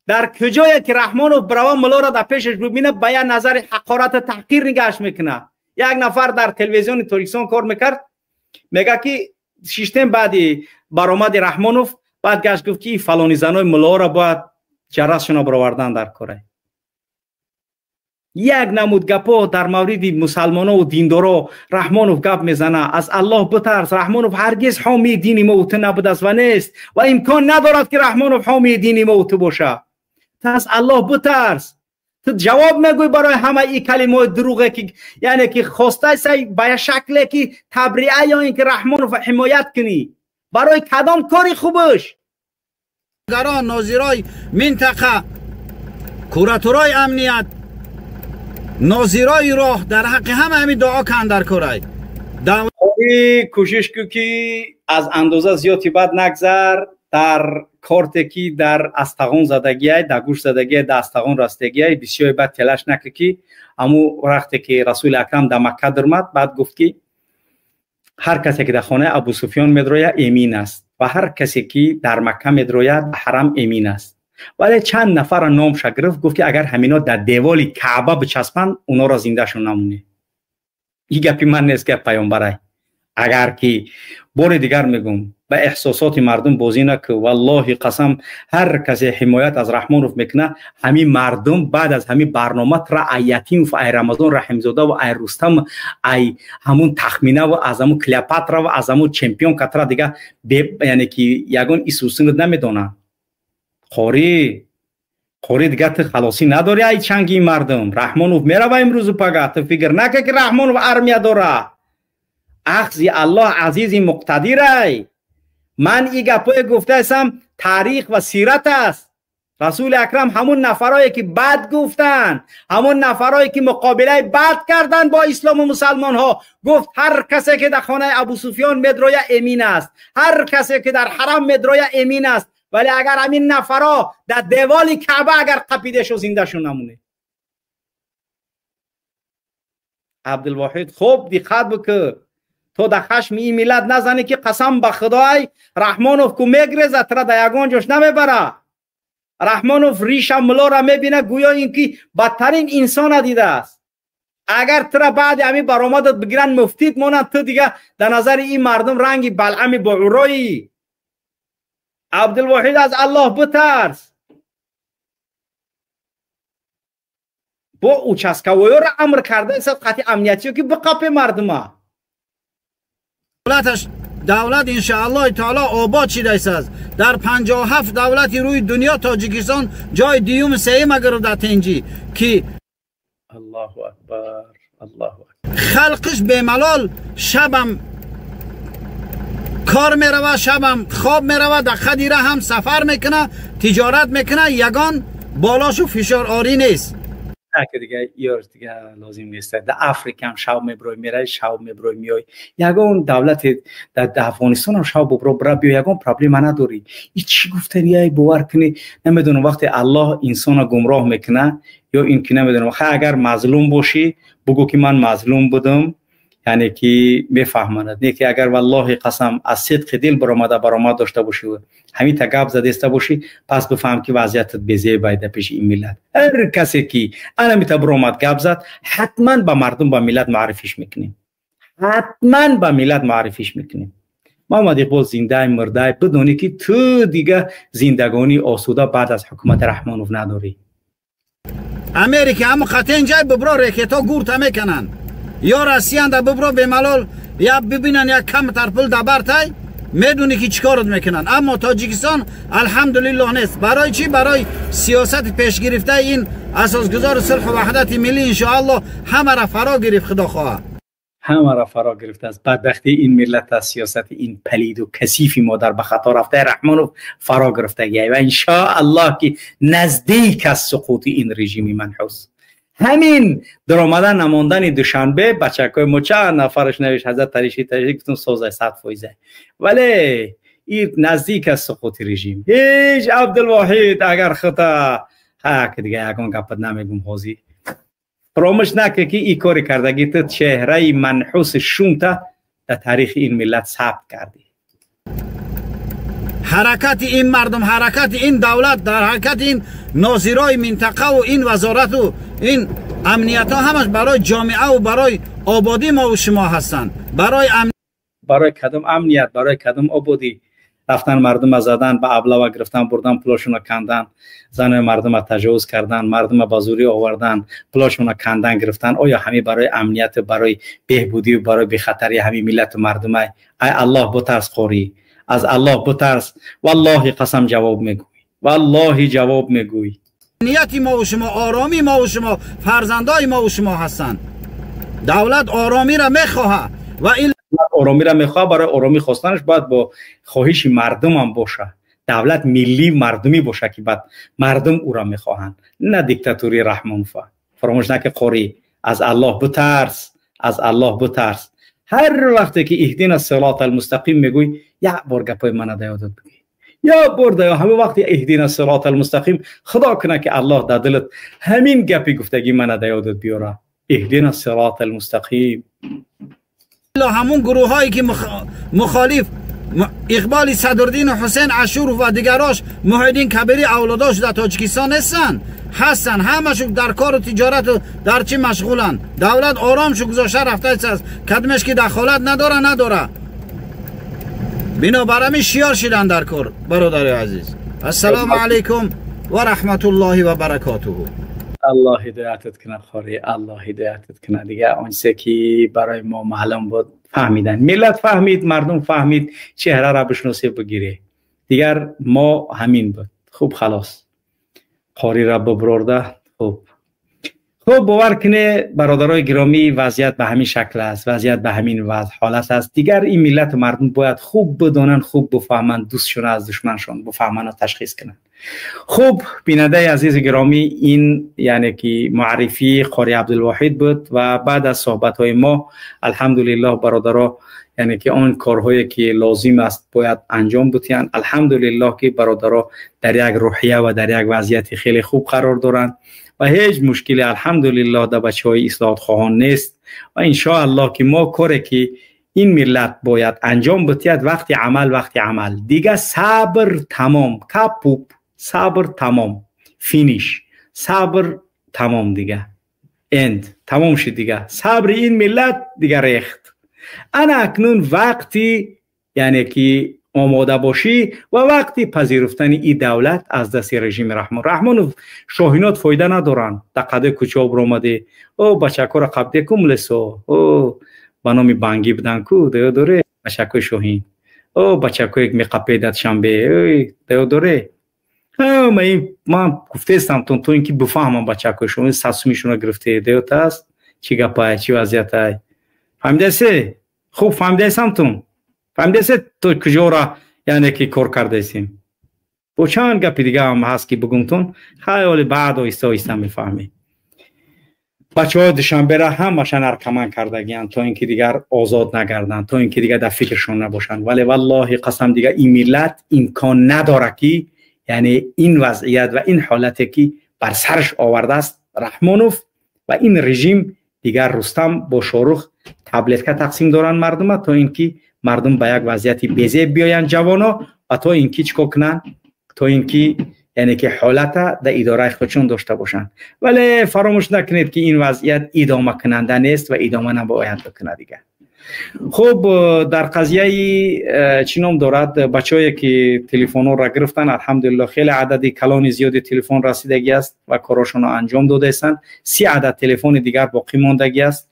در کجایی که رحمانوف برای ملا را در پیشش ببینه با یه نظر حقارت تحقیر نگاهش میکنه. یک نفر در تلویزیون تاجیکستان کار میکرد، میگه که شیشتم بعدی برآمد رحمانوف بعد گشت گفت که فلانی زنای ملا را باید جرسشون برآوردن در کاره. یک نمود گپا در مورد مسلمانا و دیندارا رحمانوف گپ میزنه. از الله بترس، رحمانوف هرگز حامی دین ما و تو نبوده است و نیست و امکان ندارد که رحمانوف حامی دین ما و تو باشه. از الله بترس. Ту ҷавоб мегӯй барои ҳама ин калимаҳои дурӯғе ки яъне ки хостаи ба як шакле ки табриа ё ин ки Раҳмонов ҳимоят кунӣ. Барои кадом кори хубаш? Гарон нозирои минтақа, кураторои амният, нозирои роҳ дар ҳаққи ҳама ҳамин дуо кан дар корай. Кӯшиш кун ки аз андоза зиёди бад нагзар дар корте ки дар астағон задагиай, дар гӯш задагиай, дар астағон растагиай, бисёри бад телаш накӣ ки аму вақте ки Расули Акрам дар Макка даромад, баъд гуфт ки ҳар касе ки дар хонаи Абу Суфён медрояд эмин аст ва ҳар касе ки дар Макка медрояд ба ҳарам эмин аст. Вале чанд нафарро номша гирифт, гуфт ки агар ҳамино дар деволи Каъба бичаспанд, уноро зиндашон намонед. Ин гапи ман нест, гап паёмбарай. Агар ки бори дигар мегӯм, ба эҳсосоти мардум бозӣ накун. Валлоҳи қасам, ҳар касе ҳимоят аз Раҳмонов мекунад, ҳамин мардум баъд аз ҳамин барнома тра ай Ятимов, ай Рамазон Раҳимзода ва ай Рустам, ай ҳамун Тахмина ва аз ҳамун Клеопатра ва аз ҳамун чемпион катра дига, яъне ки ягон исусинат намедонанд. Қорӣ дига ту халосӣ надорӣ ай чанги мардум. Раҳмонов мерава имрӯзу пага, ту фикр накун ки Раҳмонов армия дора. Ахзи Аллоҳ азизи муқтадирай. Ман ин гапое гуфтаастам таърих ва сират аст. Расули Акрам ҳамун нафарое ки бад гуфтанд, ҳамун нафарое ки муқобилаи бад карданд бо ислому мусалмонҳо, гуфт ҳар касе ки дар хонаи Абу Суфён медроя эмин аст, ҳар касе ки дар ҳарам медроя эмин аст. Вале агар ҳамин нафаро дар деволи Каъба агар қапида шо, зиндашон намонед. Абдулвоҳид, хуб диққат бикун, то дар хашми ин миллат назанӣ ки қасам ба Худой, Раҳмонов ку мегрезад, тра дар ягон ҷош намебара. Раҳмонов риша мулора мебина, гӯё ин ки бадтарин инсона дидааст. Агар тра баъди ҳамин баромадат бигиранд, муфтид монанд, ту дига дар назари ин мардум ранги балъами боуроӣ. Абдулвоҳид, аз Аллоҳ битарс. Бо участковойёро амр кардаест қатъи амниятиё ки биқапе мардума. Давлат иншааллоҳи таоло обод шидааст. Дар 57 давлати рӯи дунё Тоҷикистон ҷои дуюм сеюм гирифт дар тинҷӣ ки Аллоҳу акбар, Аллоҳу акбар. Халқиш бемалол шабам кор мерава, шабам хоб мерава, дар қадира ҳам сафар мекуна, тиҷорат мекуна, ягон болошу фишор орӣ нест. Ки дига ёр дига лозим нест. Дар Африка ҳам шав меброй мерай, шав меброй миёй. Ягон давлате дар Афғонистон ҳам шав бубро бира биё, ягон проблема надорӣ. И чӣ гуфтани ай бовар кунӣ, намедонам вақте Аллоҳ инсонро гумроҳ мекуна ё ин ки намедонам. Ха агар мазлум бошӣ, бугӯ ки ман мазлум будам, яъне ки мефаҳманад. Не ки агар валлоҳи қасам аз сидқи дил баромада баромад дошта бошӣ, ҳамин та гап задеста бошӣ, пас бифаҳм ки вазъиятат безебай дар пеши ин миллат. Ҳар касе ки анамита баромад гап зад, ҳатман ба мардум, ба миллат муаррифиш мекунем. Ҳатман ба миллат муаррифиш мекунем. Муҳаммад Иқбол зиндай мурдай, бидонӣ ки ту дига зиндагонии осуда баъд аз ҳукумати Раҳмонов надорӣ. Америка ҳамон қатъен ҷай бибро ракетҳо гурта мекунанд. Ё Россиян да бибро бемалол, я бибинан як камтар пул дабартай, медуни ки чӣ корот мекунанд. Аммо Тоҷикистон алҳамдулиллоҳ нест. Барои чӣ? Барои сиёсати пешгирифтаи ин асосгузори сулҳу ваҳдати миллӣ иншоаллоҳ ҳамаро фаро гирифт, худо хоҳад. Ҳамаро фаро гирифтааст. Бадбахтии ин миллат аз сиёсати ин палиду касифи модар ба хато рафтаи Раҳмонов фаро гирифтагиай ва иншоаллоҳ ки наздик аст суқути ин режими манҳус. Ҳамин даромадан намондани Душанбе бачакҳои мо чанд нафараш навишт ҳазрат тариши тариши, гуфтум созай 100%. Вале ин наздик аст суқути режим. Ҳеҷ Абдулвоҳид агар хута ҳа ки дига ягон гапат намегум ҳозир. Фаромӯш накун ки ин кори кардагӣ ту чеҳраи манҳуси шумта дар таърихи ин миллат сабт кардӣ. Ҳаракати ин мардум, ҳаракати ин давлат, дар ҳаракати ин нозирои минтақаву ин вазорату ин амниятҳо ҳамаш барои ҷомеаву барои ободии мову шумо ҳастанд. Барои кадом амният, барои кадом ободӣ? Рафтан мардума задан, ба аблава гирифтан, бурдан пулошона кандан, занои мардума таҷовуз кардан, мардума ба зӯрӣ овардан, пулошона кандан гирифтан. Оё ҳамин барои амнияту барои беҳбудию барои бехатарии ҳамин миллату мардума? Ай Аллоҳ бутарс қорӣ, аз Аллоҳ бутарс. Валлоҳи қасам ҷавоб мегӯй, валлоҳи ҷавоб мегӯй. Амнияти мо ва шумо, оромии мо ва шумо, фарзандои мо ва шумо ҳастанд. Давлат оромиро мехоҳад ва ин оромиро мехоҳад. Барои оромӣ хостанаш бояд бо хоҳиши мардум ҳам бошад. Давлат миллӣ мардумӣ бошад, ки баъд мардум ӯро мехоҳанд, на диктатурии Раҳмонова. Фаромӯш накун қорӣ, аз Аллоҳ битарс, аз Аллоҳ битарс. Ҳар вақте ки иҳдина сирота алмустақим мегӯй, як бор гапои мана да ёдат бигӣ, як бор да ҳамин вақти иҳдина сирота алмустақим, худо кунад ки Аллоҳ дар дилат ҳамин гапи гуфтагӣ мана да ёдат биёра. Иҳдина сирота алмустақим. Ҳамун гурӯҳҳое ки мухолиф Иқболи Садриддин ва Ҳусайн Ашуров ва дигарош, Муҳиддин Кабирӣ авлодош дар Тоҷикистон нестанд, ҳастанд. Ҳамашон дар кору тиҷорату дар чӣ машғуланд. Давлат оромшу гузошта рафтааст, кадмеш ки дахолат надора, надора. Бинобар ҳамин шиёр шидан дар кор, бародари азиз. Ассалому алайкум ва раҳматуллоҳи ва баракотуҳу. Аллоҳ ҳидоятат кунад қорӣ, Аллоҳ ҳидоятат кунад. Дигар онче ки барои мо маълум буд фаҳмидан, миллат фаҳмид, мардум фаҳмид, чеҳраро бишносӣ бигирӣ. Дигар мо ҳамин буд. Хуб, халос, қориро биброрда. Хуб, хуб, бовар кунед бародарои гиромӣ, вазъият ба ҳамин шакл аст, вазъият ба ҳамин вазъ ҳолат аст. Дигар ин миллату мардум бояд хуб бидонанд, хуб бифаҳманд, дӯстшон аз душманшон бифаҳманд ва ташхис кунанд. Хуб, бинандаи азизи гиромӣ, ин яъне ки муаррифии қори Абдулвоҳид буд ва баъд аз суҳбатҳои мо алҳамдулиллоҳ бародаро, яъне ки он корҳое ки лозим аст бояд анҷом бутиянд. Алҳамдулиллоҳ ки бародаро дар як рӯҳия ва дар як вазъияти хеле хуб қарор доранд ва ҳеҷ мушкиле алҳамдулиллоҳ дар бачаҳои ислоҳотхоҳон нест ва иншоаллоҳ ки мо коре ки ин миллат бояд анҷом бутияд, вақти амал, вақти амал. Дигар сабр тамом, капуп, сабр тамом, финиш, сабр тамом, дигар энд тамом шуд. Дигар сабри ин миллат дигар рехт. Ана акнун вақти яъне ки омода бошӣ ва вақти пазируфтани ин давлат аз дасти режими Раҳмон. Раҳмонов шоҳинот фоида надоранд. Дар қадаи кӯчаҳо биромадӣ, о бачакҳоро қабде ку мулесо, о ба номи бангӣ будан ку, даё доре бачакҳои шоҳин, о бачакҳое меқапедад шанбе, даё доре. Ман гуфтаистам то ин ки бифаҳмам бачакҳои шумо сасумишонро гирифте, даёт аст, чӣ гапай, чӣ вазъиятай, фаҳмидасе? Хуб фаҳмидаисам тун, фаҳмидасе то куҷора яъне ки кор кардаисем. Бо чанд гапи дига ҳам ҳаст ки бигумтун, хаёли баъд оҳиста оҳиста мефаҳмед. Бачаҳои Душанбера ҳамаша наркоман кардагиянд, то ин ки дигар озод нагарданд, то ин ки дигар дар фикршон набошанд. Вале валлоҳи қасам, дигар ин миллат имкон надорад ки яъне ин вазъият ва ин ҳолате ки бар сараш овардааст Раҳмонов ва ин режим. Дигар Рустам бо Шорух таблетка тақсим доранд мардума, то ин ки мардум ба як вазъияти безеб биёянд, ҷавоно, ва то ин ки чӣ кор кунанд, то ин ки яъне ки ҳолата дар идораи худшон дошта бошанд. Вале фаромӯш накунед ки ин вазъият идомакунанда нест ва идома набояд бикунад дигар. Хуб, дар қазияи чӣ ном дорад, бачаҳое ки телефонҳоро гирифтанд, алҳамдулиллоҳ хеле адади калони зиёди телефон расидагӣ аст ва корҳошонро анҷом додаистанд. 30 адад телефони дигар боқӣ мондагӣ аст.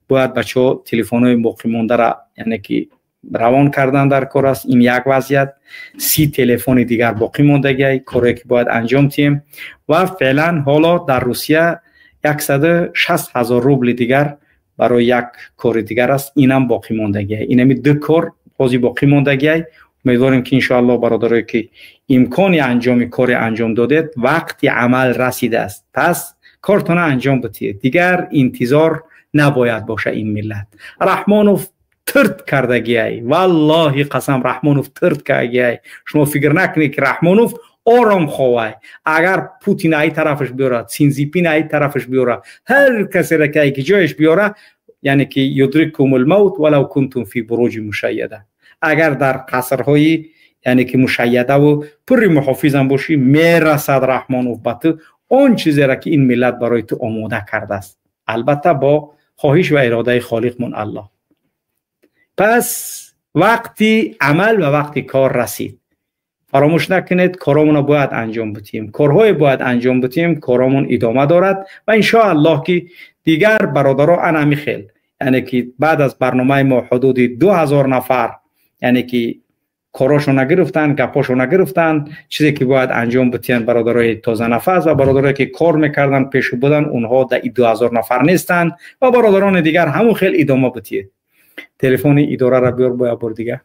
Бояд бачаҳо телефонҳои боқимондаро яъне ки равон кардан дар кор аст. Ин як вазъият, 30 телефони дигар боқӣ мондагӣ, корое ки бояд анҷом диҳем. Ва феълан ҳоло дар Русия 160 000 рубли дигар барои як кори дигар аст, инам боқӣ мондагиа. Инами ду кор ҳозир боқӣ мондагиа. Умедворем ки иншоаллоҳ бародарое ки имкони анҷоми коре анҷом додед, вақти амал расидааст, пас кортона анҷом бидиҳед. Дигар интизор набояд боша ин миллат. Раҳмонов тирт кардагиай, валлоҳи қасам, Раҳмонов тирт кардагиай. Шумо фикр накунед ки Раҳмонов ором ховай. Агар Путин ай тарафаш биёра, Синзипин ай тарафаш биёра, ҳар касеро ки ай ки ҷояш биёра, яъне ки юдриккумул мавт валав кунтум фи буруҷи мушайяда, агар дар қасрҳои яъне ки мушайядаву пурри муҳофизам бошӣ, мерасад Раҳмонов ба ту он чизеро ки ин миллат барои ту омода кардааст, албатта бо хоҳиш ва иродаи Холиқмон Аллоҳ. Пас вақти амал ва вақти кор расид. Фаромӯш накунед, коромонро бояд анҷом бидиҳем, корҳое бояд анҷом бидиҳем, коромон идома дорад ва иншоаллоҳ ки дигар бародаро анами хел, яъне ки баъд аз барномаи мо ҳудуди 2000 нафар, яъне ки Корашон нагирифтан, гапошон нагирифтан, чизе ки бояд анҷом битиянд бародарои тозанафас ва бародарое ки кор мекарданд, пешу буданд, онҳо дар 2000 нафар нестанд ва бародарони дигар ҳамон хел идома битиед. Телефони идораро биёр бо як бор дига.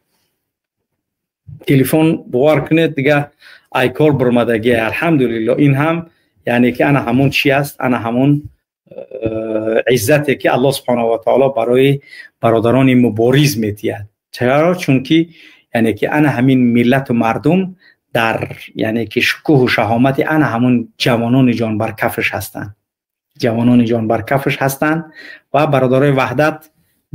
Телефон бовар кунед дига ай кор бурмадагӣ, алҳамдулилло. Ин ҳам яъне ки ана ҳамон чи аст, ана ҳамон иззате ки Аллоҳ субҳонаҳу ва таоло барои бародарони мубориз метиҳад. Чаро? Чунки яъне ки ана ҳамин миллату мардум дар яъне ки шукӯҳу шаҳомати ана ҳамон ҷавонони ҷонбаркафш ҳастанд, ҷавонони ҷонбаркафш ҳастанд ва бародарои ваҳдат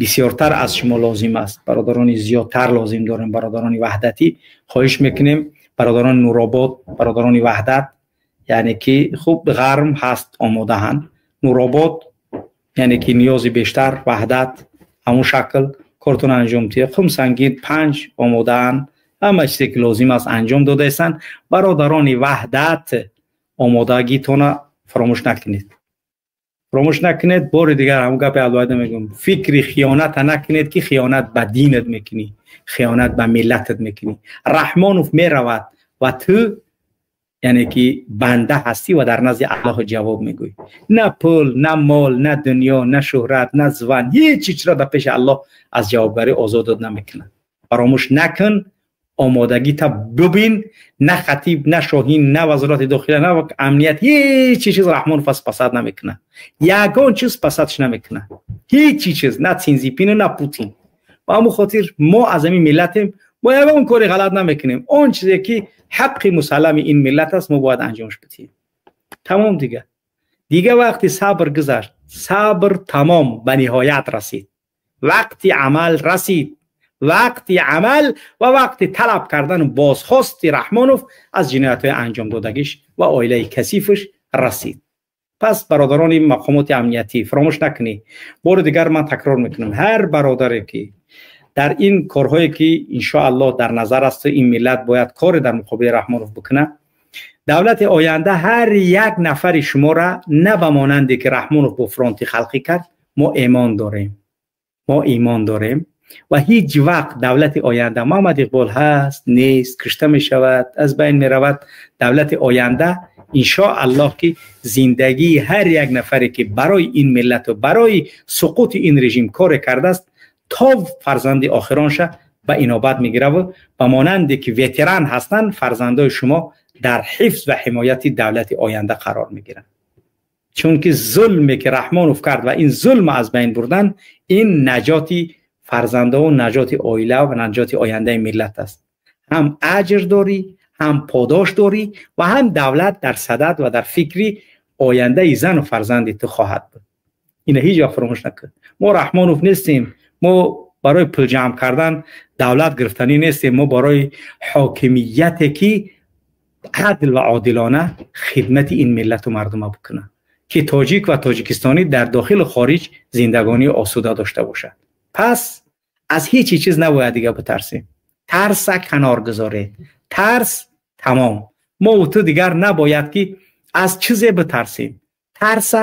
бисёртар аз шумо лозим аст, бародарони зиёдтар лозим дорем, бародарони ваҳдатӣ хоҳиш мекунем, бародарони Нуробод, бародарони ваҳдат, яъне ки хуб ғарм ҳаст, омодаанд. Нуробод яъне ки ниёзи бештар, ваҳдат ҳамон шакл кортон анҷом диҳед. Хумсангин 5 омодаанд, ҳама чизе ки лозим аст анҷом додаистанд. Бародарони ваҳдат, омодагитона фаромӯш накунед, фаромӯш накунед. Бори дигар ҳамон гапи алоҳида мегӯям, фикри хиёната накунед ки хиёнат ба динат мекунӣ, хиёнат ба миллатат мекунӣ. Раҳмонов меравад ва ту яъне ки банда ҳастӣ ва дар назди Аллоҳ ҷавоб мегӯӣ. На пул, на мол, на дунё, на шӯҳрат, на зван, ҳеҷ чизро дар пеши Аллоҳ аз ҷавобгарӣ озодат намекунад. Фаромӯш накун, омодагита бибин. На хатиб, на шоҳин, на вазорати дохила, на амният, ҳеҷ чиз Раҳмонов аз пасад намекунад. Ягон чиз пасадш намекунад, ҳеҷ чиз, на Цинзипин, на Путин. Ба ҳамон хотир мо аз ҳамин миллатем, мо ягон кори ғалат намекунем. Он чизе ки ҳаққи мусаллами ин миллат аст, мо бояд анҷомш бидиҳем. Тамом дига. Дига вақти сабр гузашт, сабр тамом ба ниҳоят расид, вақти амал расид, вақти амал ва вақти талаб кардану бозхости Раҳмонов аз ҷиноятҳои анҷомдодагиш ва оилаи касифаш расид. Пас бародарони мақомоти амниятӣ, фаромӯш накунед. Бори дигар ман такрор мекунам, ҳар бародаре ки дар ин корҳое ки иншоаллоҳ дар назар аст, ин миллат бояд коре дар муқобили Раҳмонов бикунад, давлати оянда ҳар як нафари шуморо на ба монанде ки Раҳмонов бо фронти халқӣ кард, мо имон дорем, мо имон дорем ва ҳеҷ вақт давлати оянда, Муҳаммад Иқбол ҳаст, нест, кушта мешавад, аз байн меравад, давлати оянда иншоаллоҳ ки зиндагии ҳар як нафаре ки барои ин миллату барои суқути ин режим коре кардааст, то фарзанди охиронша ба инобат мегирад ва ба монанде ки ветеран ҳастанд, фарзандои шумо дар ҳифз ва ҳимояти давлати оянда қарор мегиранд. Чунки зулме ки Раҳмонов кард ва ин зулм аз байн бурдан, ин наҷоти фарзандову наҷоти оила ва наҷоти ояндаи миллат аст. Ҳам аҷр дорӣ, ҳам подош дорӣ ва ҳам давлат дар садад ва дар фикри ояндаи зану фарзанди ту хоҳад буд. Ина ҳеҷ вақт фаромӯш накун. Мо Раҳмонов нестем, мо барои пул ҷамъ кардан давлат гирифтанӣ нестем, мо барои ҳокимияте ки адл ва одилона хидмати ин миллату мардума бикунад, ки тоҷик ва тоҷикистонӣ дар дохилу хориҷ зиндагонии осуда дошта бошад. Пас аз ҳеҷ чиз набояд дига битарсем. Тарса канор гузоред, тарс тамом. Мо ва ту дигар набояд ки аз чизе битарсем. Тарса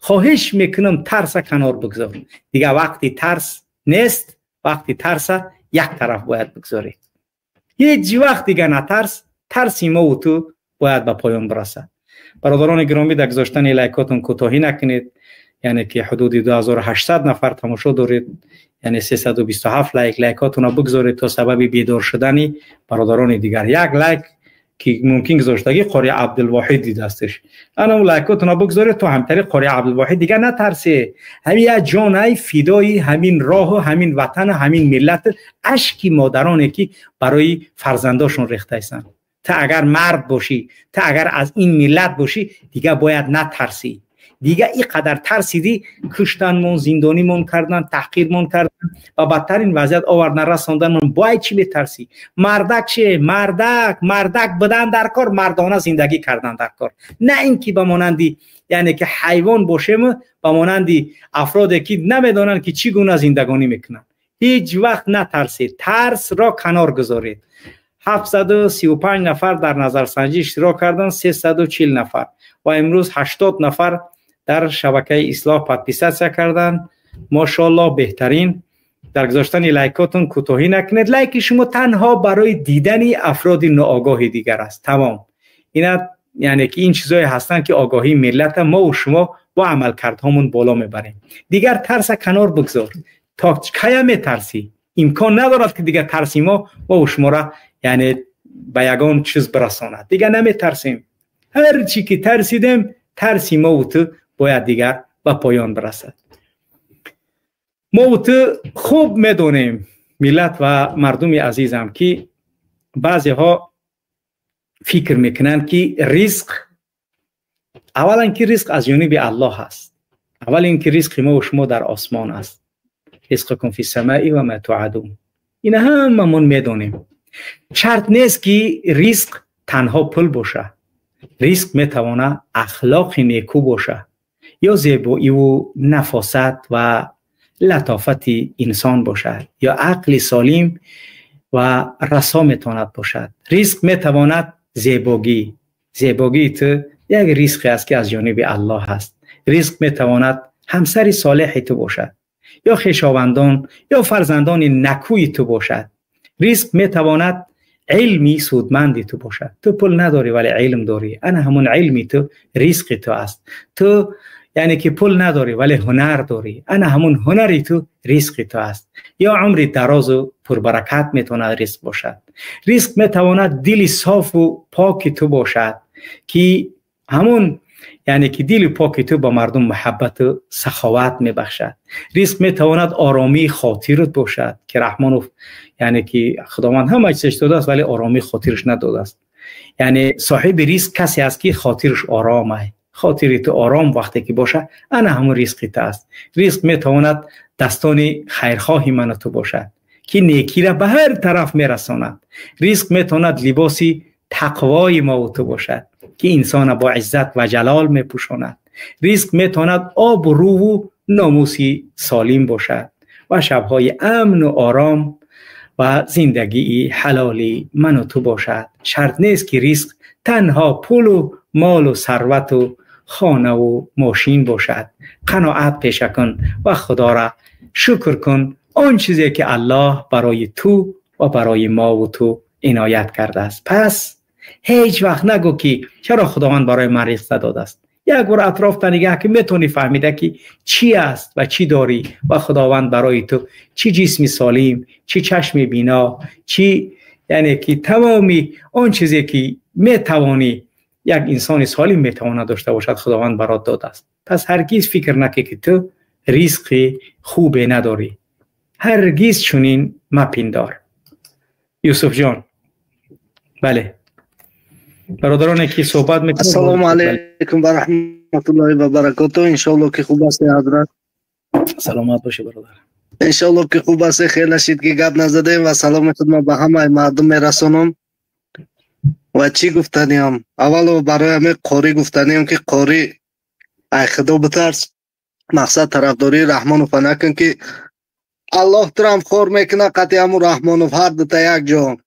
хоҳиш мекунам, тарса канор бигзор. Дига вақти тарс нест, вақти тарса як тараф бояд бигзоред. Ҳеҷ вақт дига натарс, тарси мо ва ту бояд ба поён бирасад. Бародарони гиромӣ, дар гузоштани лайкотон кӯтоҳӣ накунед, яъне ки ҳудуди 2800 нафар тамошо доред, яъне 327 лайк. Лайкотонро бигзоред то сабаби бедор шудани бародарони дигар. Як лайк ки мумкин гузоштагӣ Қори Абдулвоҳид дидастش, ана он лайкотонро бигзоред то ҳамтари Қори Абдулвоҳид дига натарсе. Ҳамин як ҷонай фидои ҳамин роҳу ҳамин ватану ҳамин миллат, ашки модароне ки барои фарзандошон рехтаистанд. Ту агар мард бошӣ, ту агар аз ин миллат бошӣ, дига бояд натарсӣ. Дига ин қадар тарсидӣ, куштанмон, зиндонимон кардан, таҳқирмон кардан ва бадтарин вазъият овардан, расонданмон, бояд чӣ метарсӣ? Мардак че? Мардак, мардак будан дар кор, мардона зиндагӣ кардан дар кор, на ин ки ба монанди яъне ки ҳайвон бошем, ба монанди афроде ки намедонанд ки чӣ гуна зиндагонӣ мекунанд. Ҳеҷ вақт натарсед, тарсро канор гузоред. 735 нафар дар назарсанҷӣ иштирок карданд, 340 нафар ва имрӯз 80 нафар дар шабакаи Ислоҳ подписаться карданд. Мошоаллоҳ, беҳтарин. در گذاشتن لایکاتون کوتاهی نکنید. لایک شما تنها برای دیدن افراد ناآگاه دیگر است. تمام. اینا یعنی که این چیزایی هستن که آگاهی ملت ما و شما با عملکردهامون بالا میبریم. دیگر ترس کنار بگذار. تا کی میترسی؟ امکان ندارد که دیگر ترسی ما و شما را یعنی به یگان چیز برساند. دیگر نمیترسیم. هر چی که ترسیدیم، ترسی ما و تو باید دیگر به پایان برسد. ما و تو خوب میدونیم ملت و مردم عزیزم که بعضی ها فکر میکنند که رزق، اولا که رزق از جانب الله هست. اول اینکه رزق ما و شما در آسمان است. رزقکم فی السماء و ما توعدون. این هممون میدونیم. شرط نیست که رزق تنها پول باشه. رزق میتونه اخلاق نیکو باشه یا زیبایی و نفاست و لطافت انسان باشد یا عقل سالم و رسا میتواند باشد. رزق میتواند زیبایی، زیبایی تو یک رزق است که از جانب الله است. رزق میتواند همسر صالح تو باشد یا خویشاوندان یا فرزندان نکوی تو باشد. رزق میتواند علمی سودمندی تو باشد. تو پول نداری ولی علم داری، انا همون علمی تو رزق تو است. تو یعنی که پول نداری ولی هنر داری، انا همون هنری تو رزق تو است. یا عمر دراز و پربرکت میتواند رزق باشد. رزق میتواند دل صاف و پاک تو باشد که همون یعنی که دل پاک تو با مردم محبت و سخاوت میبخشد. رزق میتواند آرامی خاطرت باشد که رحمانوف یعنی که خداوند همه چیزش داده است ولی آرامی خاطرش نداده است. یعنی صاحب رزق کسی است که خاطرش آرامه. خاطری تو آرام وقتی که باشه انا همون رزقی تو است. رزق میتواند دستان خیرخواهی من تو باشد که نیکی را به هر طرف میرساند. رزق میتواند لباسی تقوای ما و تو باشد که انسان با عزت و جلال میپوشاند. رزق میتواند آب و رو و ناموسی سالم باشد و شبهای امن و آرام و زندگی حلالی من و تو باشد. شرط نیست که رزق تنها پول و مال و ثروت و خانه و ماشین باشد. قناعت پیشه کن و خدا را شکر کن آن چیزی که الله برای تو و برای ما و تو عنایت کرده است. پس هیچ وقت نگو که چرا خداوند برای من رزق نداده است. یک بار اطراف تا نگاه که میتونی فهمیده که چی است و چی داری و خداوند برای تو چی جسم سالم، چی چشم بینا، چی یعنی که تمامی آن چیزی که میتوانی یک انسان سالم میتواند داشته باشد خداوند برات داده است. پس هرگز فکر نکن که تو رزق خوب نداری. هرگز چنین مپندار. یوسف جان، بله برادران که صحبت میکنم. السلام علیکم و رحمت الله و برکاته. انشالله که خوب است حضرت. سلامت باشه برادر. انشالله که خوب است. خیلی شید که گپ نزدیم و سلام خدمت به همه مردم میرسونم. و چی گفتنیم؟ اول برای همه قاری گفتنیم که قاری ای خدا بترس، مقصد طرفداری رحمانوف نکن که الله ترام خور میکنه قطعی همون رحمانوف هر دوتا یک جا.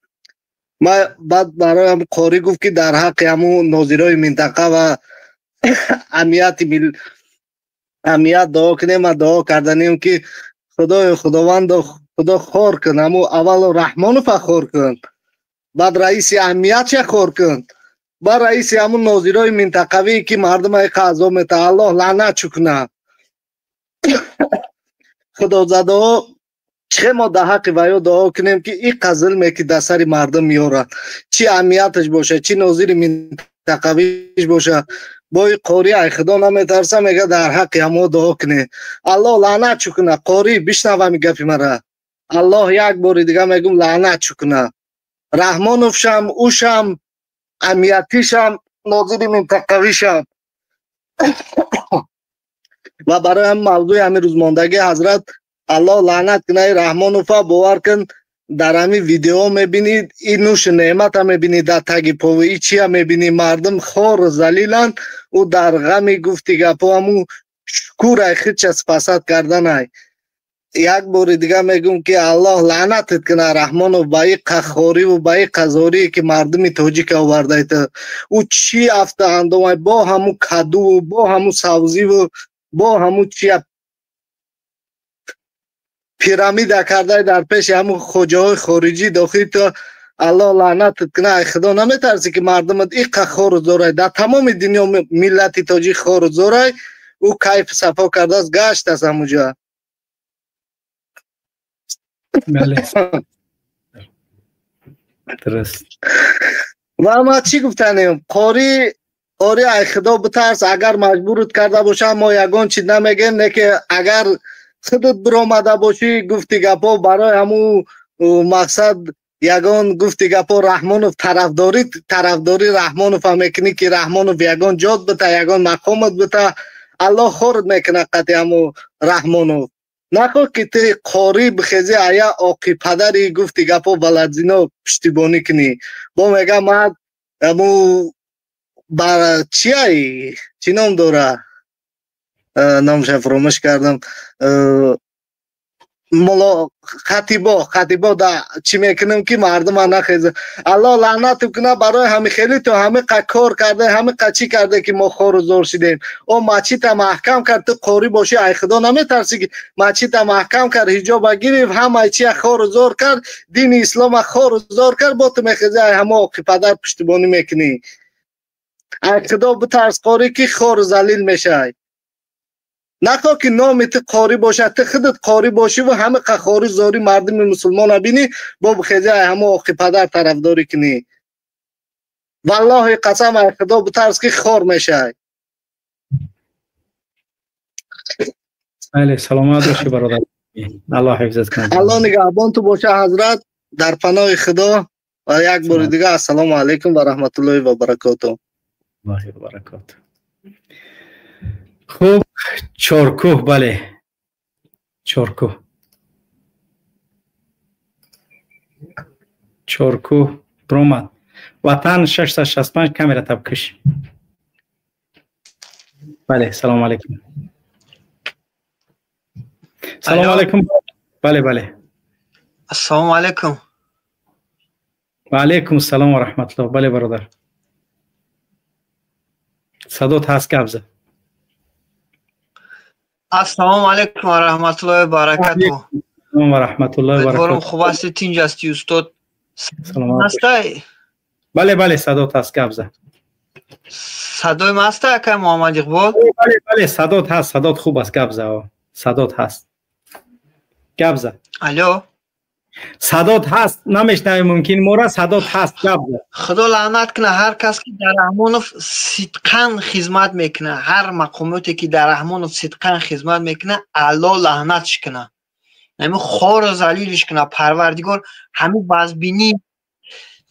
ما بعد برای هم قاری گفت که در حق همون ناظرای منطقه و امنیت دعا کنیم و دعا کردنیم که خدای خداوند خدا خور کن، همون اول رحمانوف خور کن، بعد رئیس امنیت چه خور کن، بعد رئیس همون ناظرای منطقوی که مردم ای قضا میته الله لعنت چکنه. خدا زده ها چه ما در حق ویا دعا کنیم که این قزل که در سر مردم میاره، چی امنیتش باشه چی ناظر منطقویش باشه، با این قاری ای خدا نمیترسه میگه در حق همو دعا کنه. الله لعنت چکنه. قاری بشنوه می گپی مرا، الله یک بار دیگه میگم لعنت چکنه. رحمانوف شم، او شم، امنیتی شم، ناظر منطقوی شم. و برای هم موضوع همین روزماندگی حضرت الله لعنت کنه رحمانوفا. باور کن در همین ویدیو میبینید این نوش نعمت هم میبینید در تگی پوی چی هم میبینید، مردم خار و ذلیلن او در غمی گفتی گپو همو شکور خودش از فساد کردن ای. یک بار دیگه میگم که الله لعنتت کنه رحمانوف با این قخاری و با این قزاری که مردم تاجیک آورده ایت. او چی افته اندومای با همو کدو و با همو سبزی و با همو چی пирамида карда дар пеши ҳамун хоҷаҳои хориҷӣ дохил то Аллоҳ лаънатат кунад. Ай Худо наметарсӣ ки мардумат иққа хору зорай, дар тамоми дунё миллати тоҷик хору зорай, ӯ кайф сафо кардааст, гаштааст ҳамунҷо. Бале. Дуруст. Ва ма чӣ гуфтанем? Қорӣ, қорӣ, ай Худо битарс, агар маҷбурат карда бошам, мо ягон чиз намегем, не ки агар худат биромада бошӣ, гуфти гапҳо барои ҳамун мақсад, ягон гуфти гапҳо Раҳмонов тарафдорӣ Раҳмонов ҳам мекунӣ, ки Раҳмонов ягон ҷод бита, ягон мақомат бита, Аллоҳ хорд мекунад қати ҳамун Раҳмонов. Нахоҳ ки ту қорӣ бихезӣ, ая оқи падари гуфти гапҳо баладзино пуштибонӣ кунӣ. Бо мегам ман ҳамун бар чиай чӣ ном дора, номша фуромӯш кардам, мулло хатибо да чӣ мекунем ки мардума нахеза. Аллоҳ лаънату кунад барои ҳами хеле ту ҳами қа кор карда, ҳами қа чӣ карда ки мо хору зор шидем. О масҷида маҳкам кард, ту қорӣ бошӣ, ай Худо наметарсӣ ки масҷида маҳкам кард, ҳиҷоба гирифт, ҳамаи чия хору зор кард, дини ислома хору зор кард, бо ту мехезӣ ай ҳамо оқи падар пуштибонӣ мекунӣ. Ай Худо битарс қорӣ, ки хору залил мешавӣ. Нахоҳ ки номи ту қорӣ бошад, ту худат қорӣ бошӣ ва ҳама қахорӣ зори мардуми мусулмона бинӣ, бо бихезӣ ай ҳамо оқи падар тарафдорӣ кунӣ. Валлоҳи қасам, ай Худо битарс ки хор мешавӣ. Бале, саломат бошӣ бародар. Аллоҳ ҳифзат кунад. Аллоҳ нигаҳбон ту боша ҳазрат, дар паноҳи Худо ва як бори дига ассалому алайкум ва раҳматуллоҳи ва баракотуҳ. Аллоҳи ва баракотуҳ. Хуб, Чоркӯҳ, бале. Чоркӯҳ. Чоркӯҳ бромад. Ватан 665 камера табкиш. Бале, салому алайкум. Салому алайкум. Бале, бале. Ассалому алайкум. Ва алайкум ассалом ва раҳматуллоҳ. Бале, бародар. Садот ҳаст, гап зад. Ассалому алайкум ва раҳматуллоҳи ва баракатуҳ. Ва раҳматуллоҳи ва баракатуҳ. Хуб ҳастӣ, тинҷ ҳастӣ устод? Саломат. Ҳастай? Бале, бале, садот ҳаст, гап зад. Садои ман ҳаста, акай Муҳаммад Иқбол? Бале, бале, садот ҳаст, садот хуб аст, гап зад. Садот ҳаст. Гап зад. Алло. Садот ҳаст, намешнавӣ мумкин мора, садот ҳаст, гап зад. Худо лаънат кунад ҳар кас ки дар Раҳмонов сидқан хизмат мекунад, ҳар мақомоте ки дар Раҳмонов сидқан хизмат мекунад, Аллоҳ лаънатш кунад. Ҳамин хору залилиш кунад. Парвардигор ҳамин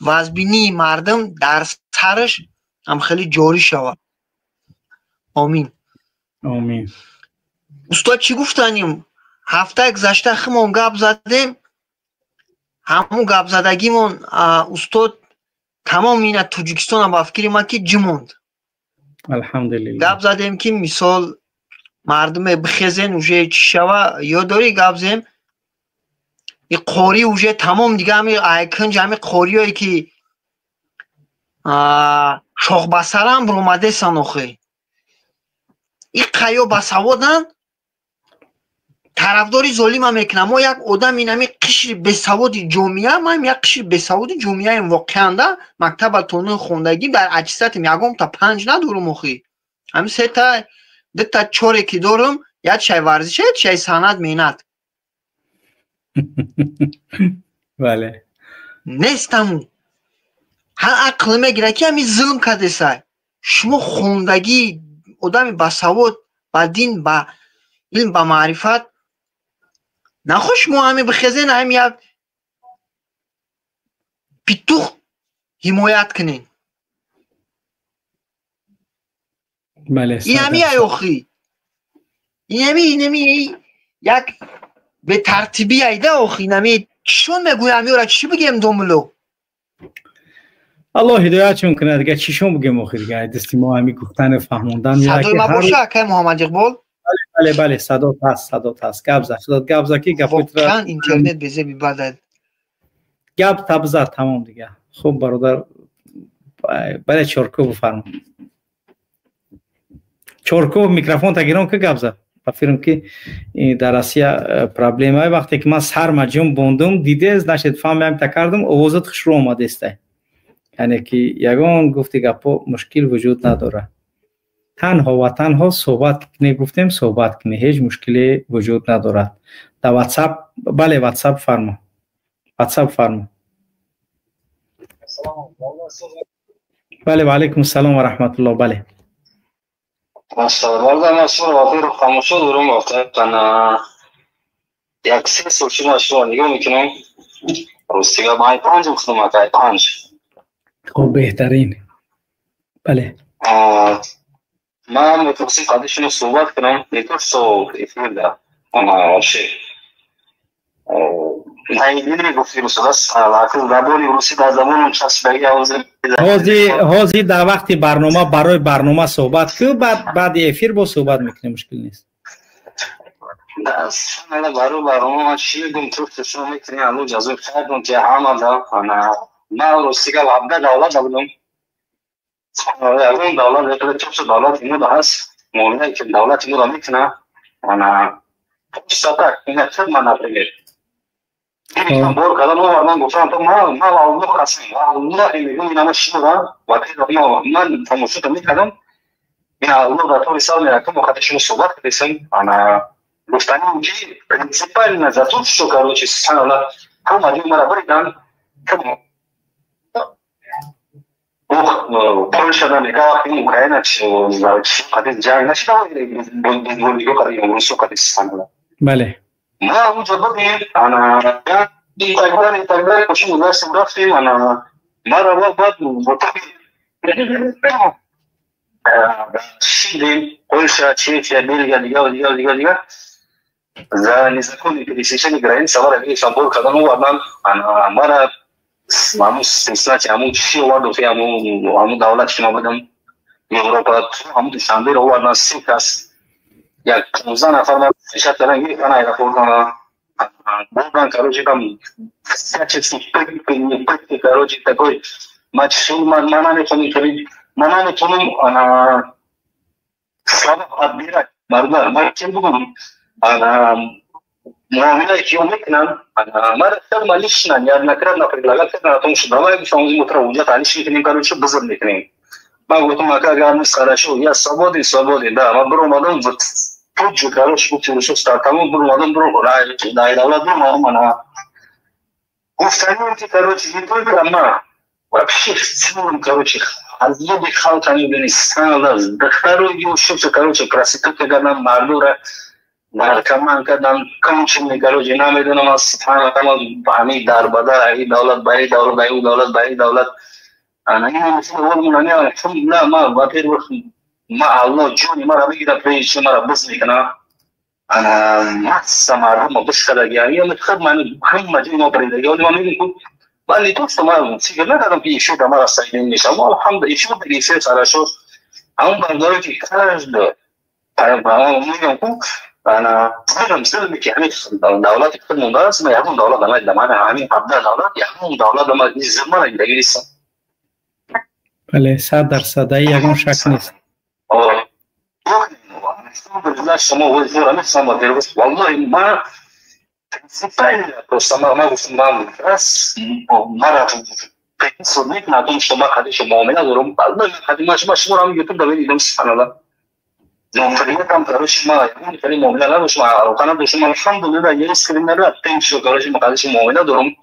вазбинии мардум дар сараш ҳам хеле ҷорӣ шавад. Омин. Омин. Устод, чӣ гуфтанем? Ҳафтаи гузашта химон гап задем, ҳамун гапзадагимон устод тамом ина Тоҷикистона ба фикри ман ки ҷимонд. Алҳамдулиллаҳ. Гап задем ки мисол мардуме бихезен, уже чӣ шава, ёд дорӣ гап зем? И қорӣ уже тамом дига ҳами айкинҷ ҳами қориёе ки шохбасарам биромадесан охи. И қайё басаводанд, тарафдори золима мекунам. Мо як одам инами қишри бесаводи ҷомеа, ман як қишри бесаводи ҷомеаем воқеан да мактаба тони хондагӣ дар аттестатим ягонта 5 надорум охи. Ҳамин сета дута чоре ки дорум, як шай варзиша, як шай санъат меҳнат. Бале. Нестаму. Ҳар ақл мегирад ки ҳамин зулм кардесай. Шумо хондагӣ одами басавод, ба дин, ба илм, ба маърифат нахош мо ҳами бихезен, ҳами як питух ҳимоят кунем. Бале. Инами ай охи. Инами як бетартибӣ айда охи, инами чишон мегӯям ёра, чӣ бигем домуло? Аллоҳ ҳидоятшон кунад, дига чишон бигем охи, дига дасти мо ҳами гуфтану фаҳмондан. Садои ма боша, акай Муҳаммад Иқбол? Бале, бале, садот ҳаст, садот ҳаст. Гап зад, садот гап зад ки гапотра. Воқеан интернет безеби бадад. Гап табзад, тамом дига. Хуб бародар, бале, Чоркӯ бифармо. Чоркӯ микрофон тагирон ки гап зад. Ба фикрам ки дар Россия проблема. Вақте ки ман сарма ҷунбондум, диде, значит, фаҳмиам та кардам, овозат хушрӯ омадестай. Яъне ки ягон гуфти гапҳо мушкил вуҷуд надорад. Танҳо ва танҳо суҳбат кунӣ, гуфтем, суҳбат кунӣ, ҳеҷ мушкиле вуҷуд надорад. Дар WhatsApp, бале, WhatsApp фармо, WhatsApp фармо. Бале, ва алайкум ассалом ва раҳматуллоҳ, бале. Бародар, шумо вақти хомӯшо дорум, вақта як се сол шумо нигоҳ мекунам. Ростига ман панҷ худам, ай панҷ. Хуб, беҳтарин. Бале. Ман мехостим қадри шумо суҳбат кунам, не то что эфир да, ама вообще Ҳозир дар вақти барнома, барои барнома суҳбат ку, баъд баъди эфир бо суҳбат мекунем, мушкил нест. Барои барнома ман чӣ мегӯм, шумо мекунем, алло ҷазои хайр ки ҳама да. Ман ростига 17 давлат будам, ягон давлат то давлати мо да ҳаст муомилае ки давлати мо да мекуна, ана так ман, например, бор кардам, овардам, гуфтам, ман Аллоҳ қасам, валлоҳи мегӯм, инама шумо ман тамошота мекардам, ин Аллоҳ дар тори сар меракам, вақте шумо суҳбат кардесам, ана гуфтаним ки принципиально за то, что, короче, субҳаналлоҳ, ҳама ҷой мара бридан, Польша да мега, вақти Украина қади ҷанг нашида, русо қади, субҳаналлоҳ. Бале. Ма унҷо будем, ана и так далее, и так далее. Почему дальше рафтем, ана мара баъд шидем Польша, Чехия, Бельгия, дигар, дигар, дигар, дигар, за незаконное пересечение границы мара гирифтан, бор кардан, овардан, ана мара ҳамун силсилати ҳамун чӣ овард, ҳамун давлате ки ман будам, Европа, ҳамун Душанберо овардан, се кас, як 15 нафар ман шат кардан, гирифтан, аэропорт бурдан, короче, там всячески пытки, короче, такой ман ман наметонам, ман наметонам слова подбирать, бародар, ман чӣ бугум, ана муомилае ки ё мекунам, мара фирма лично неоднократно предлагать кардам о том, что давай, гуфтам, утро уҷат алиш мекунем, короче, бузр мекунем. Ман гуфтам, ака, агар нест, хорошо, я свободен, свободен, да. Ман биромадам, вот тут же, короче, гуфти русо стартамон, биромадам, дар давлат биромадам, ана гуфтанем ки, короче, не только ман, вообще в целом, короче, азоби халқа мебини, сана духтаро ёшоша, короче, проститутка кардам, мардура наркоман кардам, конченый, короче, намедонам, аз субҳаналлоҳ, ҳамин дарбадар, ҳамин давлат, ба ин давлат, ба ин давлат, ба ин давлат, ана ин ман, во-первых, ма Аллоҳ ҷони мара бигирад, прежде чем мара буз мекуна, ана масса мардума буз кардаги, худ ман ҳама ҷои мо бридаги. Оли ман мегӯм, ман не то что ман фикр накардам ки эфир да мара саидин мешавам, алҳамдулилла, эфир да эфир хорошо. Ҳамон бардоре ки каждый мегӯям ку, ана зулме ки ҳамин давлати худ мондааст, ман ягон давлат намедидам, ҳамин 17 давлат, ягон давлат ман зулма надидаги нестам. Бале, 100%, ягон шак нест. Шумо валлоҳи, ман принципиально просто ман гуфтам, ман раз мара присуд мекунад о том, что ман қадишо муомила дорам, валлоҳи, қадима шуморо ҳам ютуб да медидам, субҳаналлоҳ, но при этом, короче, ман ягон хеле муомила надоштам, алоқа надоштам, алҳамдулилла, искренне рад тем, что, короче, ман қадишо муомила дорам.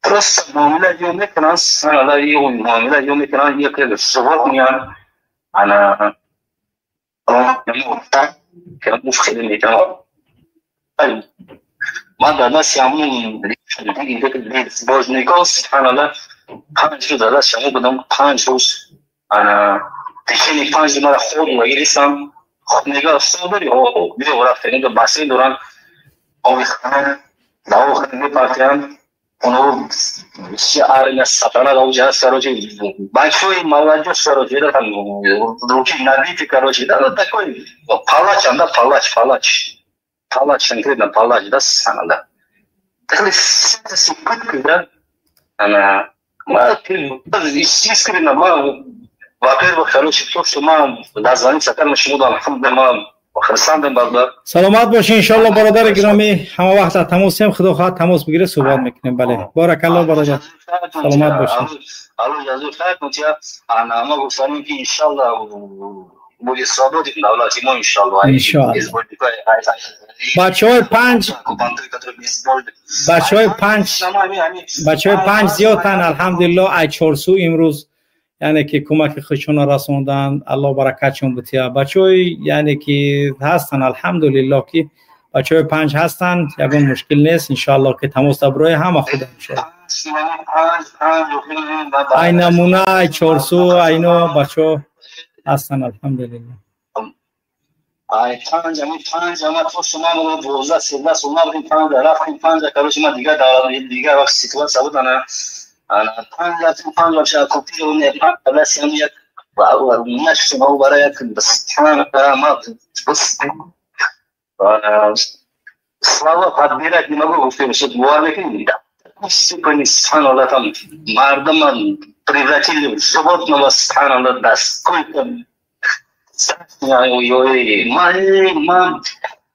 Просто муомила ё мекунанд, субҳаналлоҳ, ё муомила ё мекунанд, як животные, ана хеле мекунам. Ман дар дасти ҳамун безбожникҳо, субҳаналлоҳ, 5 рӯз дар дасти ҳамун будам, 5 рӯз, ана течение 5 рӯз мара хоб нагирифтам. Мега, хоб дори? Биё, рафтем, инҷо бассейн доранд, оби ханам, даво мепартиянд, оно армия сатана да уҷа ҳаст, короче, большой молодежь, короче, да, там руки набиты, короче, да, такой палач, да, палач, палач, палач, конкретно палач, да, субҳаналлоҳ, такой пытки, да, ана искренне, ман, во-первых, короче, то, что ман дозвониться кардам шумо, алҳамдулилла, ман Хурсандем, бародар. Саломат бошед, иншоалло, бародари гиромӣ. Ҳама вақт дар тамосем, худо хоҳад, тамос бигиред, суҳбат мекунем. Бале, баракалло, бародар, саломат бошед. Алло ҷазои хайр кунтия. Ана ма гуфтанем, ки иншалло будет свободен давлати мо, иншалло. Иншоалло. Бачаҳои панҷ, бачаҳои панҷ, бачаҳои панҷ зиёдтанд, алҳамдулилло. Ай Чорсу имрӯз, яъне ки, кӯмаки худшонро расонданд, Аллоҳ баракатшон бутия. Бачаҳои, яъне ки, ҳастанд, алҳамдулилло, ки бачаҳои панҷ ҳастанд, ягон мушкил нест, иншоалло, ки тамос даброи ҳама худо, иншоалло. Ай намуна, ай Чорсу, айно бачаҳо ҳастанд, алҳамдулилло. Ай панҷ, ами панҷ, ама то шума 12-13 сол набудем, панҷ рафтем, панҷ, короче, ма дигар дигар вақт ситуация буд, ана панҷ рафтем, панҷ вообще оккупирование, панҷ даст як нашудем, ау барои як ма слова подбирать не могу, гуфтем, что бовар мекунем, субҳаналлоҳ, там мардума превратили в животного, субҳаналлоҳ, насколько. Ман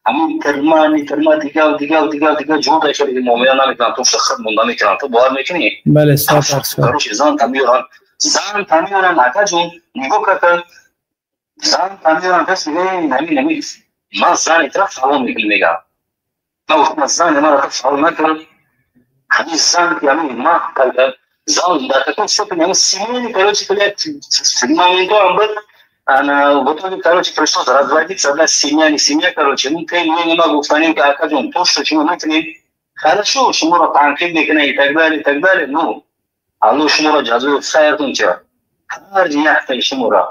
ҳамин тирма, ҳамин тирма, дигар, дигар, дигар, дигар ҷо дашари муомила намекунам, то худ монда мекунам. Ту бовар мекунӣ? Бале, 100%. Короче, зан тамиёран, зан тамиёран, акаҷон, нигоҳ карда, зан тамиёран, кас мега: ҳамин, ҳамин, ман зани тра фалон мекунӣ, мегам. Ман гуфтам: зани ман фалон накард, ҳамин зан ки ҳамин ман зан дар таком степени, ҳамин семейный, короче, блядь, моментом был. Она в итоге, короче, пришлось разводиться, одна семья, не семья, короче. Ну, ты мне не могу установить, а то, что чему мы хорошо, шуморо танқид мекунад и так далее, и так далее. Ну, Аллоҳ шуморо ҷазои хайр кунча. Ҳар яктаи шуморо.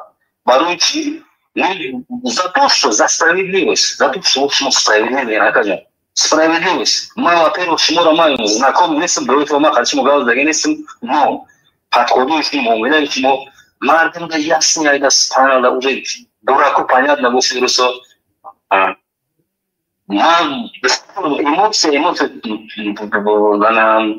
Барои чӣ? Ну, за то, что за справедливость, за то, что шумо справедливый, акаҷон. Справедливость. Ма, во-первых, шуморо ма знаком нестам, до этого ма шумо гап задаги нестам, но подходи шумо, муомилаи шумо мардум да ясный айда, субҳаналлоҳ, уже дураку понятно, гуфти русо. Ман эмоция, эмоция, она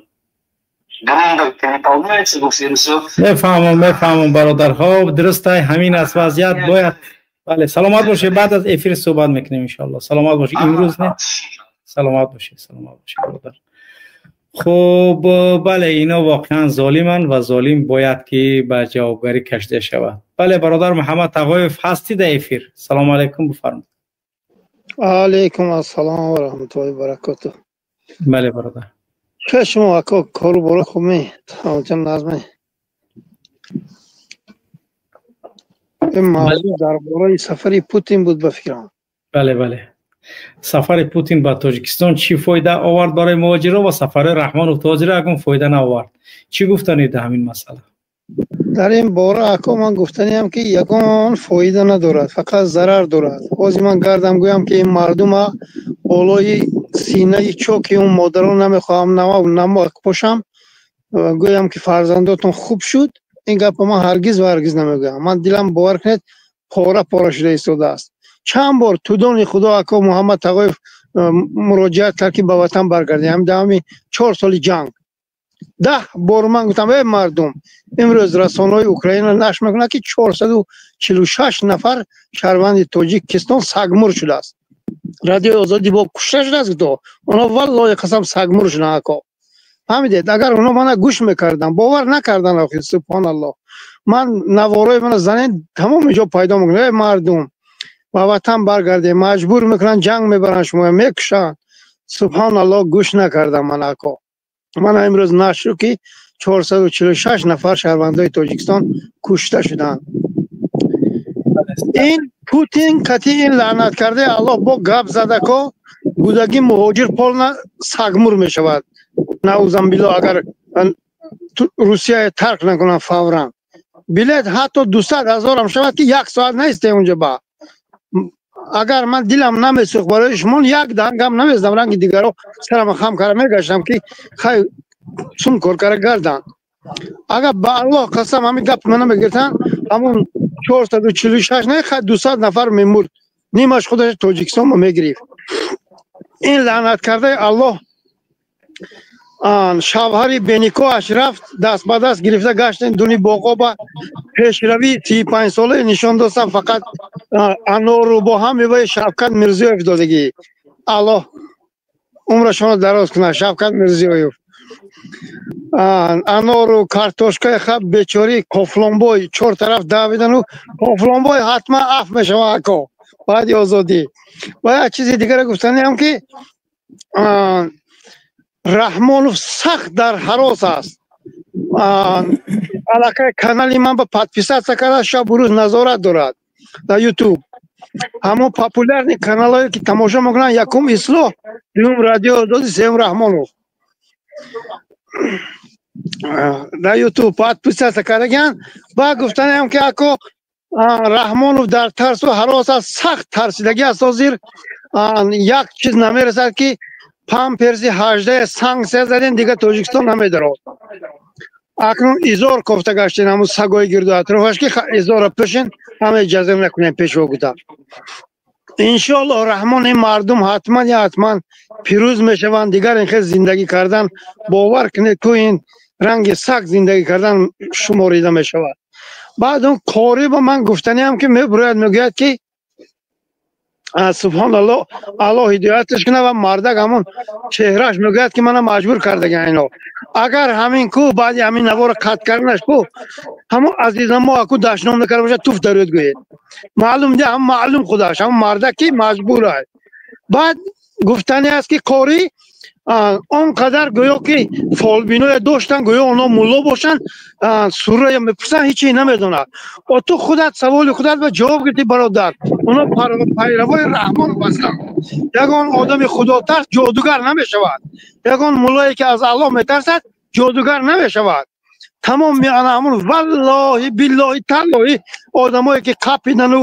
дурунда переполняется, гуфти русо. Мефаҳмам, мефаҳмам, бародарҳо, дурустай, ҳамин аст вазъият. Бояд, бале, саломат бошед, баъд аз эфир суҳбат мекунем, иншоалло. Саломат бошед, имрӯз не. Саломат бошед, саломат бошед, бародар. Хуб, бале, ино воқеан золиманд ва золим бояд ки ба ҷавобгарӣ кашида шавад. Бале, бародар Муҳаммад Тағоев, ҳастӣ дар эфир, салому алайкум, бифармоед. Алайкум ассалом ва раҳматуллоҳи ва баракотуҳ. Бале, бародар. Чӣ шумо, ако, кору боро хуб ме, ҳолатон назме? Ин мавзӯъ дар бораи сафари Путин буд, ба фикрам. Бале, сафари Путин ба Тоҷикистон чӣ фоида овард барои муҳоҷиро ва сафари Раҳмонов тоҷиро ягон фоида наовард? Чӣ гуфтанед дар ҳамин масъала? Дар ин бора, ако, ман гуфтаниам, ки ягон фоида надорад, фақат зарар дорад. Ҳозир ман гардам гӯям, ки ин мардума болои синаи чоки он модарон намехоҳам намак пошам, гӯям, ки фарзандотон хуб шуд, ин гапа ман ҳаргиз ва ҳаргиз намегӯям. Ман дилам, бовар кунед, пора пора шуда истодааст. Чанд бор тудони худо, ако Муҳаммад Тағоев, муроҷиат кард, ки ба ватан баргардем. Ҳамин давоми 4 соли ҷанг 10 бор ман гуфтам: э мардум, имрӯз расонаҳои Украина нашр мекунад, ки 446 нафар шаҳрванди Тоҷикистон сагмур шудааст. Радиои Озодӣ бо кушта шудааст, гуфто оно, валлоҳи қасам, сагмур шуданд, ако. Фаҳмидед, агар оно мана гӯш мекарданд, бовар накарданд. Охир, субҳоналлоҳ, ман наворои мана занед, тамоми ҷо пайдо мекунад. Э мардум, ба ватан баргардем, маҷбур мекунанд, ҷанг мебаранд, шумо мекушанд. Субҳоналлоҳ, гӯш накардам ман, ако. Мана имрӯз нашр, ки 446 нафар шаҳрвандои Тоҷикистон кушта шуданд. Ин Путин кати ин лаънат кардаи Аллоҳ бо гап задако, гудаги муҳоҷир полна сагмур мешавад, наузамбилло, агар Русия тарк накунанд фавран. Билет ҳатто 200 ҳазорам шавад, ки як соат наисте унҷа ба. Агар ман дилам намесӯхт барои шумо, як дангам намезадам, ранги дигаро сарама хам карда мегаштам, ки хай сум кор карда гарданд. Агар ба Аллоҳ қасам, ҳамин гап мана мегиртанд, ҳамон 446 не, хай 200 нафар мемурд, нимаш худаш Тоҷикистон мегирифт. Ин лаънат кардаи Аллоҳ шавҳари беникоҳаш рафт, даст ба даст гирифта гаштен дуни боғоба, пешравии 35-солаи нишон достан, фақат. Анору бо ҳам меваи Шавкат Мирзиёев додагӣ. Аллоҳ умрашонро дароз кунад, Шавкат Мирзиёев. Анору картошкаи хаб бечорӣ Кофлонбой чор тараф давидану Кофлонбой ҳатман аф мешавад, ако, баъди озодӣ. Ва як чизи дигаре гуфтаниам, ки Раҳмонов сахт дар ҳарос аст. Аллакай канали ман ба подписаться карда, шабу рӯз назорат дорад дар Ютуб. Ҳамон популярный каналҳое, ки тамошо мекунанд: якум Ислоҳ, дуюм Радио Озодӣ, сеюм Раҳмонов. Дар Ютуб подписаться кардагианд. Ба гуфтаниам, ки ако, Раҳмонов дар тарсу ҳарос аст, сахт тарсидагӣ аст. Ҳозир як чиз намерасад, ки памперси 18 санксия задем, дигар Тоҷикистон намедарод. Акнун изор кофта гаштем, ҳамун сагои гирду атрофаш, ки изора пӯшен, ҳама иҷоза накунем пешво гута. Иншоаллоҳ Раҳмон, ин мардум ҳатман я ҳатман пирӯз мешаванд. Дигар ин хел зиндагӣ кардан, бовар кунед, ку ин ранги саг зиндагӣ кардан шуморида мешавад. Баъд он қорӣ ба ман гуфтаниам, ки мебурояд, мегӯяд, ки субҳоналлоҳ, Аллоҳ ҳидояташ кунад, ва мардак ҳамон чеҳраш мегӯяд, ки мана маҷбур кардаган ино. Агар ҳамин ку баъди ҳамин навора қатъ карданаш ку ҳамон азизамо аку дашном накарда бошад, туф дарёд гӯед. Маълум ди, ҳам маълум худаш ҳамон мардак ки маҷбур аст. Баъд гуфтане аст, ки қорӣ он қадар гӯё ки фолбиное доштанд, гӯё онҳо мулло бошанд, сурая мепурсанд, ҳечи намедонад. О, ту худат саволи худат ба ҷавоб гирифтӣ, бародар. Онҳо пайравои Раҳмон ҳастанд. Ягон одами худотарс ҷодугар намешавад, ягон муллое, ки аз Аллоҳ метарсад, ҷодугар намешавад. Тамоми ана ҳамун, валлоҳи, биллоҳи, таллоҳи, одамое, ки қапидану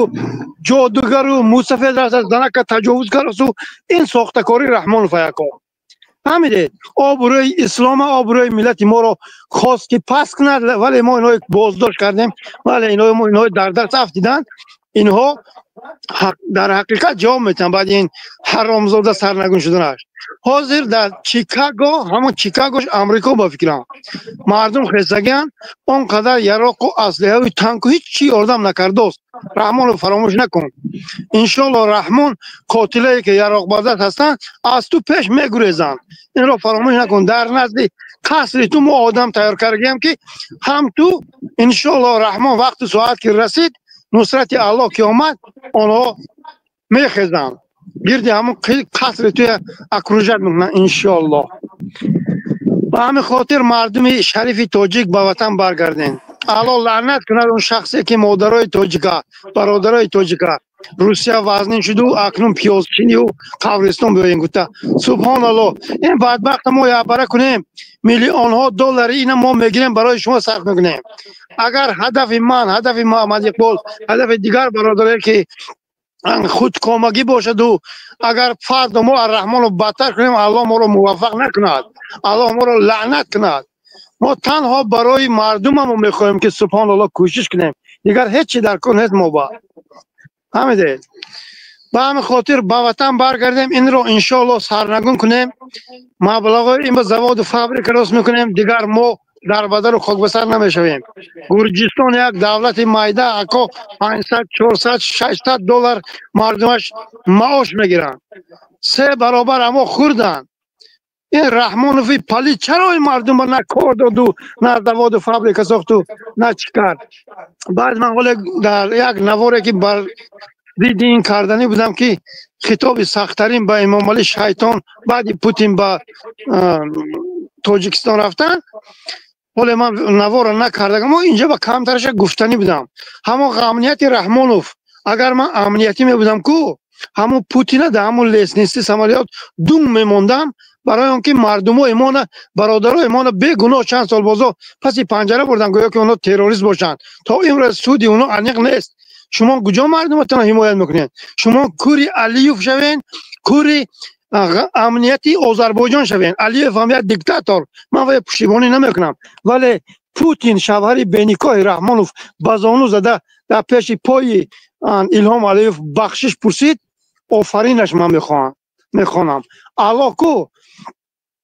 ҷодугару мусафед рафта занака таҷовуз кардасу, ин сохтакории Раҳмонов яко. Фаҳмидед? Обрӯи ислома, обрӯи миллати моро хост, ки паст кунад, вале мо инҳои боздошт кардем, вале инҳои дар дарс афтиданд. Инҳо дар ҳақиқат ҷавоб метиҳанд баъди ин ҳаромзода сарнагун шуданаш. Ҳозир дар Чикаго, ҳамон Чикагош Амрико, ба фикрам, мардум хестагианд. Он қадар яроқу аслиҳаю танку ҳеҷ чи ёрдам накардост. Раҳмонро фаромӯш накун. Иншоалло Раҳмон, қотилае, ки яроқбардаст ҳастанд, аз ту пеш мегурезанд. Инро фаромӯш накун. Дар назди қасри ту мо одам тайёр кардагиам, ки ҳам ту, иншоалло Раҳмон, вақту соат ки расид, нусрати Аллоҳ ки омад, онҳо мехезанд, гирди ҳамон қасри туя окружать мекунанд, иншоаллоҳ. Ба ҳамин хотир, мардуми шарифи тоҷик, ба ватан баргарден. Аллоҳ лаънат кунад он шахсе, ки модарои тоҷика, бародарои тоҷика Русия вазнин шуду, акнун пиёзчинию қабристон биёем гуфта. Субҳоналлоҳ, ин бадбахта мо ябара кунем, миллионҳо доллари ина мо мегирем, барои шумо сарф мекунем. Агар ҳадафи ман, ҳадафи Муҳаммад Иқбол, ҳадафи дигар бародаре, ки худкомагӣ бошаду, агар фардо мо Арраҳмонро бадтар кунем, Аллоҳ моро муваффақ накунад, Аллоҳ моро лаънат кунад. Мо танҳо барои мардумамо мехоҳем, ки субҳоналлоҳ, кӯшиш кунем, дигар ҳеҷ чи дар кор нест мо ба. Фаҳмидед? Ба ҳамин хотир ба ватан баргардем, инро иншоаллоҳ сарнагун кунем, маблағҳои ин ба заводу фабрика рост мекунем, дигар мо дар бадару хокбасар намешавем. Гурҷистон як давлати майда, ако, 500, 400, 600 доллар мардумаш маош мегиранд, се баробар амо хӯрданд. Ин Раҳмонови палид чаро ин мардума на кор доду, на заводу фабрика сохту, на чӣ кард? Баъд ман ҳоле дар як наворе, ки бар зидди ин карданӣ будам, ки хитоби сахттарин ба Эмомалӣ шайтон баъди Путин ба Тоҷикистон рафтан, ҳоле ман навора накардагам, инҷа ба камтараша гуфтанӣ будам. Ҳамон амнияти Раҳмонов, агар ман амниятӣ мебудам ку, ҳамон Путина дар ҳамон лестница самолёт дум мемондам, барои он ки мардумои мона, бародарои мона бегуноҳ чанд сол бозо паси панҷара бурдан, гӯё ки онҳо террорист бошанд. То имрӯз суди онҳо аниқ нест. Шумо куҷо мардуматонро ҳимоят мекунед? Шумо кури Алиев шавен, кури амнияти Озарбойҷон шавен. Алиев ҳам як диктатор, ман вая пуштибонӣ намекунам, вале Путин, шавҳари беникоҳи Раҳмонов, ба зону зада дар пеши пои Илҳом Алиев бахшиш пурсид. Офаринаш ман мехонам. Аллоҳ ку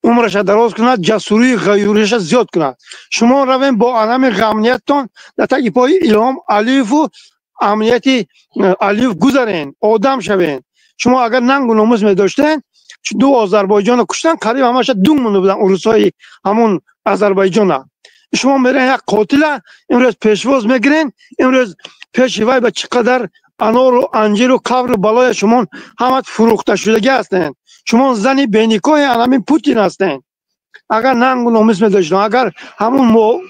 умраша дароз кунад, ҷасурии ғаюриша зиёд кунад. Шумо равем бо анами ғамниятон дар таги пои Илҳом Алиеву. Амнияти Алиев гузарен, одам шавен. Шумо агар нангу номус медоштен, ду Озарбойҷонро куштан, қариб ҳамаша дунг монда будан урусҳои ҳамун Озарбойҷона. Шумо мерен як қотила имрӯз пешвоз мегирен, имрӯз пеши вай ба чӣ қадар анору анҷиру қавру балоя шумо ҳама фурӯхта шудагӣ ҳастен. Шумо зани беникоҳи ҳамин Путин ҳастен. Агар нангу номус медоштем, агар ҳамун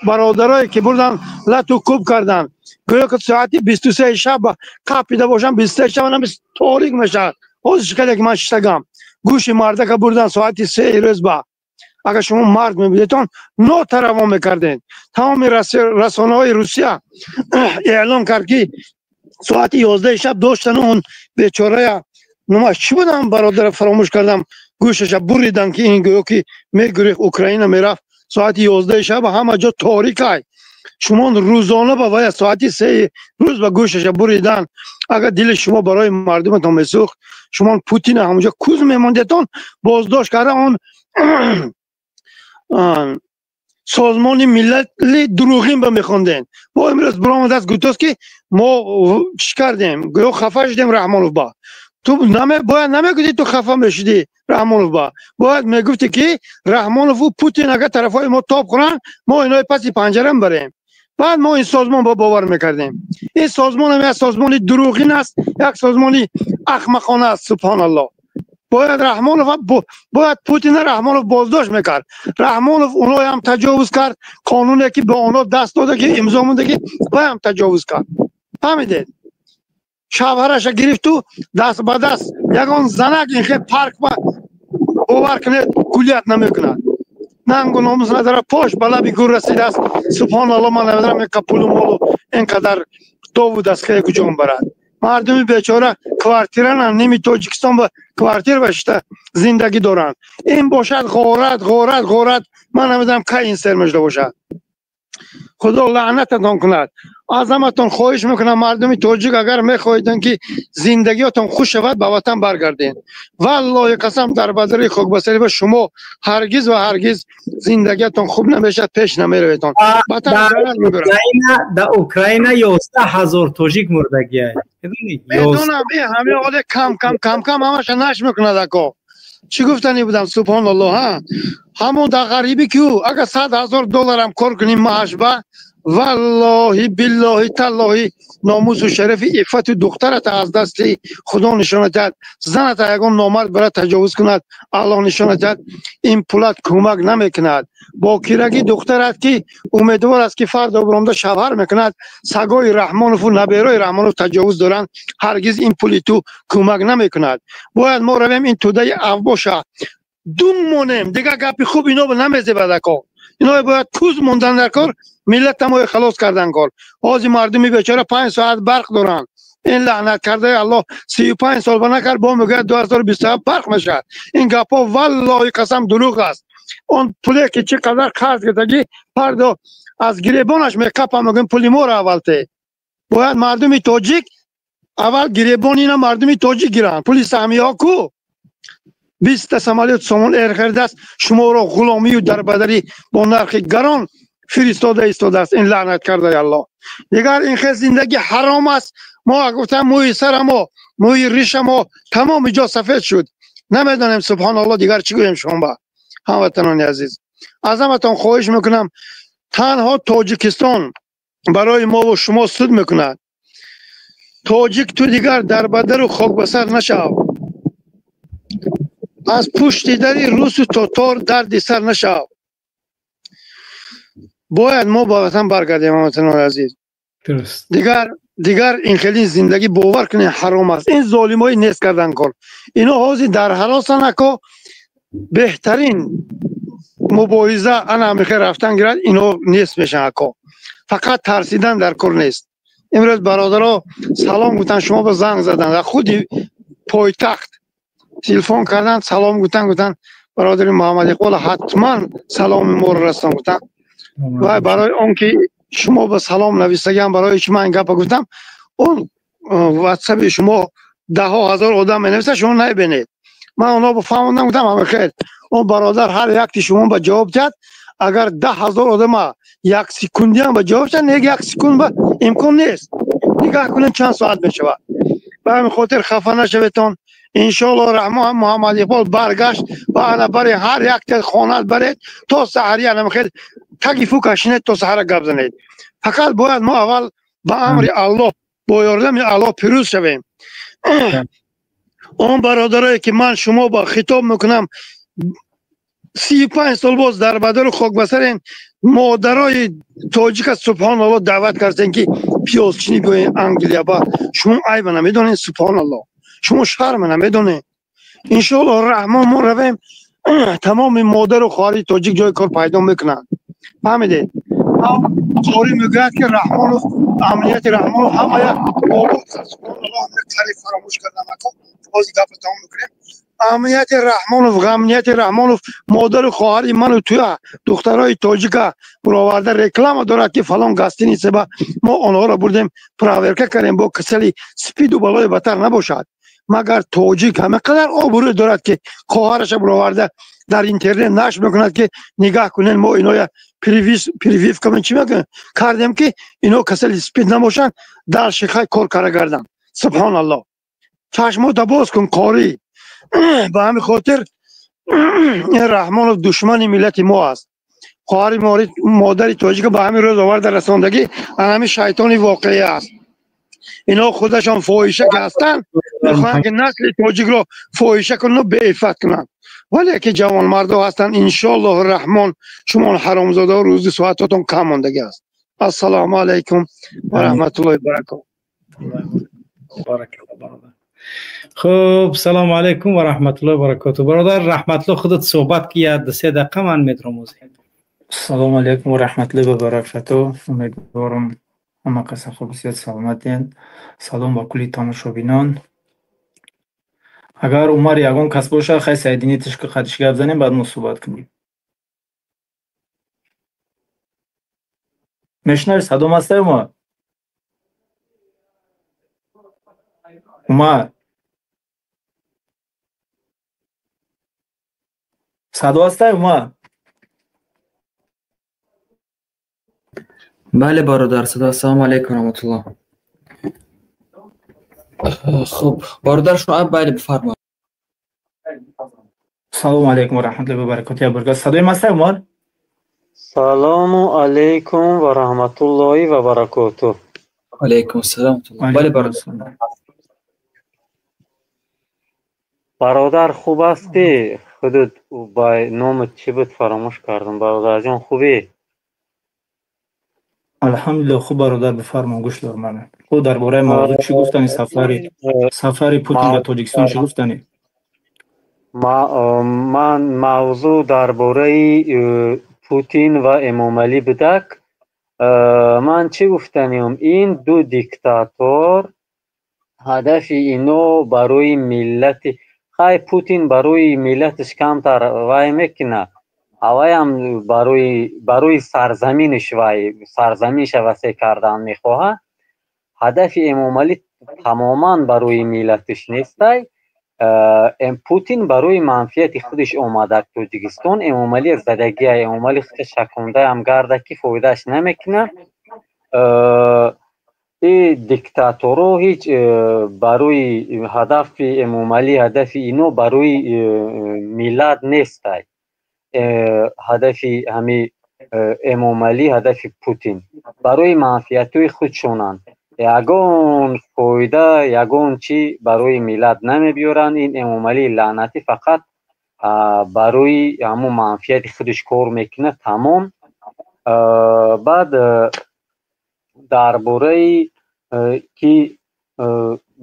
бародарое ки бурдан лату куб кардан, гӯё ки соати 23 шаб қапида бошам, 23 шаб торик мешавад. Ҳозир шикале ки ман шиштагам, гӯши мардака бурдан соати 3 рӯз ба. Агар шумо мард мебудетон, нотаравон мекардед. Тамоми расонаҳои Русия эълон кард, ки соати 11 шаб доштан он бечорая, номаш чӣ будам, бародара фаромӯш кардам, гӯшаша буридан, ки ин гӯё ки мегурехт, Украина мерафт. Соати 11 шаб ҳама ҷо торикай. Шумо рӯзона ба вая соати 3 рӯз ба гӯшаша буридан. Агар дили шумо барои мардуматон месӯхт, шумо Путина ҳамонҷо куз мемондетон, боздошт карда он Созмони Миллали дурӯғин ба мехонден. Бо имрӯз биромадааст, гуфтааст, ки мо чӣ кардем, гӯё хафа шудем Раҳмонов ба. Ту бояд намегуфти, ту хафа мешудӣ Раҳмонов ба. Бояд мегуфти, ки Раҳмонову Путин агар тарафҳои мо тоб хӯранд, мо инои паси панҷара мебарем. Баъд мо ин созмон ба бовар мекардем. Ин созмонам як созмони дурӯғин аст, як созмони ахмақона аст, субҳоналлоҳ. Бояд Раҳмонов, бояд Путина Раҳмонов боздошт мекард. Раҳмонов оноям таҷовуз кард, қонуне ки ба оно даст дода, ки имзо монда, ки ваям таҷовуз кард. Фаҳмидед? Шавҳараша гирифту даст ба даст ягон занак инхе парк ба, бовар кунед, гулять намекунад. Нангу номус надорад, пош ба лаби гур расидааст. Субҳоналлоҳ, ман намедонам инқа пулу молу инқадар довуд аст, хеле куҷо мебарад. Мардуми бечора квартира на, ними Тоҷикистон ба квартира башита зиндагӣ доранд. Ин бошад ғорат, ғорат, ғорат. Ман намедонам, кай ин сер мешуда бошад. Худо лаънататон кунад. Аз ҳаматон хоҳиш мекунам, мардуми тоҷик, агар мехоҳедон, ки зиндагиётон хуш шавад, ба ватан баргардед. Валлоҳи қасам, дар бадари хокбасарӣ ба шумо ҳаргиз ва ҳаргиз зиндагиятон хуб намешавад, пеш намераведон. Дар Украина 11 000 тоҷик мурдагия. Медонам, ҳамин ҳоле кам кам кам кам ҳамаша наш мекунад, ако. Чӣ гуфтанӣ будам, субҳоналлоҳ, ҳа, ҳамон дар ғарибӣ ку, агар 100 000 долларам кор кунӣ маашба, валлоҳи, биллоҳи, таллоҳи, номусу шарафи, иффату духтарата аз дасти Худо нишона диҳад, заната ягон номард бара таҷовуз кунад, Аллоҳ нишона диҳад, ин пулат кӯмак намекунад. Бокирагӣ духтарат, ки умедвор аст, ки фардо биромда шавҳар мекунад, сагои Раҳмонову наберои Раҳмонов таҷовуз доранд, ҳаргиз ин пули ту кӯмак намекунад. Бояд мо равем, ин тӯдаи авбоша дум монем. Дигар гапи хуб ино намезебад, ако. Ино бояд куз мондан дар кор, миллата мои халос кардан кор. Ҳозир мардуми бечора 5 соат барқ доранд. Ин лаънат кардаи Аллоҳ 35 сол ба накард, бо мегӯяд, 2027 барқ мешавад. Ин гапҳо, валлоҳи қасам, дурӯғ аст. Он пуле ки чӣ қадар қарз гирифтагӣ, фардо аз гиребонаш мекапам, мегӯем, пули моро аввал те. Бояд мардуми тоҷик аввал гиребони ина мардуми тоҷик гиранд. Пули саҳмиҳо ку, 20-та самолёт Сомон Эйр харидааст, шуморо ғуломию дарбадарӣ бо нархи гарон фиристода истодааст ин лаънат кардаи Аллоҳ. Дигар ин хел зиндагӣ ҳаром аст. Мо гуфтам, мӯи сара мо, мӯи риша мо тамоми ҷо сафед шуд. Намедонем, субҳоналлоҳ, дигар чӣ гӯем шумо ба. Ҳамватанони азиз, аз ҳаматон хоҳиш мекунам, танҳо Тоҷикистон барои мову шумо суд мекунад. Тоҷик, ту дигар дарбадару хокбасар нашав, аз пушти дари русу тотор дарди сар нашав. Бояд мо ба ватан баргардем, ҳамватанони азиз. Дигар ин хели зиндагӣ, бовар кунед, ҳаром аст. Ин золимои нест кардан кор. Ино ҳозир дар ҳаросанд, ако. Беҳтарин мубориза ана ҳамихел рафтан гирад, ино нест мешаванд, ако. Фақат тарсидан дар кор нест. Имрӯз бародаро салом гуфтан, шумо ба занг задан, дар худи пойтахт телефон кардан, салом гуфтан, гуфтан, бародари Муҳаммад Иқбол ҳатман саломи моро расон, гуфтан. Ва барои он ки шумо ба салом нависагиам, барои чи ман ин гапа гуфтам, он ватсаби шумо даҳҳо ҳазор одам менависа, шумо намебинед. Ман онҳо фаҳмондам, гуфтам, ҳама хел он бародар ҳар якти шумо ба ҷавоб диҳад, агар 10 000 одама як секундиам ба ҷавоб диҳад, не, як секунд ба имкон нест. Нигоҳ кунед, чанд соат мешавад. Ба ҳамин хотир хафа нашаведтон. Иншоалло Раҳмон Муҳаммад Иқбол баргашт ва ана бари ҳар якта хонат баред то саҳари, ана хел таги фу кашинед, то саҳара гап занед. Фақат бояд мо аввал ба амри Аллоҳ, бо ёрдами Аллоҳ пирӯз шавем. Он бародарое ки ман шумо ба хитоб мекунам, 35 сол боз дар бадару хокбасарен, модарои тоҷика, субҳоналло, даъват кардем ки пиёзчинӣ биёен Англия. Ба шумо айба намедонед? Субҳоналло, шумо шарма намедонед? Иншоалло Раҳмон, мо равем, тамоми модару хоҳари тоҷик ҷои кор пайдо мекунанд. Фаҳмидед? Қорӣ мегӯяд ки Раҳмонов, амнияти Раҳмонов ҳамая. Субҳоналло, қариб фаромӯш кардам, ако, бози гапа тамом мекунем. Амнияти Раҳмонов, ғамнияти Раҳмонов модару хоҳари ману туя, духтарои тоҷика буроварда реклама дорад ки фалон гостиница ба мо онҳоро бурдем, проверка кардем, бо касали спиду балои батар набошад. Магар тоҷик ҳама қадар обрӯ дорад ки хоҳараша буроварда дар интернет нашр мекунад ки нигаҳ кунед, мо иноя прививка чӣ мекунем, кардем ки ино касали спид набошанд, дар шихай кор кара гарданд. Субҳоналло, чашмота боз кун, қорӣ. Ба ҳамин хотир Раҳмонов душмани миллати мо аст. Хоҳари модари тоҷика ба ҳамин рӯз оварда расондагӣ ҳамин шайтони воқеӣ аст. Ино худашон фоҳиша ки ҳастанд, мехоҳанд ки насли тоҷикро фоҳиша кунанд, беиффат кунанд. Вале ки ҷавонмардо ҳастанд, иншоаллоҳу раҳмон, шумо ҳаромзодаҳо рӯзи соатотон кам мондагӣ аст. Ассалому алайкум ва раҳматуллоҳи баракоту. Хуб, салому алайкум ва раҳматуллоҳи баракоту. Бародар Раҳматулло, худат суҳбат ки як ду се дақиқа, ман метромӯзем. Салому алайкум ва раҳматуллоҳи ва баракату. Умедворам, ҳама каса хуб, сиҳат, саломатен. Салом ба кулли тамошобинон. Агар Умар ягон кас боша, хай Сайдини тишки қадиш гап занем, баъд мо суҳбат кунем. Мешунави, садом ҳастай, Умар? Умар, садо ҳастай, Умар? Бале, бародар, садо. Ассалому алайкум раҳматуллоҳ. Хуб, бародар Шуаб, бале, бифармо. Салому алайкум ва раҳматуллоҳи ва баракотуҳ. Баракат, садои ҳастай, Умар? Салому алайкум ва раҳматуллоҳи ва баракотуҳ. Алайкум ассалом. Бале, бародар. Бародар, хуб ҳастӣ? Худат ба номат чӣ буд, фаромӯш кардам. Бародарҷон, хубӣ? Алҳамдулилло, хуб, бародар, бифармо, гӯш дор мана. Хуб, дар бораи мавзӯъ чӣ гуфтани, сафари Путин ба Тоҷикистон чӣ гуфтани? Ман мавзӯъ дар бораи Путин ва Эмомалӣ будак. Ман чӣ гуфтаниам? Ин ду диктатор, ҳадафи ино барои миллати, хай, Путин барои миллаташ камтар вай мекунад, аваям барои сарзаминаш, вай сарзаминаша васеъ кардан мехоҳад. Ҳадафи Эмомалӣ тамоман барои миллаташ нестай. Путин барои манфиати худаш омада Тоҷикистон. Эмомалӣ задагия, Эмомалӣ худаш шакундаам гарда ки фоидааш намекунад. И диктаторо ҳеҷ барои ҳадафи Эмомалӣ, ҳадафи ино барои миллат нестай. Ҳадафи ҳами Эмомалӣ, ҳадафи Путин барои манфиатҳои худшонанд. Ягон фоида, ягон чӣ барои миллат намебиёранд. Ин Эмомалии лаънатӣ фақат барои ҳамун манфиати худаш кор мекунад, тамом. Баъд дар бораи ки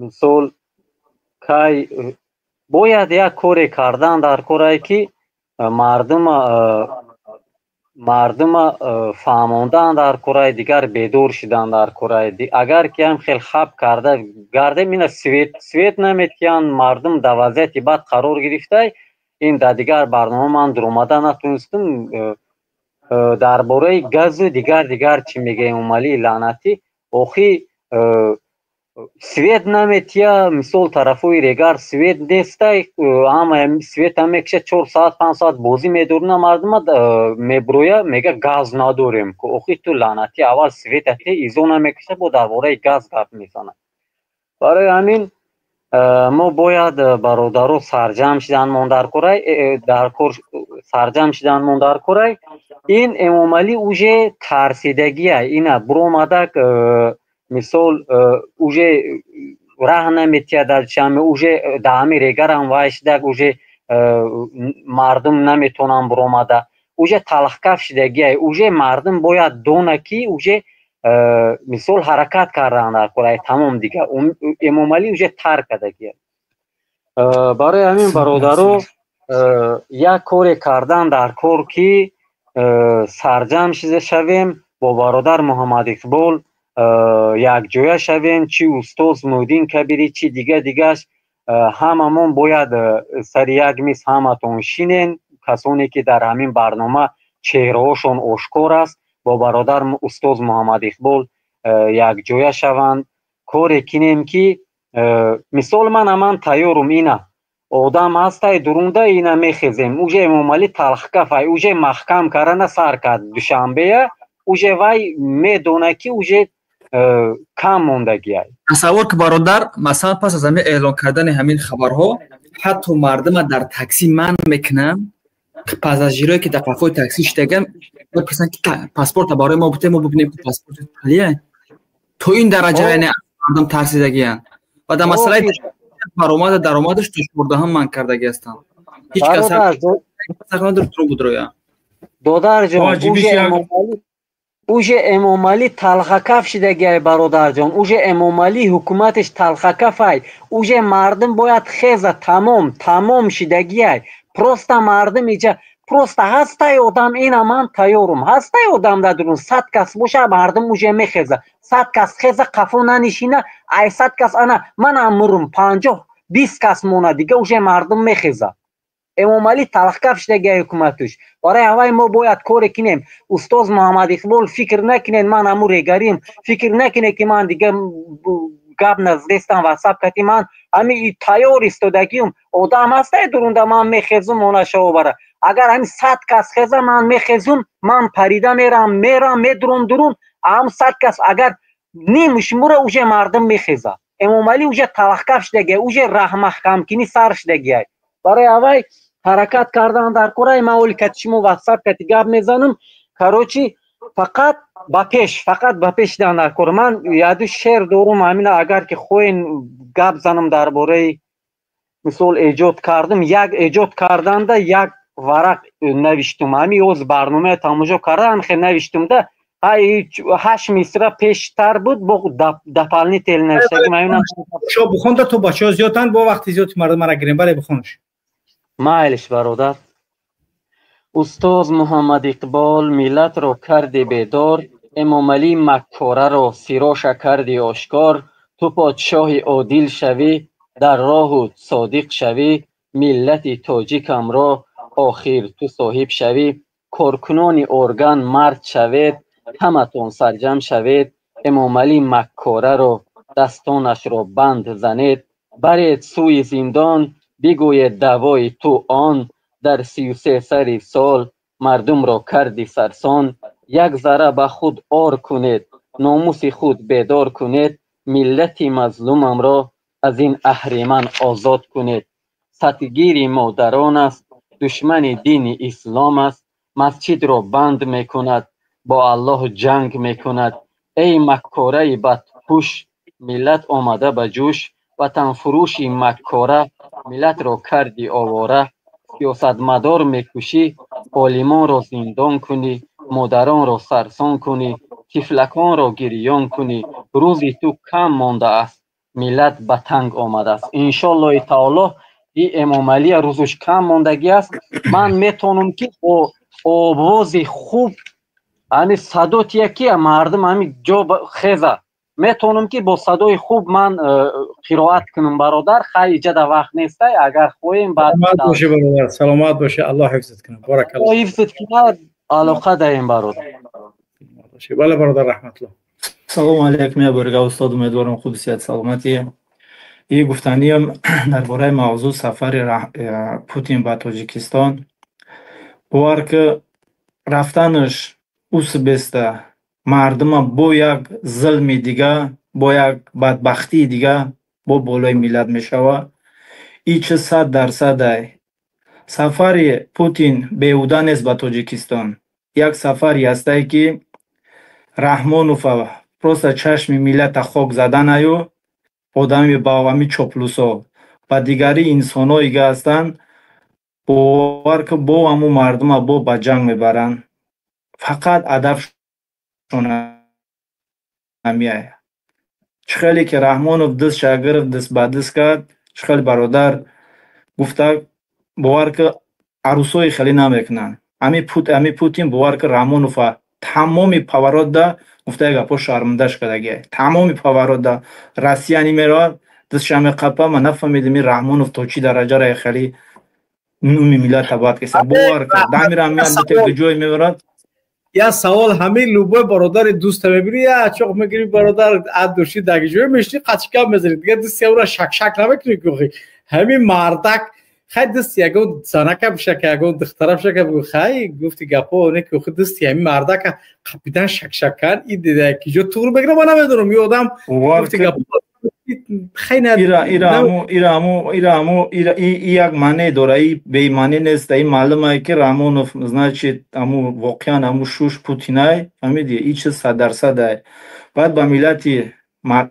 мисол кай бояд як коре кардан дар корае ки мардума фаҳмондан дар кораи, дигар бедор шудан дар кораи. Агар ки ҳам хел хаб карда гардем, ина свет наметиҳанд, мардум дар вазъияти бад қарор гирифтай. Ин дар дигар барнома ман дуромада натонистам. Дар бораи газу дигар чӣ мегӯям, Эмомалии лаънатӣ охи. Свет наметия, мисол, тарафои Регар свет нестай, ҳама света мекша, 4 саат, 5 саат бозӣ медорна мардума, меброя, мега газ надорем. Охи ту лаънатӣ, аввал света те изо намекаша, бо дар бораи газ гап мезанад. Барои ҳамин мо бояд, бародаро, сарҷамъ шиданмон дар корай, дар кор сарҷамъ шиданмон дар корай. Ин Эмомалӣ уже тарсидагия, ина буромадак, мисол, уже раҳ наметиҳад дар Душанбе, уже дар ҳами Регарам вай шидак, уже мардум наметавонанд буромада, уже талхкаф шидагия. Уже мардум бояд дона, ки уже, мисол, ҳаракат кардан дар корай, тамом, дига Эмомалӣ уже тарк кардагия. Барои ҳамин, бародаро, як коре кардан дар кор, ки сарҷамъ шавем, бо бародар Муҳаммад Иқбол якҷоя шавем, чи устоз Муҳиддин Кабирӣ, чи дига дигаш, ҳамамон бояд сари як миз ҳаматон шинен, касоне ки дар ҳамин барнома чеҳраҳошон ошкор аст, бо бародар устоз Муҳаммад Иқбол якҷоя шаванд, коре кинем, ки, мисол, ман тайёрум, ина одам ҳастай дурунда, ина мехезем. Уже Эмомалӣ талхкафай, уже маҳкам карана сар кард Душанбея, уже вай медона, ки уже кам мондагиай. Тасаввур ки, бародар, масалан, пас аз ҳамин эълон кардани ҳамин хабарҳо ҳатто мардума дар таксӣ манъ мекунанд, пассажирое ки дар қафои таксӣ шидаган мепурсанд, ки паспорта барои мо бите, мо бибинем, ки паспорти қалия. То ин дараҷа, яъне, мардум тарсидагиянд ва дар масъалаи баромада даромадаш то 14-ҳам манъ кардагӣ ҳастанд. Ҳеҷ кас будроя. Додарҷон, уже Эмомалӣ талхакаф шидагиай, бародарҷон, уже Эмомалӣ ҳукуматиш талхакафай, уже мардум бояд хеза, тамом, тамом шидагиай. Просто мардум иҷа просто ҳастай одам, ина ман тайёрум, ҳастай одам дар дурун, 100 кас боша, мардум уже мехеза. 100 кас хеза, қафо нанишина, ай 100 кас ана манам мурум, 50, 20 кас мона, дига уже мардум мехеза. Эмомалӣ талхкаф шидагиай ҳукуматуш. Барои ҳавай мо бояд коре кинем. Устоз Муҳаммад Иқбол, фикр накунед, ман ҳаму регарим, фикр накунед, ки ман дига гап наздестам. Ватсап кати ман ҳами тайёр истодагиюм, одам ҳастай дурунда, ман мехезум, она шавобара. Агар ҳами 100 кас хеза, ман мехезум, ман парида мерам, мерам, медурум дурун. Ҳам 100 кас агар нимш мура, уже мардум мехеза. Эмомалӣ уже талхкаф шидагиай, уже раҳмаҳкамкунӣ сар шидагиай. Барои ҳавай ҳаракат кардан дар корай. Ман оли кати шумо ватсап кати гап мезанам. Короче, фақат ба пеш, фақат ба пеш дан дар кор. Ман яду шеър дорум, ҳамина агар ки хоҳен гап занам дар бораи, мисол, эҷод кардам, як эҷод карданда як варақ навиштум. Ҳами ёз барномаи тамошо кардам, хе навиштумда, ҳашт мисра пештар буд, бо дополнитель навиштагим. Шо бухонда, то бачаҳо зиёданд, бо вақти зиёди мардумара гирем. Бале, бихонш. Майлиш, бародар. Устоз Муҳаммад Иқбол, миллатро карди бедор, Эмомалӣ маккораро сироша карди ошкор. Ту подшоҳи одил шавӣ, дар роҳу содиқ шавӣ, миллати тоҷикамро охир ту соҳиб шавӣ. Коркунони орган мард шавед, ҳаматон сарҷамъ шавед, Эмомалӣ маккораро дастонашро банд занед, баред сӯи зиндон, бигӯед даъвои ту он дар 33 сари сол мардумро карди сарсон. Як зарра ба худ ор кунед, номуси худ бедор кунед, миллати мазлумамро аз ин аҳриман озод кунед. Сатгири модарон аст, душмани дини ислом аст, масҷидро банд мекунад, бо Аллоҳ ҷанг мекунад. Эй маккораи бадпӯш, миллат омада ба ҷӯш, ватанфурӯши маккора, миллатро карди овора, сиёсатмадор мекушӣ, олимонро зиндон кунӣ, модаронро сарсон кунӣ, тифлаконро гирён кунӣ, рӯзи ту кам мондааст, миллат ба танг омадааст. Иншоаллоҳи таоло, и Эмомалия рӯзуш кам мондагӣ аст. Ман метавонам, ки бо овози хуб, ҳами садо тия, ки мардум ҳами ҷо хеза, метавонам, ки бо садои хуб ман қироат кунам, бародар. Хай, иҷада вақт нестай, агар хоҳем баъд. Боши, бародар, саломат боши, Аллоҳ ҳифзат кунад. Баракаллоҳ ҳифзат кунад, алоқа даем, бародар. Бале, бародар, раҳматуллоҳ. Салому алайкум, я борга устод, умедворам хуб, сиҳат, саломатӣ. И гуфтаниям дар бораи мавзӯъ сафари Путин ба Тоҷикистон. Бовар ки, рафтанаш усбеста мардума бо як зулми дига, бо як бадбахтии дига бо болои миллат мешава. И чи 100%. Ай сафари Путин беҳуда нест ба Тоҷикистон. Як сафаре ҳастае, ки Раҳмонова просто чашми миллата хок заданаю одами ба ҳами чоплусо ба дигари инсонҳое ки ҳастанд, бовар ки, бо ҳамун мардума бо ба ҷанг мебаранд. Фақат ҳадафшон ҳамияй. Чӣ хеле ки Раҳмонов дастша гирифт, даст ба даст кард, чӣ хеле бародар гуфта, бовар ки, арӯсои хеле намекунанд. Ами Путин, бовар ки, Раҳмонова тамоми поворотда гуфта як гапо шармандаш кардагиай. Тамоми поворотда Россия меравад, дастша меқапа. Ман нафаҳмидам, ин Раҳмонов то чӣ дараҷара хеле нуми миллата бад кеса. Бовар ки, дамира меяд, бите ҷой мебарад. Я савол: ҳамин любой бародари дӯста мебинӣ, я чоқ мегирӣ, бародар ад души даги ҷой мешинӣ, қачикам мезанӣ, дига дӯсти ӯра шакшак намекунӣ ки ҳамин мардак хай дӯсти ягон занака бишака, ягон духтара бишака, бигӯ хай гуфти гапо не ки охи дӯсти ҳамин мардака қапидан, шакшаккан и ки ҷо туғри мегира, ман намедонам, ин одам гуфти гапо. Ира як маъне дора, и бемаъне нест. И маълумае, ки Раҳмонов, значит, аму воқеан аму шуш Путинай, фаҳмиди, и чиз 100%. Ай баъд ба миллати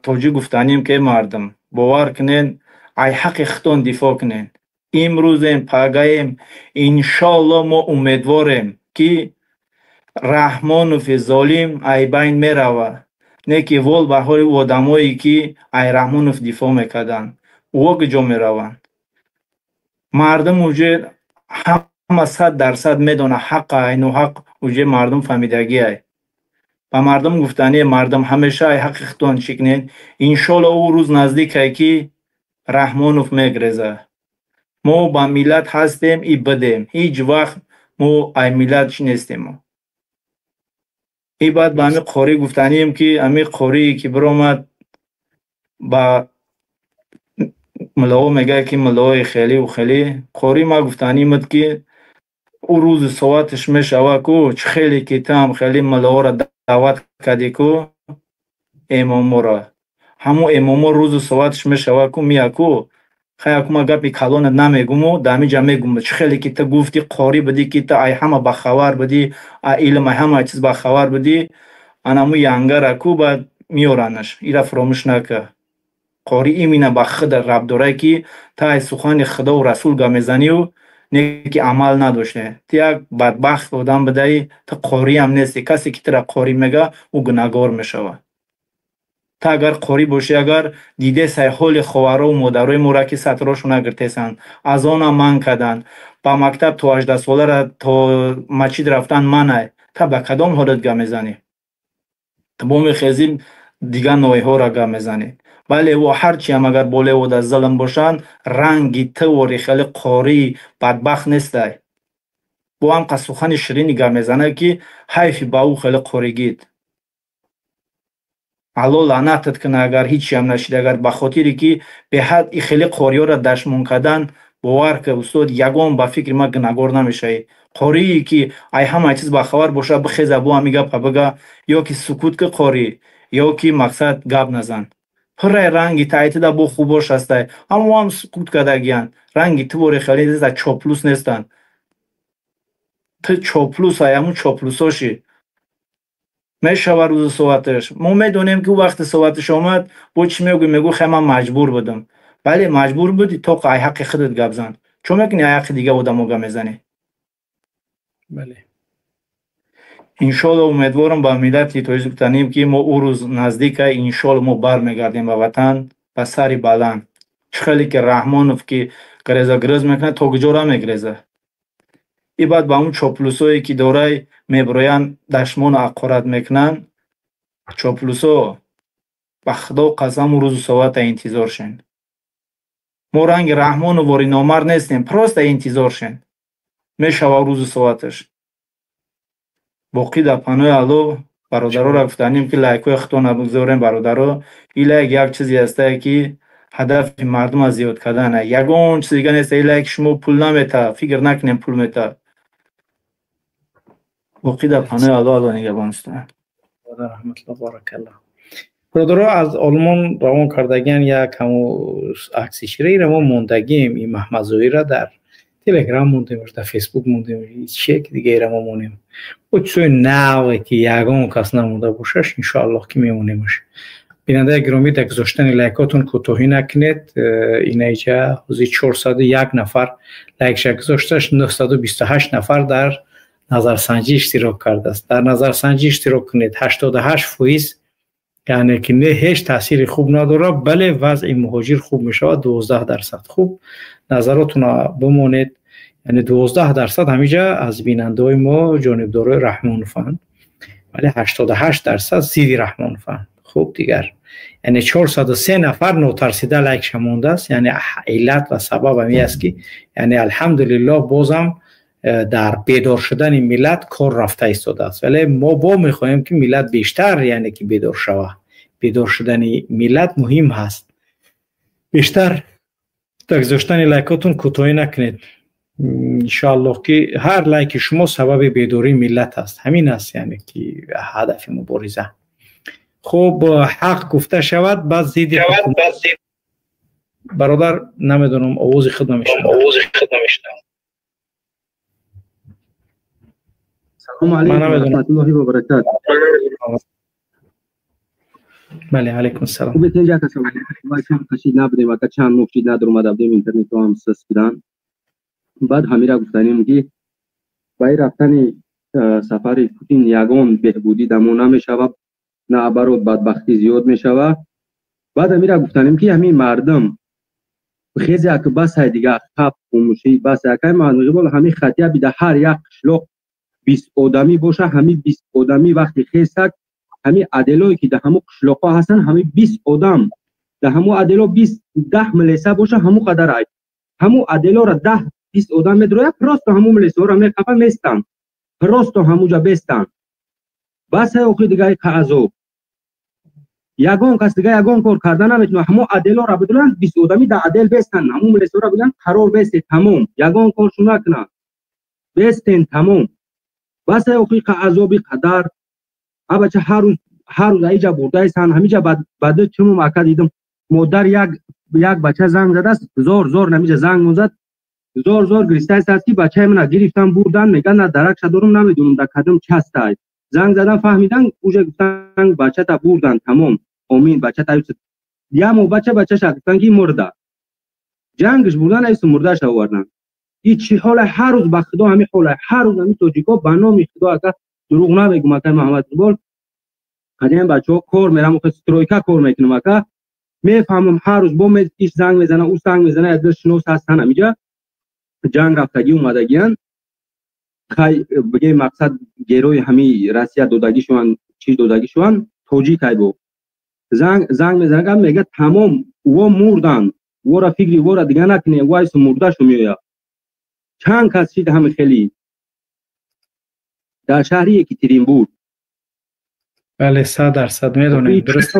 тоҷик гуфтанем, ки мардум, бовар кунен, ай ҳаққи худтон дифоъ кунен. Имрӯзем, пагаем, иншоалло, мо умедворем, ки Раҳмонови золим ай байн меравад, не ки вол ба ҳоли одамое, ки ай Раҳмонов дифоъ мекарданд, ӯо куҷо мераванд? Мардум уже ҳама 100% медонад ҳаққа ай ноҳақ, уже мардум фаҳмидагиай. Ба мардум гуфтание: мардум, ҳамеша ай ҳаққи худтон чӣ кунед. Иншоалло, ӯ рӯз наздикае, ки Раҳмонов мегреза. Мо ба миллат ҳастем и бидем, ҳеҷ вақт мо ай миллат чӣ нестем. И баъд ба ҳамин қорӣ гуфтанием, ки ҳамин қорие, ки биромад, ба муллоҳо мегӯяд, ки муллоҳои хеливу хеле қорӣ. Ма гуфтанимуд, ки ӯ рӯзи соаташ мешава ку, чӣ хеле ки ту ҳам хеле муллоҳоро даъват кардӣ ку, эмоморо, ҳамун эмомо рӯзу соаташ мешава ку, мия ку. Хай, аку ма гапи калонат намегуму, дар ҳамин ҷа мегум: чӣ хеле ки ту гуфтӣ, қорӣ будӣ, ки ту ай ҳама бахабар будӣ, ай илм, ай ҳама чиз бахабар будӣ, анаму янгара ку баъд меоранаш. Ира фуромӯш накар, қорӣ имина ба худ рабт дорад, ки ту ай сухани Худову Расул гап мезанию не ки амал надоште. Ту як бадбахт одам будаӣ, ту қориам нестӣ. Касе ки тура қорӣ мега, ӯ гунаҳгор мешавад. Ту агар қорӣ бошӣ, агар дидесай ҳоли ховарову модарои моро, ки сатрошона гиртесанд, азонам манъ карданд, ба мактаб то 18-солара то масҷид рафтан манъ, та ба кадом ҳолат гап мезанӣ? Ту бо мехезӣ, дигар ноҳияҳоро гап мезанӣ. Бале, во ҳарчиам агар болои ода зулм бошанд, ранги ту вори хеле қории бадбахт нестай. Бо ҳам сухани ширини гап мезанад, ки ҳайфи ба ӯ хеле қоригит. Алло лаънатат кунад, агар ҳичиам нашид, агар ба хотире ки беҳад и хеле қориёро дашмон кардан. Бовар ки, устод, ягон ба фикри ман гунаҳгор намешавӣ. Қорие ки ай ҳама чиз бахабар боша, бихеза, бо ҳами гапа бига, ё ки сукут ки қорӣ, ё ки мақсад гап назан. Пуррай ранги тайтида бо хубош ҳастай, ҳамоам сукут кардагиянд. Ранги ту вори хеле чоплус нестанд. Ту чоплус ай ҳамун чоплусошӣ. Мешава рӯзу соаташ, мо медонем, ки ӯ вақти соаташ омад, бо чӣ мегӯй? Мегӯ: хай, ман маҷбур будам. Бале, маҷбур будӣ, то ай ҳаққи худат гап зан. Чо мекунӣ, ай ҳаққи дига одамо гап мезанӣ? Бале. Иншоалло, умедворам, ба миллати тоҷик гуфтанем, ки мо ӯ рӯз наздика, иншоалло, мо бармегардем ба ватан ба сари баланд. Чӣ хеле ки Раҳмонов ки греза грез мекунад, то куҷора мегреза? И баъд ба ҳамун чоплусое, ки дорай мебироянд, дашмону ҳақорат мекунанд. Чоплусо, ба Худо қасам, рӯзу соата интизор шен. Мо ранги Раҳмону вори номард нестем, просто интизор шен, мешава рӯзу соаташ. Боқӣ дар паноҳи Аллоҳ. Бародароро гуфтанем ки лайкҳои худтонро бигзорем, бародаро. Ин лайк як чизе ҳастае ки ҳадафи мардумро зиёд кардана. Ягон чиз дига нест. Ин лайк шумо пул намета, фикр накунем пул мета. Боқӣ дар паноҳи Аллоҳ, Аллоҳ нигаҳбон шуд. Раҳматуллоҳ, баракаллоҳ. Бародаро, аз Олмон равон кардагиан як ҳамо акси шираира мо мондагием. Ин Маҳмадзоира дар Телеграм мондем, дар Фейсбук мондем, чие ки дигаира мо монем. Бо чизои наве ки ягон кас намонда бошаш, иншоаллоҳ ки мемонемаш. Бинандаи гиромӣ, дар гузоштани лайкотон кӯтоҳӣ накунед. Инаиҷа ҳозир 401 нафар лайкша гузошташ, 928 нафар дар назарсанҷӣ иштирок кардааст. Дар назарсанҷӣ иштирок кунед. 88%, яъне ки не, ҳеҷ таъсири хуб надорад, бале вазъи муҳоҷир хуб мешавад, 12%. Хуб, назаротонро бимонед. Яъне 12% ҳамиҷа аз бинандаҳои мо ҷонибдорои Раҳмонованд, вале 88% зидди Раҳмонованд. Хуб, дигар яъне 403 нафар нотарсида лайкша мондааст. Яъне иллат ва сабаб ҳамин аст ки яъне алҳамдулиллоҳ бозам дар бедор шудани миллат кор рафта истодааст, вале мо бо мехоҳем ки миллат бештар яъне ки бедор шавад. Бедор шудани миллат муҳим ҳаст. Бештар дар гузоштани лайкотон кӯтоҳӣ накунед. Иншоаллоҳ ки ҳар лайки шумо сабаби бедории миллат аст. Ҳамин аст яъне ки ҳадафи мубориза. Хуб, ҳақ гуфта шавад, баъд зидди бародар, намедонам, овози худ намешунавам. Салому алайкум ва раҳматуллоҳи ва баракатуҳ. Бале, алайкум ассалом. Хуб, инҷа касам чанд қашид набудем, ака чанд моҳ шид надурмада будем, интернетҳо ҳам сис буданд. Баъд ҳамира гуфтанем ки ба ин рафтани сафари Путин ягон беҳбудӣ дамо намешавад, наоборот бадбахтӣ зиёд мешавад. Баъд ҳамира гуфтанем ки ҳамин мардум хезе ака басай дига хаб хомӯшӣ басай акай мағибол ҳамин хатия бида ҳар як қишлоқ 20 одамӣ боша, ҳамин 20 одамӣ вақти хесак ҳамин аделое ки дар ҳамун қишлоқҳо ҳастанд, ҳамин 20 одам дар ҳамун адело 20 10 милиса боша, ҳамун қадар ай ҳамун аделора 10 20 одам медрояд, просто ҳамун милисаҳоро меқафа местанд, просто ҳамунҷа бестанд. Басай охи дига азоб ягон кас дига ягон кор карда наметавонад. Ҳамун аделора бидуранд, 20 одамӣ дар адел бестанд, ҳамун милисаҳоро бигӯянд қарор бестед, тамом, ягон коршу накунанд, бестен, тамом. Басай охи азоби қадар абача ҳар рӯз аиҷа бурдаистанд, ҳамиҷа баъд чумум ака дидам модар як бача занг задааст, зор зор намиҷа занг мезад, зор зор гиристааст ки бачаи мана гирифтан бурдан, мегӯяд на даракша дорум, намедонам дар кадом частай. Занг задан фаҳмидан, уже гуфтан бачата бурдан, тамом, омин, бачата ямо бача бачаша гуфтан ки мурда, ҷангш бурдан, айсу мурдаша овардан. И чӣ ҳоле ҳар рӯз ба худо ҳамин ҳоле ҳар рӯз ҳамин тоҷикҳо ба номи худо ака дурӯғ намегӯм ака Муҳаммад Иқбол, қадим бачаҳо кор мерам, охи стройка кор мекунам ака, мефаҳмам ҳар рӯз бо иш занг мезана, ӯ занг мезана, як шинос ҳастан ҳамиҷа ҷанг рафтагӣ омадагиян, хай бигем мақсад герои ҳамин Россия додагӣ шаванд, чиз додагӣ шаванд, тоҷик ай бо занг мезана, мегӯяд тамом во мурданд, вора фикри вора дига накунем, вайсу мурдашу меояд. Чанд кас шид ҳами хеле дар шаҳри Екатеринбург. Бале, 100% медонем, дуруст.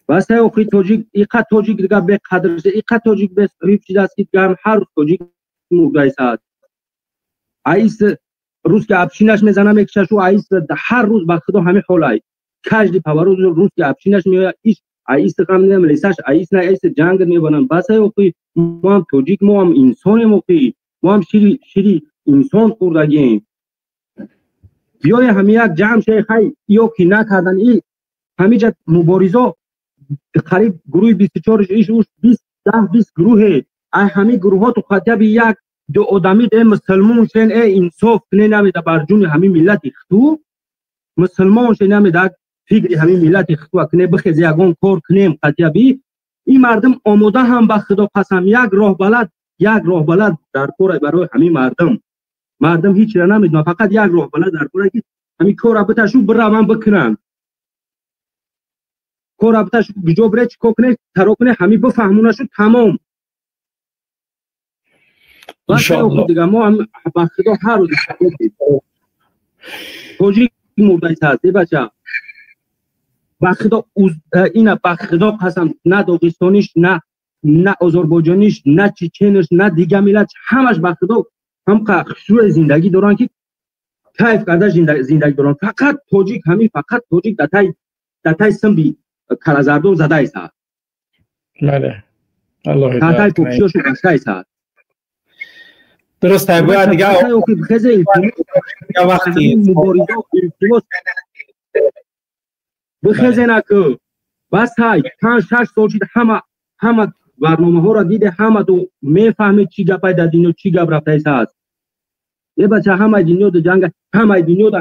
Басай охи тоҷик, иқа тоҷик дига беқадр шуда, иқа тоҷик бесоҳиб шудааст ки дига ҳар рӯз тоҷик мурдаистад. Аис рӯз ки общинаш мезана мекушашу, аис ҳар рӯз ба худо ҳамин ҳолай. Каждый поворот рӯз ки общинаш меояд, иш аис қам лесаш аис на аис ҷанг мебаранд. Басай охи мо ҳам тоҷик, мо ҳам инсонем охи, мо ҳам шири инсон хӯрдагием. Биёе ҳами як ҷамъ шаве, хай ё ки накардан, и ҳамиҷа муборизо қариб гурӯҳи 24 иш уш 20 10 20 гурӯҳе, ай ҳами гурӯҳҳо ту хатяби як ду одами де мусулмон шен, э инсоф кне намеда бар ҷуни ҳами миллати хиту, мусулмон шен намеда фикри ҳами миллати хиту кне бихезе ягон кор кунем хатяби. Ин мардум омода ҳам ба худо қасам як роҳбалад дар кор барои ҳамин мардум. Мардум ҳеҷ ра намедонад, фақат як роҳбалад дар кор ки ҳамин корро биташу бираванд бикунанд. Корро биташу куҷо бире, чӣ кор куне, таро куне, ҳамин бифаҳмонашу тамом. Иншоаллоҳ. Дига мо ба худо ҳар рӯз Тоҷик мурдааст, э бача. Ба худо, ина ба худо қасам, на доғистониш, на озарбойҷониш, на чечениш, на дига миллат, ҳамаш ба худо ҳамқа хушрӯи зиндагӣ доранд, ки кайф карда зиндагӣ доранд. Фақат тоҷик, ҳамин фақат тоҷик дар тай симби калазардон задааст. Бале. Аллоҳ ҳидоят кунад. Гаштааст. Дуруст, бояд дига вақти мубориза илтимос бихезена ку бас ҳай 5-6 сол шид, ҳама барномаҳоро диде, ҳама ту мефаҳмед чӣ гапай дар дунё, чӣ гап рафтааст. Е бача, ҳамаи дунё да ҷанг, ҳамаи дунё да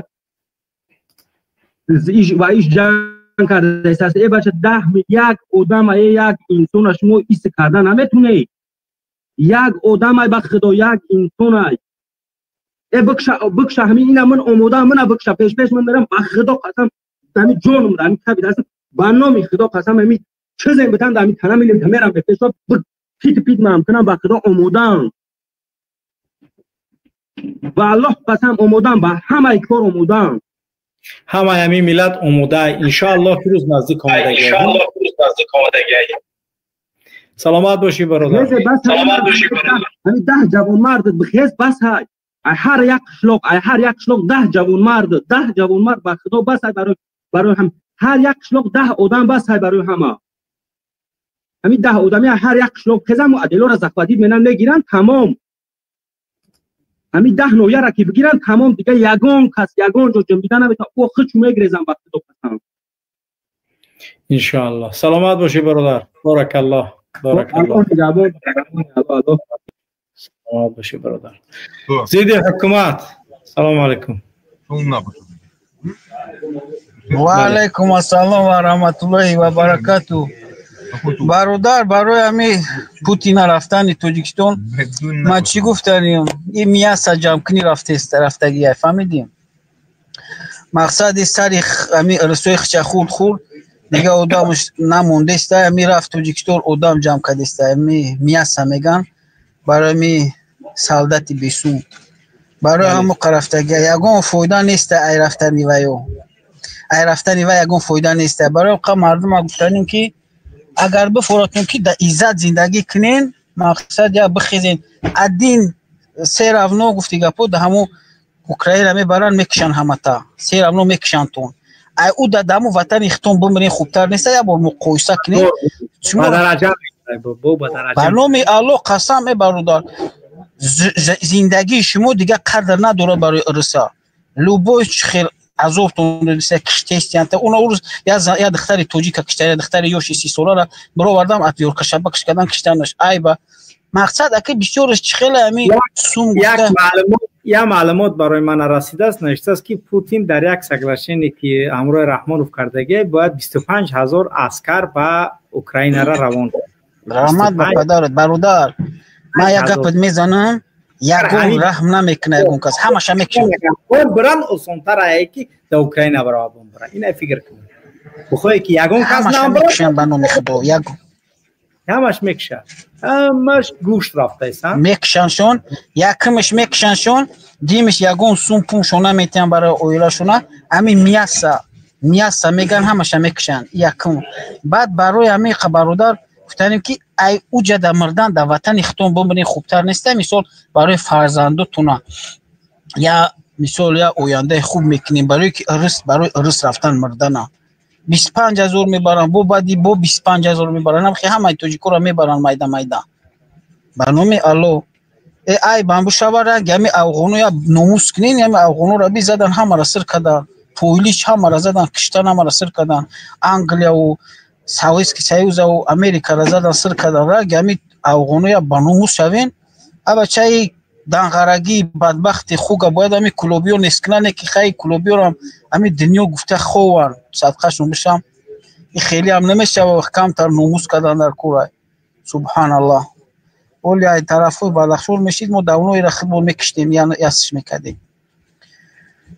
ва иш ҷанг кардааст. Е бача, 10 як одама, е як инсона шумо ис карда наметунед. Як одамай, ба худо, як инсонай. Е бикша, бикша, ҳамин ина ман омодаам, мана бикша, пеш пеш ман мерам, ба худо қасам, ҳамин ҷонум ҳамин кафи даст, ба номи худо қасам, ҳамин чизем битам ҳамин тана милим мерам ба пешо пит пит мам кунам, ба худо омодаам. Ба Аллоҳ қасам, омодаам, ба ҳамаи кор омодаам. Ҳамаи ҳамин миллат омода, иншоаллоҳ рӯз наздик омадагӣ. Саломат бошӣ, бародар. Саломат бошӣ, бародар. Ҳамин 10 ҷавонмард бихез, бас ҳай. Ай ҳар як қишлоқ, ай ҳар як қишлоқ 10 ҷавонмард, 10 ҷавонмард, ба худо бас ҳай барои ҳам ҳар як қишлоқ 10 одам бас ҳай барои ҳама. Ҳамин 10 одами ҳар як қишлоқ хезам аделора захватид менан мегиранд, тамом. Ҳамин 10 ноҳияро ки бигиранд, тамом, дига ягон кас ягон ҷо ҷунбида наметавонад. О хичу мегрезам, ба худо қасам. Иншоаллоҳ. Саломат бошӣ, бародар. Баракаллоҳ. Баракаллоҳ. Саломат бошӣ, бародар. Зидди ҳукумат. Салому алайкум. Ва алайкум ассалом ва раҳматуллоҳи ва баракату. Бародар, барои ҳами Путина рафтани Тоҷикистон ман чӣ гуфтанем? Ин мяса ҷамъкунӣ рафтест, рафтагия, фаҳмидем? Мақсади сари ҳами русои хича хурд хурд дига одамш намондеста, ҳами рафт Тоҷикистон, одам ҷамъ кардеста, ҳами мяса меган, барои ҳами солдати бесум. Барои ҳамо рафтагия ягон фоида неста, ай рафтани ваё. Ай рафтани вай ягон фоида неста. Барои қа мардума гуфтанем, ки агар бифоратон, ки да иззат зиндагӣ кунен, мақсад я бихезен. Один се равно гуфти гапо, да ҳамо Украина мебаранд, мекушанд ҳамата. Се равно мекушандтон. Ай ӯ да даму ватани хитон бимирен хубтар неста, як бор муқоиса кунен. Ба номи Аллоҳ қасам, э бародар, зиндагии шумо дига қадр надорад барои рӯса. Любой хел азобтон додиста, киштестиянта. Уна урӯз я духтари тоҷика кишта, я духтари ёши 30 солара бировардам, отвёрка шабакаш кардан, киштанаш. Айба мақсад ака бисёраш чӣ хеле ҳами сум гуфта. Як маълумот барои ман расидааст, навиштааст, ки Путин дар як соглашение, ки ҳамроҳи Раҳмонов кардагӣ, бояд 25 ҳазор аскар ба Украинара равон. Раҳмат ба падарат, бародар. Ман як гапат мезанам, ягон раҳм намекунад ягон кас, ҳамаша мекушад. Биран осонтар ае, ки да Украина барава бира. Ина фикр кун. Бихоҳе, ки ягон кас намекушанд, ба номи худо, ягон ҳамаш мекушад, ҳамаш гӯшт рафтааст. Мекушандшон, якумаш мекушандшон, димиш ягон сум пумшон наметиҳанд барои оилашона. Ҳамин мяса мяса меган, ҳамаша мекушанд якум. Баъд барои ҳамин, бародар, гуфтанем, ки ай уҷа да мурдан дар ватани хитон бимирен хубтар неста. Мисол, барои фарзандотуна я мисол я ояндаи хуб мекунем, барои ки рис, барои рис рафтан мурдана 25 ҳазор мебаранд, бо баъди бо 25 ҳазор мебаранд, ҳамхи ҳамаи тоҷикоро мебаранд майда майда. Ба номи Алло, э ай бамбушава, ранги ҳами афғоно я номус кунен, ҳами афғонора бизадан, ҳамаро сир кардан, пойлиш ҳамаро задан, киштан, ҳамаро сир кардан, Англияву Советский Союзаву Америкаро задан, сир кардан, ранги ҳами афғоно я ба номус шавен. Абачаи данғарагии бадбахти хуга бояд ҳами кулобиё нест кунане, ки хай кулобиёрам ҳами дунё гуфта хованд, садқашон бишам, и хеле ҳам намешава, камтар номус кардан дар курай. Субҳаналлоҳ, оли ай тарафҳои Бадахшон мешид, мо давноира худмон мекиштем, ясш мекардем.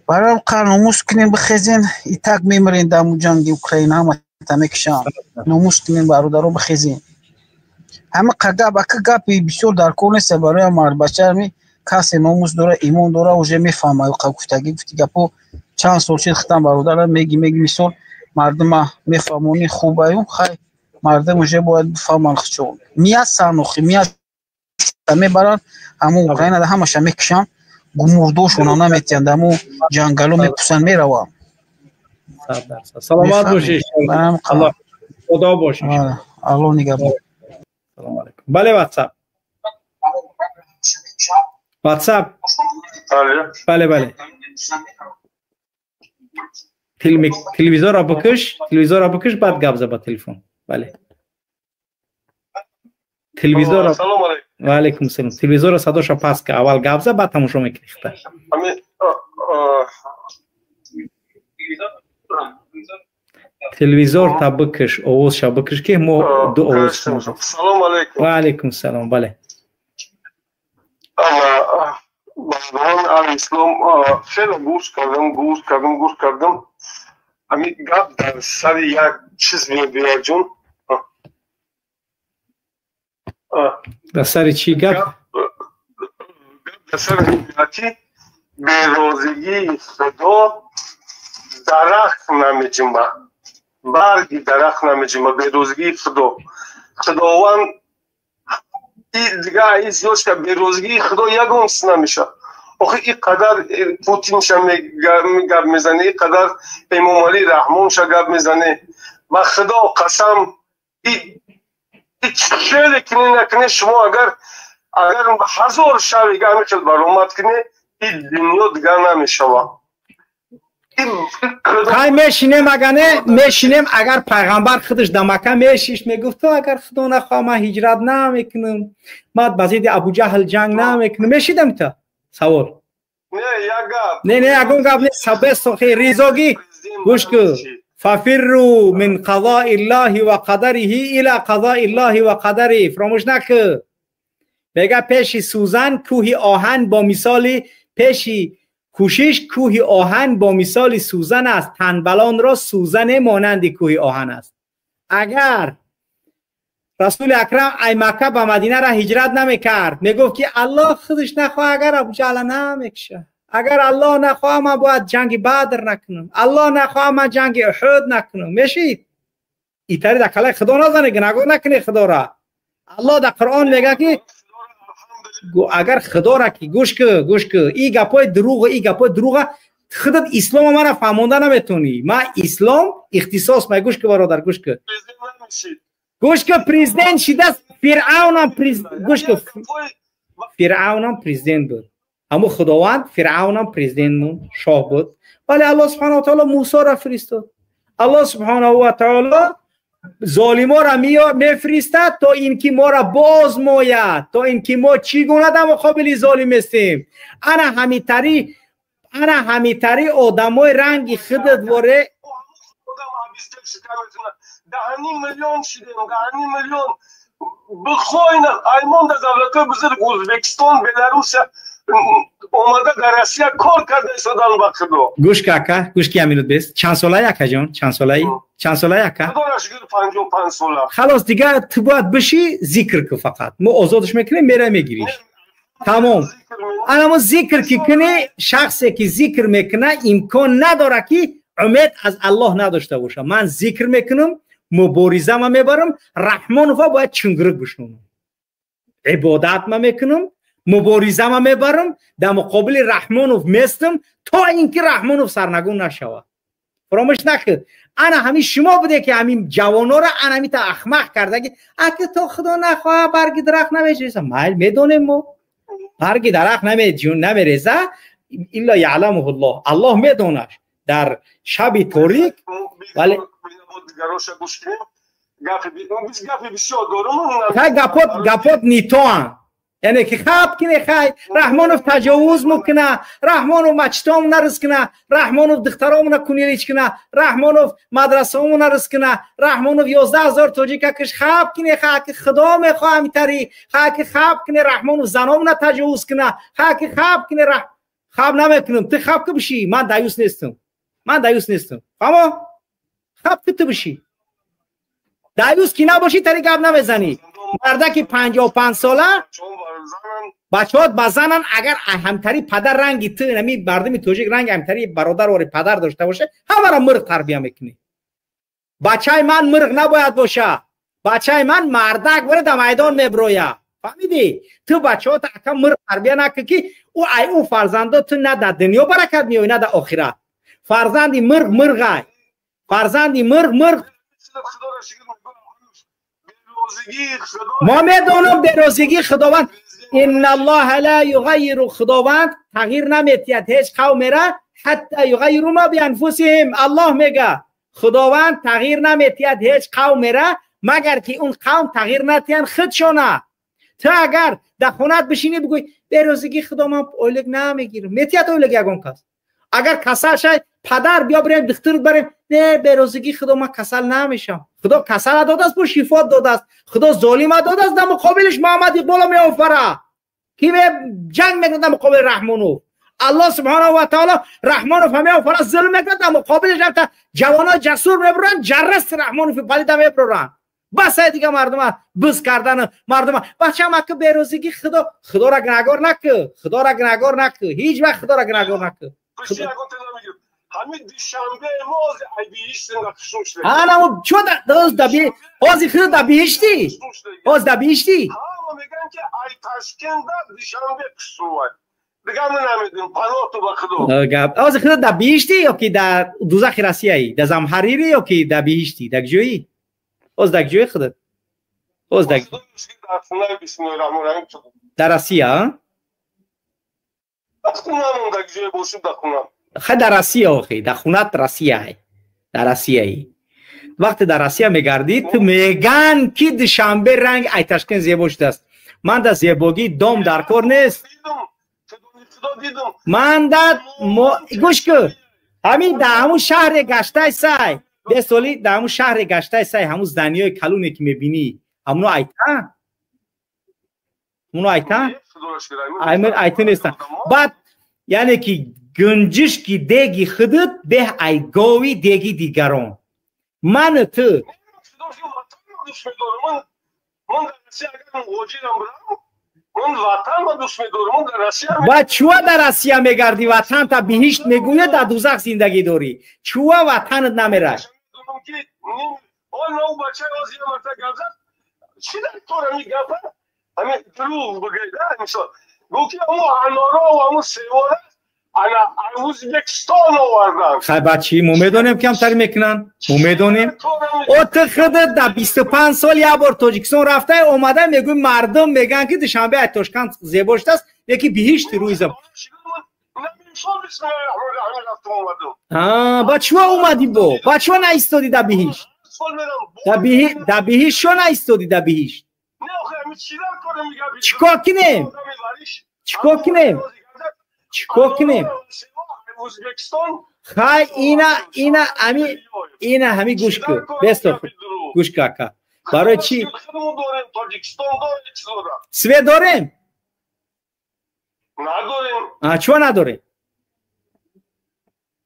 Барои қа номус кунем, бихезен, и так мемирен дар ҷанги Украина, ҳамата мекишам. Номус кунем, бародаро, бихезен. Ҳама қа гап, ака, гапи бисёр дар кор нест барои мардбача. Ҳами Касе номус дора, имон дора, уже мефаҳма гуфтагӣ гуфти гапо чанд сол шид хитам бародара меги меги мисол мардума мефаҳмонӣ хубаю хай мардум уже бояд бифаҳманд хчо миясан охи мияса мебаранд ҳамун Украина ҳамаша мекушанд гумурдошона наметиҳанд ҳамун ҷангало мепусанд мераванд. Саломат бошед. Худо бошед. Аллоҳ нигаҳбон. Салом алейкум. Бале, WhatsApp. WhatsApp. Бале, бале. Телевизорро бикаш, телевизорро бикаш, баъд гап за ба телефон. Бале. Телевизорро. Салом алейкум. Ва алейкум салом. Телевизорро садоша паст ка, аввал гап за, баъд тамошо мекунӣ хита. Телевизор та бикаш, овозша бикаш, ки мо ду овоз. Салом алейкум. Ва алейкум салом. Бале. Бародарон аҳли ислом, хеле гӯш кардам, гӯш кардам, гӯш кардам. Ҳамин гап дар сари як чиз мебиёд ҷон. Дар сари чӣ гап? Гап дар сари мебиёд, ки берозигии Худо дарахт намеҷумба, барги дарахт намеҷумба, берозигии Худо. Худованд дигар ин зиёд шуда, берозигии Худо ягон чиз намешавад. Охи ин қадар Путинша гап мезане, ин қадар Эмомалӣ Раҳмонша гап мезане. Ба Худо қасам, хеле кунӣ накунӣ, шумо агар ҳазор шаби ҳамин хел баромад кунӣ, ин дунё дигар намешавад. Хай мешинем, агар не мешинем, агар пайғамбар худаш дар Макка мешишт, мегуфт то агар Худо нахоҳа ман ҳиҷрат намекунам, ман ба зидди Абуҷаҳл ҷанг намекунам, мешидам та? Савол. Не, як гап. Не, не, ягон гап не, сабесохи ризогӣ гӯш кун. Фафирру мин қазои Аллоҳи ва қадариҳи ила қазои Аллоҳи ва қадариҳи. Фаромӯш накун. Мега пеши сӯзан кӯҳи оҳан бо мисоли пеши кӯшиш кӯҳи оҳан бо мисоли сӯзан аст, танбалонро сӯзане монанди кӯҳи оҳан аст. Агар Расули Акрам ай Макка ба Мадина ра ҳиҷрат намекард, мегуфт ки Аллоҳ худаш нахоҳ агар Абуҷаҳла намекуша, агар Аллоҳ нахоҳ ман бояд ҷанги Бадр накунам, Аллоҳ нахоҳ ман ҷанги Уҳуд накунам. Мешид? Итари дар калаи Худо назане, гунаҳгор накунӣ Худора. Аллоҳ дар Қуръон мегӯяд ки агар Худора ки гӯш ку, гӯш ку, ин гапҳои дурӯғ, ин гапҳои дурӯға худат ислома мара фаҳмонда наметавонӣ. Ман ислом ихтисос май. Гӯш ку бародар, гӯш ку. Гӯш ку, президент шидаст, Фиръавнам гӯш ку, Фиръавнам президент буд. Ҳамун Худованд Фиръавнам президент мунд, шоҳ буд. Вале Аллоҳ субҳанаҳу ва таъоло Мусоро фиристод. Аллоҳ субҳанаҳу ва таъоло золиморо мефиристад то ин ки моро бозмояд, то ин ки мо чӣ гуна дар муқобили золим ҳастем. Ана ҳамитари одамои ранги худат воре даҳаним миллион шидем, даҳаним миллион. Бихоҳ аймон дар давлатҳои бузург Ӯзбекистон, Беларусия омада дар Россия кор карда истодан ба Худо. Гӯш ка ака, гӯш ки як минут бес. Чанд солаи акаҷон? Чанд солаи? Чанд солаи ака? Худоро шукр 55 сола. Халос дигар ту бояд биши зикр ку фақат. Мо озодш мекунем, мера мегириш. Тамом. Ана мо зикр ки кунӣ, шахсе ки зикр мекуна имкон надора ки умед аз Аллоҳ надошта боша. Ман зикр мекунам, муборизама мебарам, Раҳмонова бояд чунгурик бишнонам. Ибодатма мекунам, муборизама мебарам, дар муқобили Раҳмонов местам то ин ки Раҳмонов сарнагун нашавад. Фаромӯш накун. Ана ҳамин шумо буде ки ҳамин ҷавонора ана ҳамин та ахмақ карда ки аки то Худо нахоҳа барги дарахт намечреза. Майл медонем мо. Барги дарахт намереза илла яъламуҳуллоҳ. Аллоҳ медонаш. Дар шаби торик вале хай гапот гапот нитоан. Яъне ки хаб кине хай Раҳмонов таҷовуз мекуна, Раҳмонов мачтомона ризқ куна, Раҳмонов духтаромона кунилич куна, Раҳмонов мадрасаомона ризқ куна, Раҳмонов 11 000 тоҷика киш. Хаб кине хай ки Худо мехоҳа ҳамитари, хай ки хаб кине Раҳмонов заномона таҷовуз куна, хай ки хаб кине хаб намекунам. Ту хаб ки бишӣ, ман даюс нестам. Ман даюс нестам. Фаҳмо? Хаб ки ту бишӣ. Даюс ки набошӣ тари гап намезанӣ. Мардаки 55 сола Бачаҳот ба занан агар ҳамтари падар ранги ту нами мардуми тоҷик ранги ҳамтари бародар вори падар дошта боша, ҳамаро мурғ тарбия мекунӣ. Бачаи ман мурғ набояд боша. Бачаи ман мардак боре дар майдон меброя. Фаҳмидӣ? Ту бачаҳота ака мурғ тарбия накун ки ӯ ай ӯ фарзандо ту на дар дунё баракат меёй, на дар охират. Фарзанди мурғ мурғай. Фарзанди мурғ мурғ. Мо медонам берозигии Худованд. Инналлоҳа ла юғайиру, Худованд тағйир наметиҳад ҳеҷ қавмера ҳатта юғайиру ма бианфусиҳим. Аллоҳ мега Худованд тағйир наметиҳад ҳеҷ қавмера магар ки он қавм тағйир натиҳанд худшона. Ту агар дар хонаат бишинӣ бигӯй берозигии Худо ман ойлик намегирам, метиҳад ойлик ягон кас. Агар касал шай падар биё бирем духтур барем, не берозигии Худо ман касал намешам. Худо касала додааст, бо шифо додааст. Худо золима додааст, дар муқобилиш Муҳаммад Иқболо меофара. Ки ҷанг мекунад дар муқобили Раҳмонов. Аллоҳ субҳонаҳу ва таоло Раҳмонов ҳам меофара, зулм мекунад, дар муқобилиш рафта ҷавоно ҷасур мебуранд, ҷарраст Раҳмонови палида мебуранд. Бас ай дига мардума буз кардану мардума бачам ака берозигии Худо, Худоро гунаҳгор накӯ, Худоро гунаҳгор накӯ, ҳеҷ вақт Худоро гунаҳгор накӯ. Ҳамин душанбе мо ай биҳиштем га хушнуд шудем. Ана чо доз да би ҳози худ да биҳиштӣ? Ҳоз да биҳиштӣ? Ҳама мегӯянд ки ай Ташкента Душанбе хушнуд. Дига ман намедонам, паноҳ ту ба Худо. Гап. Ҳози худ да биҳиштӣ ё ки дар дузахи Россияӣ? Дар Замҳарири ё ки дар биҳиштӣ? Дар ҷоӣ? Ҳоз дар ҷои худат? Ҳоз дар дар Россия, а? Хунам дар ҷое бошем дар хунам. Хай дар Россия охи, дар хунат Россия, дар Россияи. Вақте дар Россия мегардӣ, ту меган ки Душанбе ранг ай Ташкент зебо шудааст. Ман дар зебогии дом дар кор нест. Ман дар гӯш кун, ҳамин дар ҳамун шаҳре гаштай сай, бесоли дар ҳамун шаҳре гаштай сай, ҳамун заниҳои калоне ки мебинӣ, ҳамуно айта? Ҳамуно айта? Айта нестан. Баъд яъне ки гунҷишки деги худут беҳ ай гови деги дигарон. Ману ту ва чуа дар Россия мегардӣ, ватанта биҳишт мегӯя, дар дузах зиндагӣ дорӣ. Чуа ватанат намераш? Хай бачи, мо медонем ки ҳамтарӣ мекунанд, мо медонем. О ту худат дар 25 сол як бор Тоҷикистон рафта омада мегӯй мардум мегӯянд ки Душанбе ай Тошканд зебо шудааст, яки биҳишти рӯи зам. Ба чуа омадӣ бо? Ба чуа наистодӣ дар биҳишт? Дар биҳишт шо наистодӣ дар биҳишт? Чикор кунем? Чикор кунем? Чикор кунем? Хай ина ина ами ина ҳами гӯш кун. Бесто гӯш кун ака. Барои чӣ? Свет дорем? Надорем. А чё надорем?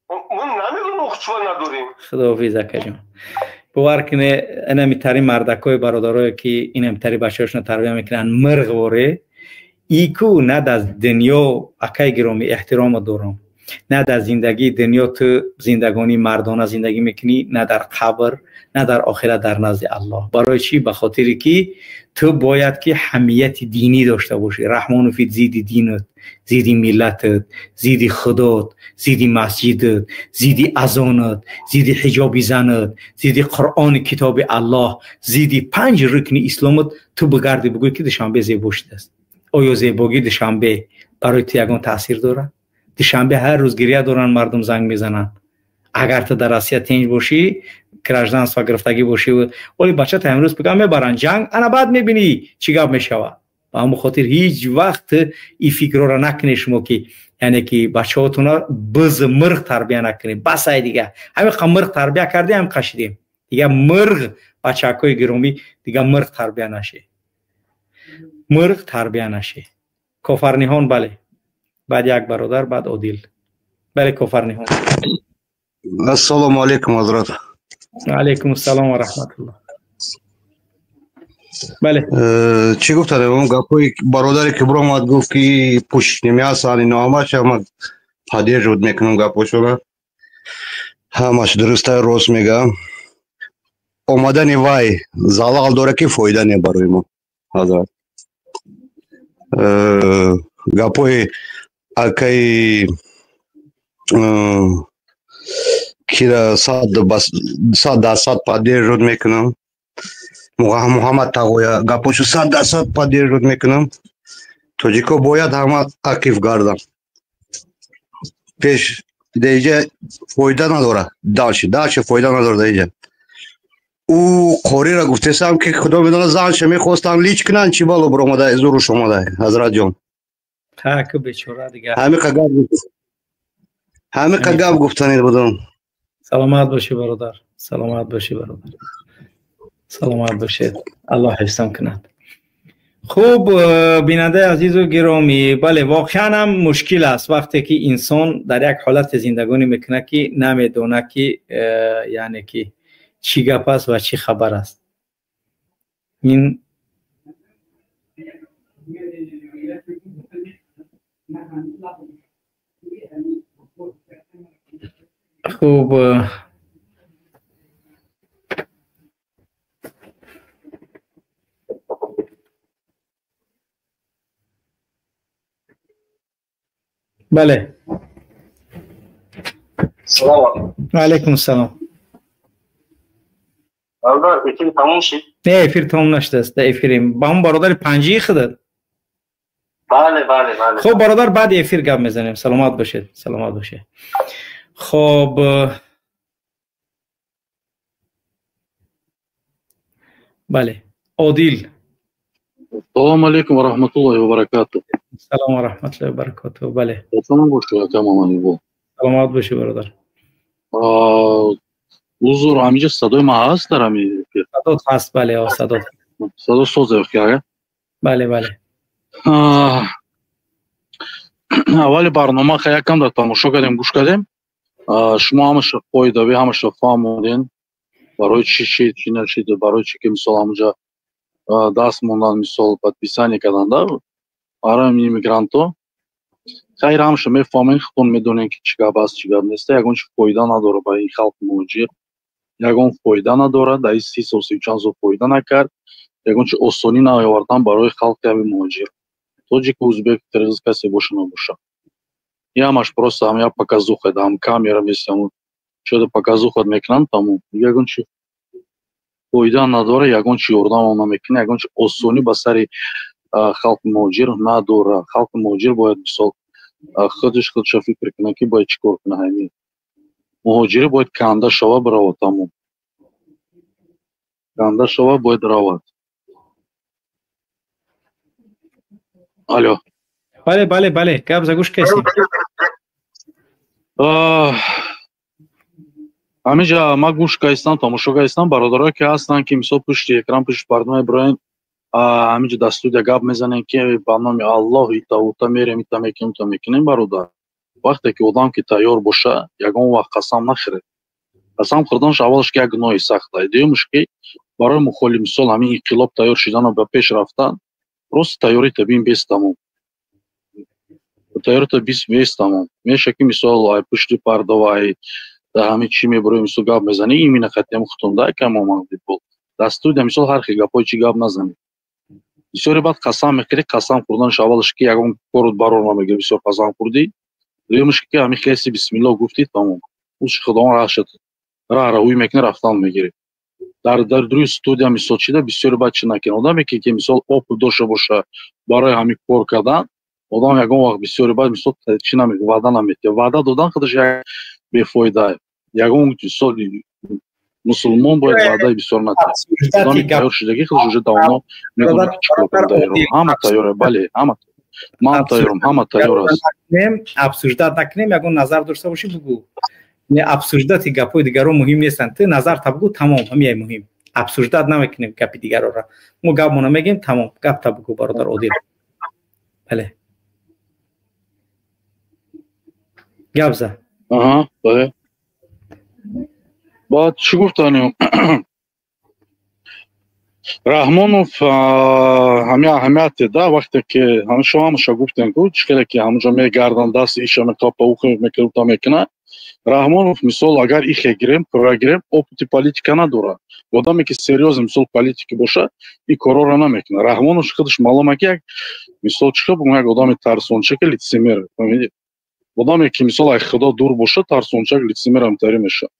Ман намедонам чё надорем. Худоҳофиз акаҷон. Бовар куне инамитари мардакои бародарое ки инамитари бачаҳошонро тарбия мекунанд мирғворе, ику на дар дунё акай гиромӣ эҳтиромо дорам, на дар зиндагии дунё ту зиндагонии мардона зиндагӣ мекунӣ, на дар қабр, на дар охират дар назди Аллоҳ. Барои чӣ? Ба хотире ки ту бояд ки ҳамияти динӣ дошта бошӣ. Раҳмонофи зидди динат, зидди миллатат, зидди худот, зидди масҷидат, зидди азонат, зидди ҳиҷоби занат, зидди Қуръони китоби Аллоҳ, зидди панҷ рукни исломат ту бигардӣ бигӯй ки Душанбе зебо шудааст. Оё зебогии Душанбе барои ту ягон таъсир дорад? Душанбе ҳар рӯз гиря доранд, мардум занг мезананд. Агар ту дар Россия тинҷ бошӣ, гражданство гирифтагӣ бошӣ, оли бачата имрӯз бигӯ мебаранд ҷанг, ана баъд мебинӣ чӣ гап мешавад. Ба ҳамон хотир ҳеҷ вақт ин фикрҳоро накунед шумо ки яъне ки бачаҳотонро биз мирғ тарбия накунед. Бас ай дига. Ҳамин қа мирғ тарбия кардем, ҳам қашидем. Дига мирғ бачакҳои гиромӣ дига мирғ тарбия наше. Мирғ тарбия наше. Кофарниҳон бале. Баъд як бародар, баъд Одил. Бале Кофарниҳон. Ассалому алайкум, ҳазрат. Алайкум ассалом ва раҳматуллоҳ. Бале. Чӣ гуфтам? Гапҳои бародаре ки биромад гуфт ки пушечный мясо ино ҳамаша ма поддерживать мекунам гапҳошона. Ҳамаш дуруста, рост мега. Омадани вай залал дора ки фоида не барои мо. Ҳазрат. Гапҳои акаи кира 100% поддерживать мекунам. Муҳаммад Тағоя гапҳошо 100% поддерживать мекунам. Тоҷико бояд ҳама актив гарданд. Пеш деиҷа фоида надорад. Дальше, дальше фоида надорад деиҷа. Ӯ қориро гуфтесам ки худо медонад занша мехостанд лич кунанд, чӣ бало биромада зуруш омада, ҳазратҷон. Так бечора дигар. Ҳамиқа гап гуфтанед будам. Саломат бошӣ бародар. Саломат бошӣ бародар. Саломат бошед. Аллоҳ ҳифзам кунад. Хуб, бинандаи азизу гиромӣ, бале, воқеан ҳам мушкил аст вақте ки инсон дар як ҳолати зиндагонӣ мекунад ки намедонад ки яъне ки чӣ гап аст ва чӣ хабар аст. Ин хуб бале. Салом. Алайкум салом. Бародар, эфир тамом шид? Не, эфир тамом нашудааст. Дар эфирем. Ба он бародари панҷии худат? Бале, бале, бале. Хуб, бародар, баъди эфир гап мезанем. Саломат бошед. Саломат бошед. Хуб, бале. Одил. Салом алейкум ва раҳматуллоҳи ва баракатуҳ. Салом ва раҳматуллоҳи ва баракатуҳ. Бале. Салом бошед, ака Мамадибо. Саломат бошед, бародар. Узр, ҳамиҷа садои ман ҳаст дар ҳами эфир? Садот ҳаст, бале, садот. Садо созе ки, ага? Бале, бале. Аввали барнома ха якам дар тамошо кардем, гӯш кардем. Шумо ҳамаша қоидави, ҳамаша фаҳмонден. Барои чӣ шид, чӣ нашид, барои чӣ ки мисол ҳамуҷа даст мондан, мисол подписание карданда барои иммигрантҳо. Хайр, ҳамаша мефаҳмем, худтон медонем ки чӣ гап аст, чӣ гап нест. Ягон чӣ фоида надорад ба ин халқи муҳоҷир. Ягон фоида надорад, дар ин 30 сол, 30 чанд сол фоида накард. Ягон чӣ осонӣ наовардан барои халқи ҳамин муҳоҷир. Тоҷик, узбек, қирғиз касе боша набоша. И ҳамаш просто ҳам як показуха, ҳам камера мест, ҳам чода показуха мекунанд, тамом. Ягон чӣ фоида надорад, ягон чӣ ёрдам намекунад, ягон чӣ осонӣ ба сари халқи муҳоҷир надорад. Халқи муҳоҷир бояд мисол худаш худша фикр кунад ки бояд чӣ кор кунад. Ҳамин муҳоҷирӣ бояд канда шава биравад, тамом. Канда шава бояд равад. Алло. Бале, бале, бале, гап за гӯш касем. Ҳамиҷа ман гӯш кастам, тамошо кастам, бародарое ки ҳастанд ки мисол пушти экран, пушти парда мебироянд, ҳамиҷа дар студия гап мезанем ки ба номи Аллоҳ ита ута мерем, ита мекунем, ута мекунем, бародар. Вақте ки одам ки тайёр боша, ягон вақт қасам нахӯред. Қасам хӯрданаш аввалаш ки як гуноҳи сахт аст. Дуюмаш ки барои мухолиф мисол ҳамин инқилоб тайёр шидану ба пеш рафтан, просто тайёрита бин бес тамом. Тайёрита бес тамом. Меша ки мисол ай пушти парда ва ай дар ҳамин чӣ мебарои мисол гап мезанӣ, имина хатиам хутунда кам омадибол. Дар студия мисол ҳар хел гапҳои чӣ гап назанӣ. Бисёре баъд қасам мехӯрӣ, қасам хӯрданаш аввалаш ки ягон корот барор намегирӣ, бисёр қасам хӯрдӣ. Дуюмаш ки ҳамин хеси бисмиллоҳ гуфтӣ, тамом. Уш худованд раҳшат раҳ равӣ мекунӣ, рафтан мегирӣ. Дар рӯи студия мисол чида бисёре баъд чӣ накунад. Одаме ки мисол опыт дошта боша барои ҳамин кор кардан, одам ягон вақт бисёре баъд мисол чӣ намегӯяд, ваъда наметиҳад. Ваъда додан худаш як бефоида. Ягон мисол мусулмон бояд ваъдаи бисёр надиҳад. Одами тайёр шудагӣ худаш уже давно медонад ки чӣ кор кунад. Ҳама тайёр, бале, ҳама. Ман тайёрам, ҳама тайёр аст. Обсуждать накунем, ягон назар дошта бошӣ бугӯ. Не, обсуждати гапҳои дигарро муҳим нестанд. Ту назар та бугӯ, тамом, ҳамияй муҳим. Обсуждать намекунем гапи дигарро. Мо гапмона мегем, тамом, гап та бугӯ, бародар Одил. Бале. Гап за. Аҳа, бале. Баъд чӣ гуфтанем? Раҳмонов ҳами аҳамияте да, вақте ки шумо ҳамаша гуфтем, ку чӣ хеле ки ҳамонҷо мегарданд, дасти иша меқапа, ухе мекунута мекуна. Раҳмонов, мисол, агар ихе гирем, кора гирем, опыти политика надорад. Одаме ки серьёзно, мисол, политики боша, ин корора намекунад. Раҳмонов худаш маълум ки як, мисол, чӣ хел бигӯям, як одами тарсончак, лицемер, фаҳмидӣ? Одаме ки, мисол, ай худо дур боша, тарсончак, лицемер ҳамтарӣ мешавад.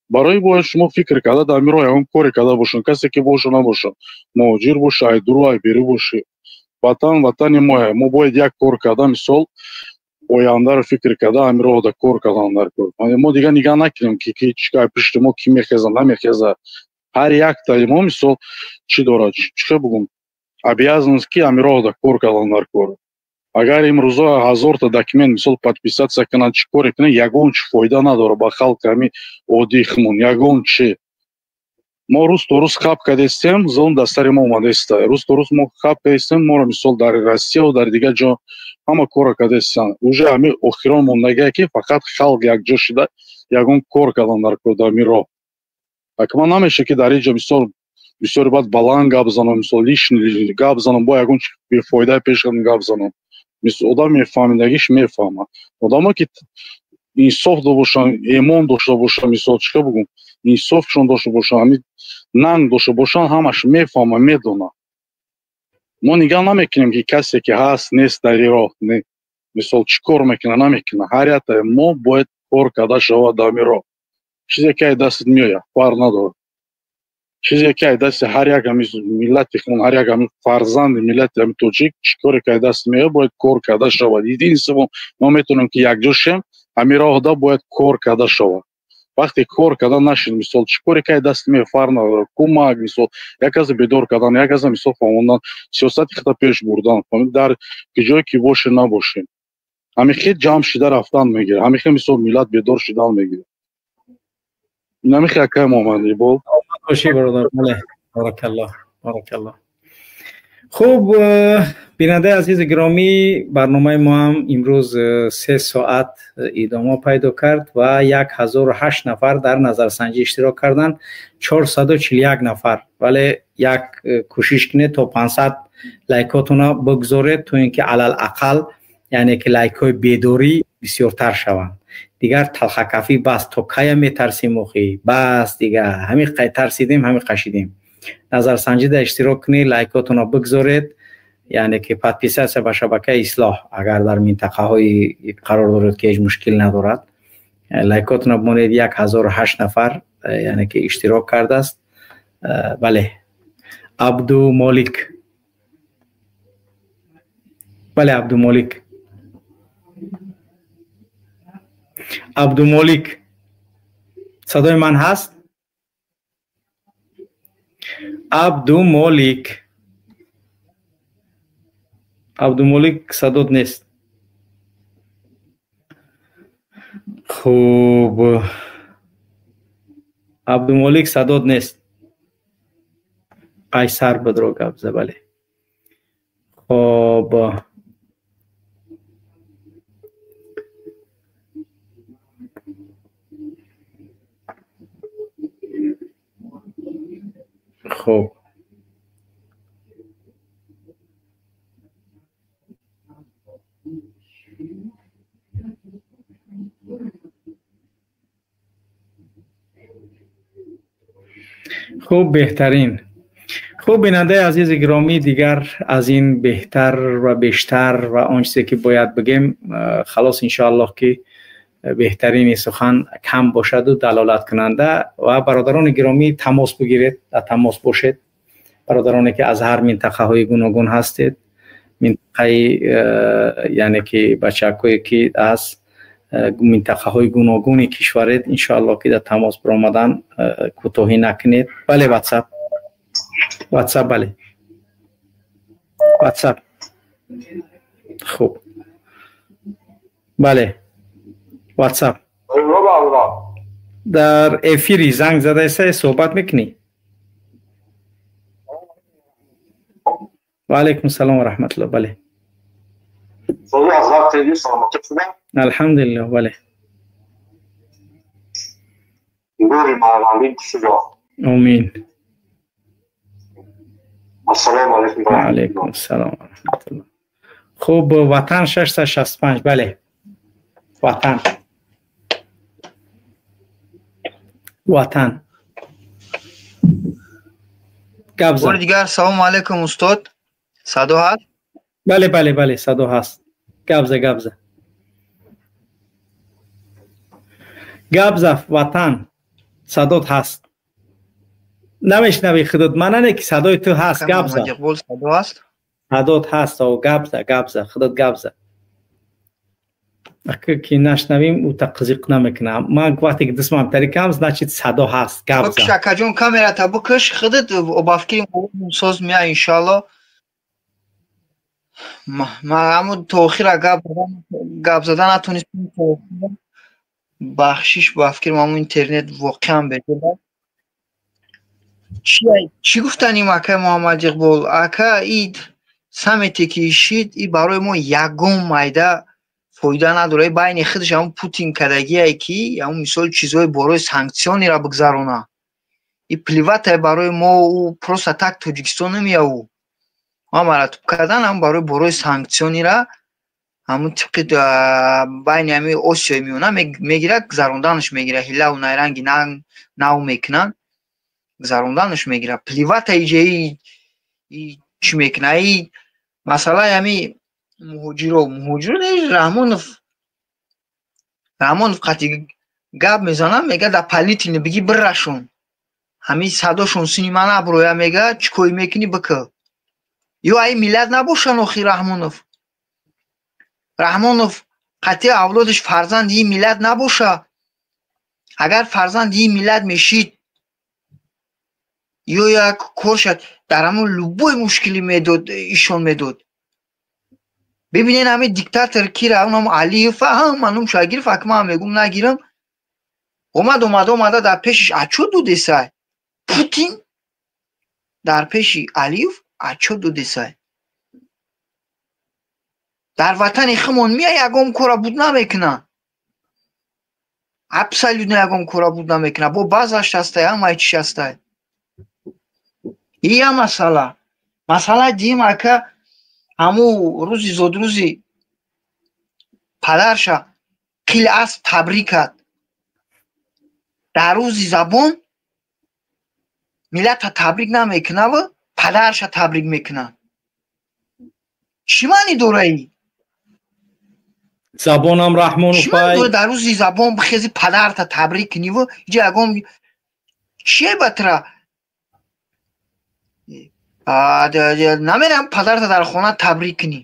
Барои бояд шумо фикр карда дар ҳамин роҳ ягон коре карда бошанд, касе ки боша набоша, муҳоҷир боша, ай дуру ай беру боши, ватан ватани моя, мо бояд як кор карда, мисол, ояндаро фикр карда ҳамин роҳда кор кардан дар кор. Мо дигар нигаҳ накунем ки ки чӣ пишти мо ки мехеза намехеза. Ҳар яктаи мо, мисол, чӣ дорад, чӣ хел бигӯм, обязанность ки ҳамин роҳда кор кардан дар кор. Агар имрӯзо ҳазорта документ, мисол, подписаться кунанд, чӣ коре кунанд, ягон чи фоида надорад ба халқи ҳами оддии хумон, ягон чи. Мо рӯз то рӯз хаб кардастем, зулм дар сари мо омадаиста. Рӯз то рӯз мо хаб кардастем, моро, мисол, дар Россияву дар дигар ҷо ҳама корро кардастанд. Уже ҳами охирон мондагие ки фақат халқ якҷо шуда ягон кор кардан дар кор дар ҳамин роҳ. Акман намешавад ки дар ин ҷо, мисол, бисёре баъд баланд гап занам, мисол, лишний гап занам, бо ягон бефоида пеш гап занам. Мисол, одам мефаҳмидагиш мефаҳмад. Одамо ки инсоф дошта бошанд, эмон дошта бошанд, мисол, чӣ хел бигӯм, инсофшон дошта бошанд, ҳамин нанг дошта бошанд, ҳамаш мефаҳмад, медонад. Мо нигаҳ намекунем ки касе ки ҳаст нест дар ин роҳ, не, мисол, чӣ кор мекунад намекунад. Ҳар яктаи мо бояд кор карда шавад дар ҳамин роҳ. Чизе ки ай дастат меояд, фарқ надорад. Чизе ки ай дасти ҳар як ҳами миллати хун, ҳар як ҳами фарзанди миллати ҳами тоҷик, чӣ коре ки ай даст меояд, бояд кор карда шавад. Единствено мо метавонем ки якҷо шем, ҳамин роҳда бояд кор карда шавад. Вақте кор карда нашид, мисол, чӣ коре ки ай даст меояд, фарқ надорад. Кӯмак, мисол, як каса бедор кардан, як каса, мисол, фаҳмондан, сиёсати худро пеш бурдан, дар ҷое ки бошем набошем. Ҳамин хел ҷамъ шида рафтан мегирад, ҳамин хел, мисол, миллат бедор шидан мегирад. Инами хел, акай Муҳаммад Иқбол. Бошӣ, бародар. Бале, баракаллоҳ, баракаллоҳ. Хуб, бинандаи азизи гиромӣ, барномаи мо ҳам имрӯз 3 соат идома пайдо кард ва 1008 нафар дар назарсанҷӣ иштирок карданд, 441 нафар. Вале як кӯшиш кунед то 500 лайкотона бигзоред, то ин ки алал ақал, яъне ки лайкҳои бедорӣ бисёртар шаванд. Дигар талхакафӣ бас, то кая метарсим охи? Бас, дигар ҳамин тарсидем, ҳамин қашидем. Назарсанҷида иштирок кунед, лайкотонро бигзоред, яъне ки подписаться ба шабакаи Ислоҳ, агар дар минтақаҳои қарор доред ки ҳеҷ мушкил надорад, лайкотонро бимонед. 1008 нафар, яъне ки иштирок кардааст. Бале, Абдумолик, бале, Абдумолик, Абдумолик, садои ман ҳаст? Абдумолик, Абдумолик, садот нест. Хуб, Абдумолик, садот нест. Қайсар бидро гап за. Бале, хоб. Хуб, хуб, беҳтарин. Хуб, бинандаи азизи гиромӣ, дигар аз ин беҳтар ва бештар ва он чизе ки бояд бигем, халос, иншоаллоҳ ки беҳтарини сухан кам бошаду далолаткунанда. Ва бародарони гиромӣ, тамос бигиред, дар тамос бошед, бародароне ки аз ҳар минтақаҳои гуногун ҳастед, минтақаи, яъне ки бачакое ки аз минтақаҳои гуногуни кишваред, иншоаллоҳ ки дар тамос баромадан кӯтоҳӣ накунед. Бале, Ватсап, Ватсап, бале, Ватсап. Хуб, бале, Ватсап. Дар эфири занг задаиста, суҳбат мекунӣ? Ва алайкум салом ва раҳматуллоҳ, бале. Алҳамдулиллоҳ, бале. Омин. Ассалому алайкум. Ва алайкум ассалом ва раҳматуллоҳ. Хуб, Ватан 665, бале. Ватан. Ватан. Гап зан. Бори дигар салому алайкум устод. Садо ҳаст? Бале, бале, бале, садо ҳаст. Гап за, гап за. Гап за, Ватан. Садот ҳаст. Намешнавӣ худат, мана не ки садои ту ҳаст, гап за. Иқбол садо ҳаст? Садот ҳаст, о, гап за, гап за, худат гап за. Ака ки нашнавим, ӯ та қизиқ намекунам. Ман вақте ки дастмам тарикам, значит садо ҳаст, гап за. Бикш, акаҷон, камерата бикш, худат ба фикри соз мея иншоалло. Ман ҳамун то охира гап зада натонистам. Бахшиш, ба фикри ҳамун интернет воқеан беҷода. Чӣ гуфтаним, акай Муҳаммад Иқбол? Ака, ид саммите ки ишид, и барои мо ягон майда фоида надорад. И байни худаш ҳамун Путин кардагие ки ҳамун мисол чизҳои борои санксиониро бигзарона. И плевать барои мо, ӯ просто так Тоҷикистон намея ӯ. Ҳамаратуб кардан ҳам барои борои санксионира ҳамун тибқи байни ҳами Осиёи Миёна мегирад, гузаронданаш мегирад, ҳилаву найранги нав мекунанд, гузаронданаш мегирад. Плевать иҷаи чӣ мекунад? И масъалаи ҳами муҳоҷиро, муҳоҷиро Раҳмонов қатъи гап мезанам, мега дар политини биги бирашон. Ҳамин садошон сини ман аброя, мега чӣ кори мекунӣ бикӯ. Ё ай миллат набошан охи Раҳмонов. Раҳмонов қатъи авлодаш фарзанди ин миллат набоша. Агар фарзанди ин миллат мешид, ё як кор шад, дар ҳамон любой мушкилӣ медод, ишон медод. Бибинед ҳамин диктатор кира, унам Алиев, ҳама номша гирифт, ак ман мегум нагирам. Омад, омад, омада дар пешиш отчёт додесай. Путин дар пеши Алиев отчёт додесай. Дар ватани химон мия ягон кора буд намекуна. Абсолютно ягон кора буд намекуна. Бо баъзаш ҳастай, ҳамаи чиш ҳастай. Ия масъала. Масъалаи дуюм, ака, ҳамун рӯзи зодрӯзи падарша қил асп табрик кард. Дар рӯзи забон миллата табрик намекунаву падарша табрик мекунад. Чӣ маънӣ дора ин? Забонам Раҳмонов Чӣ маънӣ дора дар рӯзи забон бихези падарта табрик куниву иҷа ягон чие ба тура? Намерам падарта дар хона табрик кунӣ.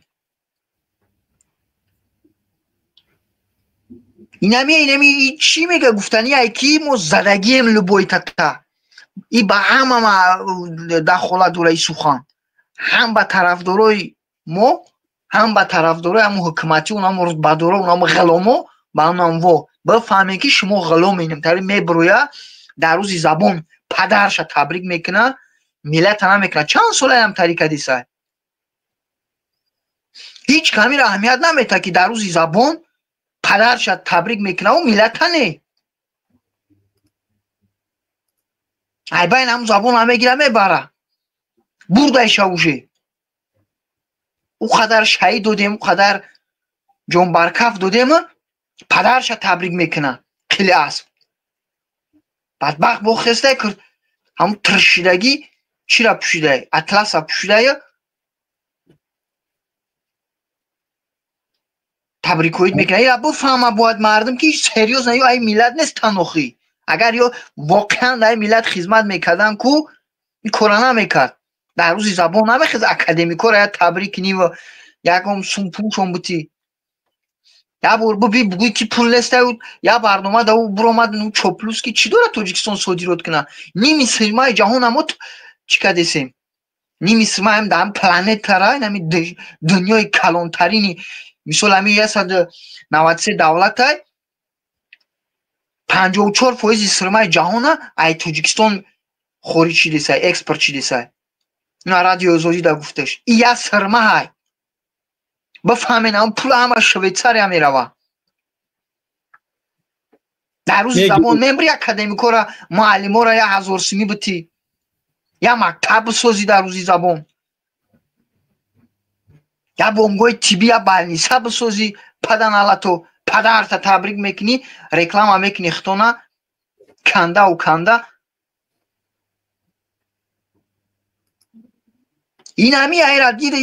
Инами чӣ мега гуфтани ай ки мо задагием любой тата. И ба ҳама дахолат дора и сухан. Ҳам ба тарафдорои мо, ҳам ба тарафдорои ҳамун ҳукуматӣ, унам рутбадоро, унам ғуломо, ба унам во. Бифаҳмем ки шумо ғуломем. Тари меброя дар рӯзи забон падарша табрик мекуна, миллата намекуна. Чанд солаям тари кадисай. Ҳеҷ камира аҳамият намета ки дар рӯзи забон падарша табрик мекунаву миллата не. Ай байн ҳамун забона мегира мебара. Бурдайша уже. Ӯ қадар шаҳид додем, ӯ қадар ҷонбаркаф додем, падарша табрик мекуна. Қили асп. Бадбахт бохестай ҳамун тиршидагӣ чира пӯшидай? Атласа пӯшидая табрикоид мекунад. Я бифаҳма бояд мардум ки серьёзно ё ай миллат нест танохӣ. Агар ё воқеан дар миллат хизмат мекардан ку ин кора намекард. Дар рӯзи забон намехез академикора я табрик кунӣ ва ягон сум пулшон бутӣ. Я бор биби бугӯй ки пул нестай, я барнома да ӯ буромад чоплус ки чӣ дорад Тоҷикистон содирот кунад? Ними сирмаи ҷаҳона мо чӣ кардесем? Ними сирмаи ҳам дар планетара, ҳами дунёи калонтарини мисол ҳами 193 давлатай 54% сирмаи ҷаҳона ай Тоҷикистон хориҷ шидесай, экспорт шидесай. Ина радиои Озодӣ да гуфташ. И я сирма ҳай. Бифаҳмен, ҳам пул ҳама Швейтсария мерава. Дар рӯзи забон мембри академикора, муаллимора я ҳазор сумӣ битӣ. Я мактаб бисозӣ дар рӯзи забон. Я бунгоҳи тиббӣ, я больница бисозӣ, паданалато падарта табрик мекунӣ, реклама мекунӣ хитона кандау канда. Ин ҳами айра дида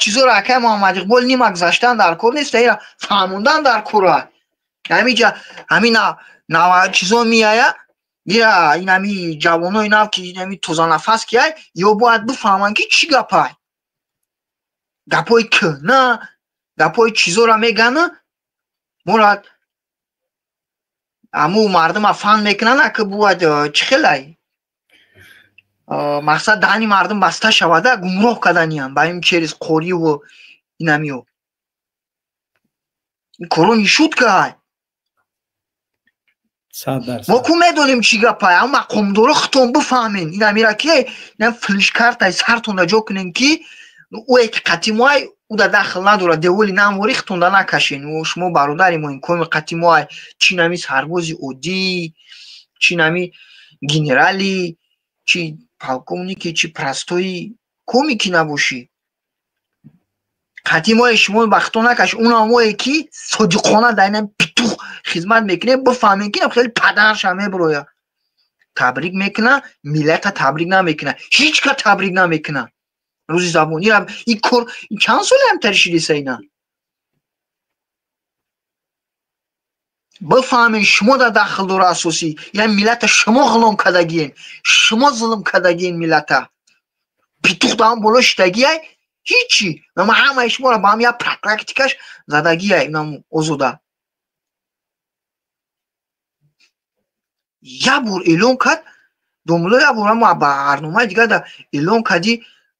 чизоро акай Муҳаммад Иқбол нима гузаштан дар кор нест, айра фаҳмондан дар кора. Ҳамиҷа ҳамин нава чизо меая, ира ин ҳами ҷавонои нав ки ин ҳами тозанафас ки ай, ё бояд бифаҳманд ки чӣ гапай. Гапҳои кӯҳна, гапҳои чизоро мегӯянд, мора ҳамун мардума фан мекунанд, ака бояд чӣ хелай? Мақсад даҳани мардум баста шавада, гумроҳ карданиям ба ин через қориву инамиё. Ин коро нишуд кай. Мо ку медонем чӣ гапай, ам мақомдоро хитон бифаҳмен. Ин амира ки ин флешкартай сартонда ҷо кунен ки ӯе ки қатъи моай ӯ да дахл надорад, деволи намвори хитонда накашен. Шумо бародари мо ин коми қатъи моай, чӣ нами сарбози оддӣ, чӣ нами генерали, чӣ полковники, чӣ простои коми ки набошӣ. Қатъи мои шумо ба хито накаш, унам мое ки содиқона дар инам питух хизмат мекунем, бифаҳмем ки инам хеле падарша мебироя. Табрик мекуна, миллата табрик намекуна, ҳеҷ ка табрик намекуна. Рӯзи забон ин кор чанд соли ҳамтари шидеса ина. Бифаҳмем шумо дар дахл дора асосӣ, яъне миллата шумо ғулом кардагиен, шумо зулм кардагиен миллата. Питух дар он боло шидагиай, ҳичи. Ама ҳамаи шуморо ба ҳам як практикаш задагиай инам озода. Як бор эълон кард, домулло як бор ама ба барномаи дигар да эълон кардӣ,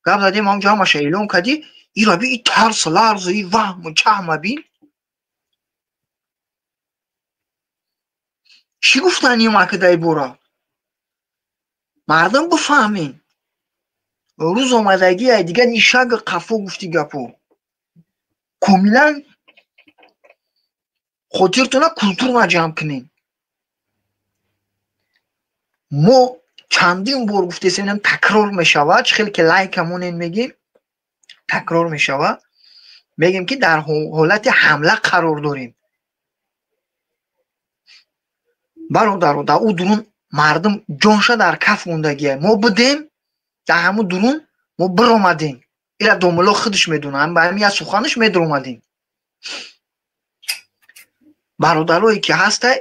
гап задем, ҳамҷо ҳамаша эълон кардӣ, ира би и тарс, ларзу, и ваҳму чаҳма бин. Чӣ гуфтанем ака дар бора? Мардум бифаҳмен. Рӯз омадагӣ ай дигар нишаг қафо гуфти гапо. Комилан хотиртона культурна ҷамъ кунем. Мо чандин бор гуфтесем, такрор мешавад, чӣ хеле ки лайка монен мегем, такрор мешавад. Мегем ки дар ҳолати ҳамла қарор дорем. Бародаро, дар ӯ дурун мардум ҷонша дар каф мондагия. Мо будем дар ҳамун дурун, мо биромадем. Ира домулло худаш медонад, ба ҳамин як суханаш медиромадем. Бародарое ки ҳастай,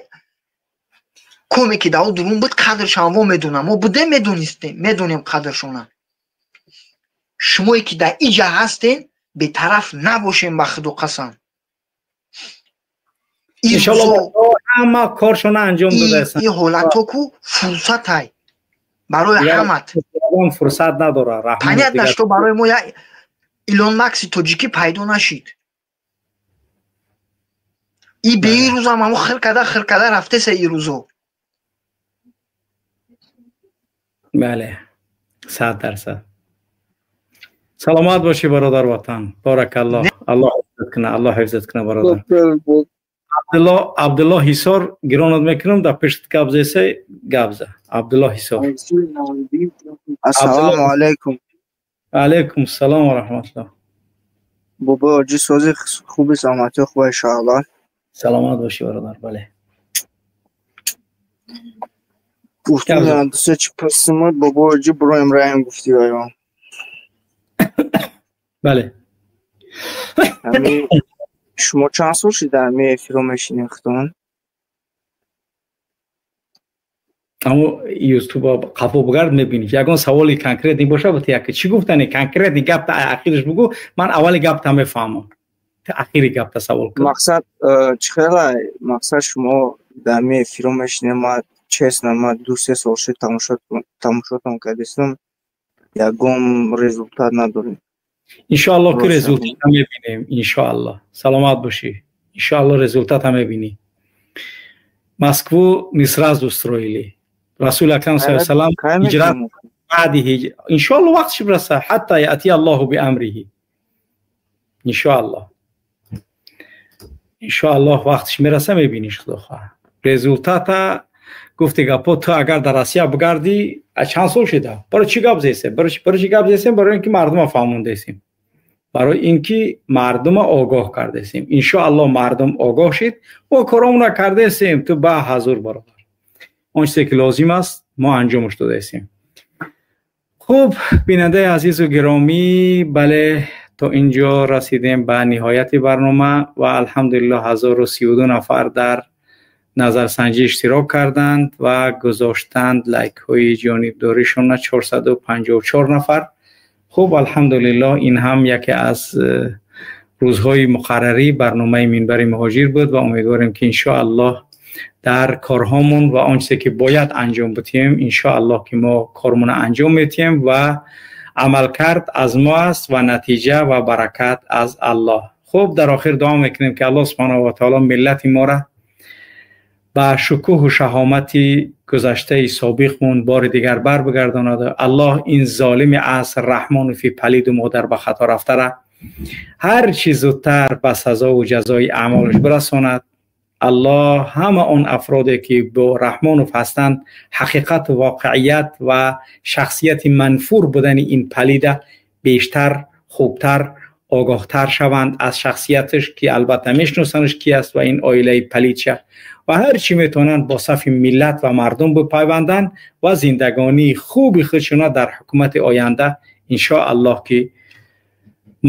коме ки дар ӯ дурун буд, қадршон во медонам. Мо будем, медонистем, медонем қадршона. Шумое ки дар иҷа ҳастен, бетараф набошем ба худо қасам. Иншаллоҳ ҳама коршона анҷом додаастанд. Ин ҳолатҳо ку фурсатай барои ҳамат. Фурсат надорад. Понятно, что барои мо як Илон Макси тоҷикӣ пайдо нашид. И бе ин рӯзам ҳамо хир карда рафтеса ин рӯзо. Бале, 100%. Саломат бошӣ бародар ватан. Баракаллоҳ. Аллоҳ ҳифзат кунад, Аллоҳ ҳифзат кунад бародар. Абдулло Ҳисор гиронат мекунам, дар пешт гап зесе гап за. Абдулло Ҳисор. Ассалому алайкум. Алайкум салом ва раҳматуллоҳ. Бобо ҳоҷӣ сози хуби саломатӣ хуб иншоаллоҳ. Саломат бошӣ бародар, бале. Гуфтам дӯсто чӣ пурсимуд бобо ҳоҷӣ бироем раем гуфтӣ оё. Бале. Шумо чанд сол шуда ҳамин эфиро мешинед худон? Аммо ютуба қафо бугард мебинӣ. Ягон саволи конкретӣ боша бо яке чӣ гуфтани конкретни гапта ахираш бугу, ман аввали гапта мефаҳмам. Ту ахири гапта савол кун. Мақсад чӣ хела? Мақсад шумо дар ҳамин эфиро мешинед, ман честно ман 2-3 сол шуд тамошотон кардистам, ягон результат надорем. Иншоаллоҳ ки результат мебинем, иншоаллоҳ. Саломат бошӣ. Иншоаллоҳ результат мебинӣ. Москву не сразу строили. Расул Акрам саллаллоҳу алайҳи васаллам ҳиҷрат баъди ҳиҷрат. Иншоаллоҳ вақтш бираса, ҳатта яъти Аллоҳу биамриҳи. Иншоаллоҳ. Иншоаллоҳ вақтш мераса мебиниш худо хоҳад. Результата гуфти гапо ту агар дар Россия бигардӣ, чанд сол шуда? Барои чӣ гап зесем? Барои чӣ гап зесем? Барои ин ки мардума фаҳмондесем. Барои инки мардум огоҳ кардесем. Иншоаллоҳ мардум огоҳ шид, мо коромона кардесем, ту ба ҳазур бародар. Он чизе ки лозим аст, мо анҷомаш додаесем. Хуб, бинандаи азизу гиромӣ, бале, то инҷо расидем ба ниҳояти барнома ва алҳамдулиллоҳ 1032 нафар дар назарсанҷӣ иштирок карданд ва гузоштанд лайкҳои ҷонибдоришонро 454 нафар. Хуб, алҳамдулиллоҳ, ин ҳам яке аз рӯзҳои муқаррарии барномаи Минбари Муҳоҷир буд ва умедворем ки иншоаллоҳ дар корҳомон ва он чизе ки бояд анҷом бидиҳем, иншоаллоҳ ки мо кормонро анҷом медиҳем ва амалкард аз мо аст ва натиҷа ва баракат аз Аллоҳ. Хуб, дар охир дуо мекунем ки Аллоҳ субҳонаҳу ва таоло миллати моро ба шукӯҳу шаҳомати гузаштаи собиқмон бори дигар бар бигардонад. Аллоҳ ин золими аср Раҳмонофи палиду модар ба хато рафтара ҳар чӣ зудтар ба сазову ҷазои аъмолаш бирасонад. Аллоҳ ҳама он афроде ки бо Раҳмонов ҳастанд ҳақиқату воқеият ва шахсияти манфур будани ин палида бештар, хубтар огоҳтар шаванд аз шахсияташ, ки албатта мешиносанаш ки аст ва ин оилаи палидша, ва ҳар чӣ метавонанд бо сафи миллат ва мардум бипайванданд ва зиндагонии хуби худшона дар ҳукумати оянда иншоаллоҳ ки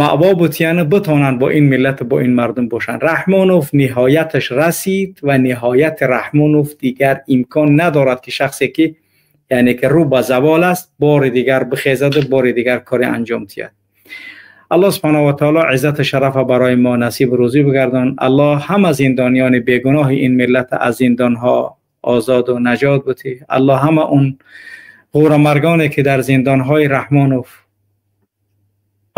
маъво бутияну битавонанд бо ин миллат бо ин мардум бошанд. Раҳмонов ниҳояташ расид ва ниҳояти Раҳмонов дигар имкон надорад ки шахсе ки яъне ки рӯ ба завол аст бори дигар бихезаду бори дигар кори анҷом диҳад. Аллоҳ субҳонаҳу ва таоло иззату шарафа барои мо насиб рӯзӣ бигардон. Аллоҳ ҳама зиндониёни бегуноҳи ин миллат аз зиндонҳо озоду наҷот бутӣ. Аллоҳ ҳама он ғӯрамаргоне ки дар зиндонҳои Раҳмонов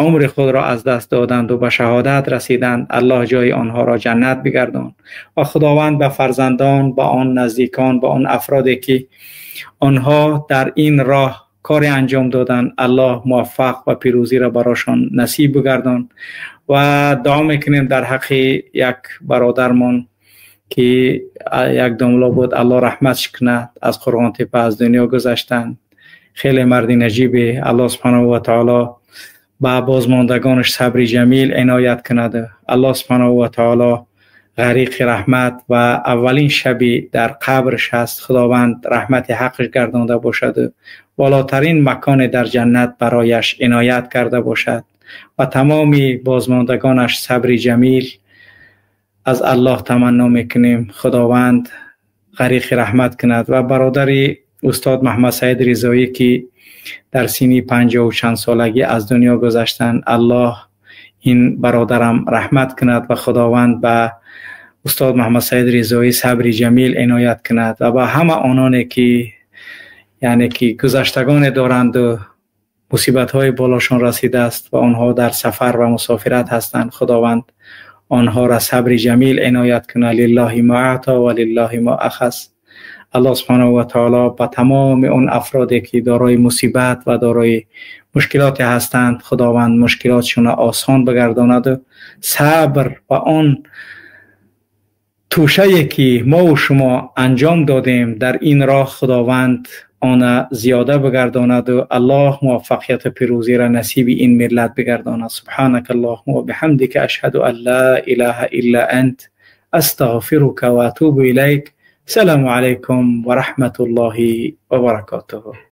умри худро аз даст доданд ва ба шаҳодат расиданд, Аллоҳ ҷои онҳоро ҷаннат бигардон ва Худованд ба фарзандон, ба он наздикон, ба он афроде ки онҳо дар ин роҳ кори анҷом доданд, Аллоҳ муваффақ ва пирӯзиро барошон насиб бигардон. Ва дуо мекунем дар ҳаққи як бародармон ки як домло буд, Аллоҳ раҳматш кунад, аз Қурғонтепа аз дунё гузаштанд. Хеле марди наҷибе, Аллоҳ субҳонаҳу ва таоло ба бозмондагонаш сабри ҷамил иноят кунад. Аллоҳ субҳонаҳу ва таоло ғариқи раҳмат ва аввалин шаби дар қабрш ҳаст, Худованд раҳмати ҳаққаш гардонда бошад, волотарин маконе дар ҷаннат барояш иноят карда бошад ва тамоми бозмондагонаш сабри ҷамил аз Аллоҳ таманно мекунем. Худованд ғариқи раҳмат кунад. Ва бародари устод Маҳмад Саид Ризоӣ ки дар синни 50 ва чанд солагӣ аз дунё гузаштанд, Аллоҳ ин бародарам раҳмат кунад ва Худованд ба устод Маҳмад Саид Ризоӣ сабри ҷамил иноят кунад ва ба ҳама ононе ки яъне ки гузаштагоне доранду мусибатҳои болошон расидааст ва онҳо дар сафар ва мусофират ҳастанд, Худованд онҳоро сабри ҷамил иноят кунад. Лиллаҳи ма аъто ва лиллаҳи ма ахаз. Аллоҳ субҳонаҳу ва таоло ба тамоми он афроде ки дорои мусибат ва дорои мушкилоте ҳастанд, Худованд мушкилотшонро осон бигардонаду сабр ва он тӯшае ки мову шумо анҷом додем дар ин роҳ, Худованд она зиёда бигардонаду Аллоҳ муваффақияту пирӯзиро насиби ин миллат бигардонад. Субҳанака Аллоҳумма ва биҳамдика ашҳаду ан ла илаҳа илла ант астағфирука ва атубу илайк. Салому алайкум ва раҳматуллоҳи ва баракотуҳ.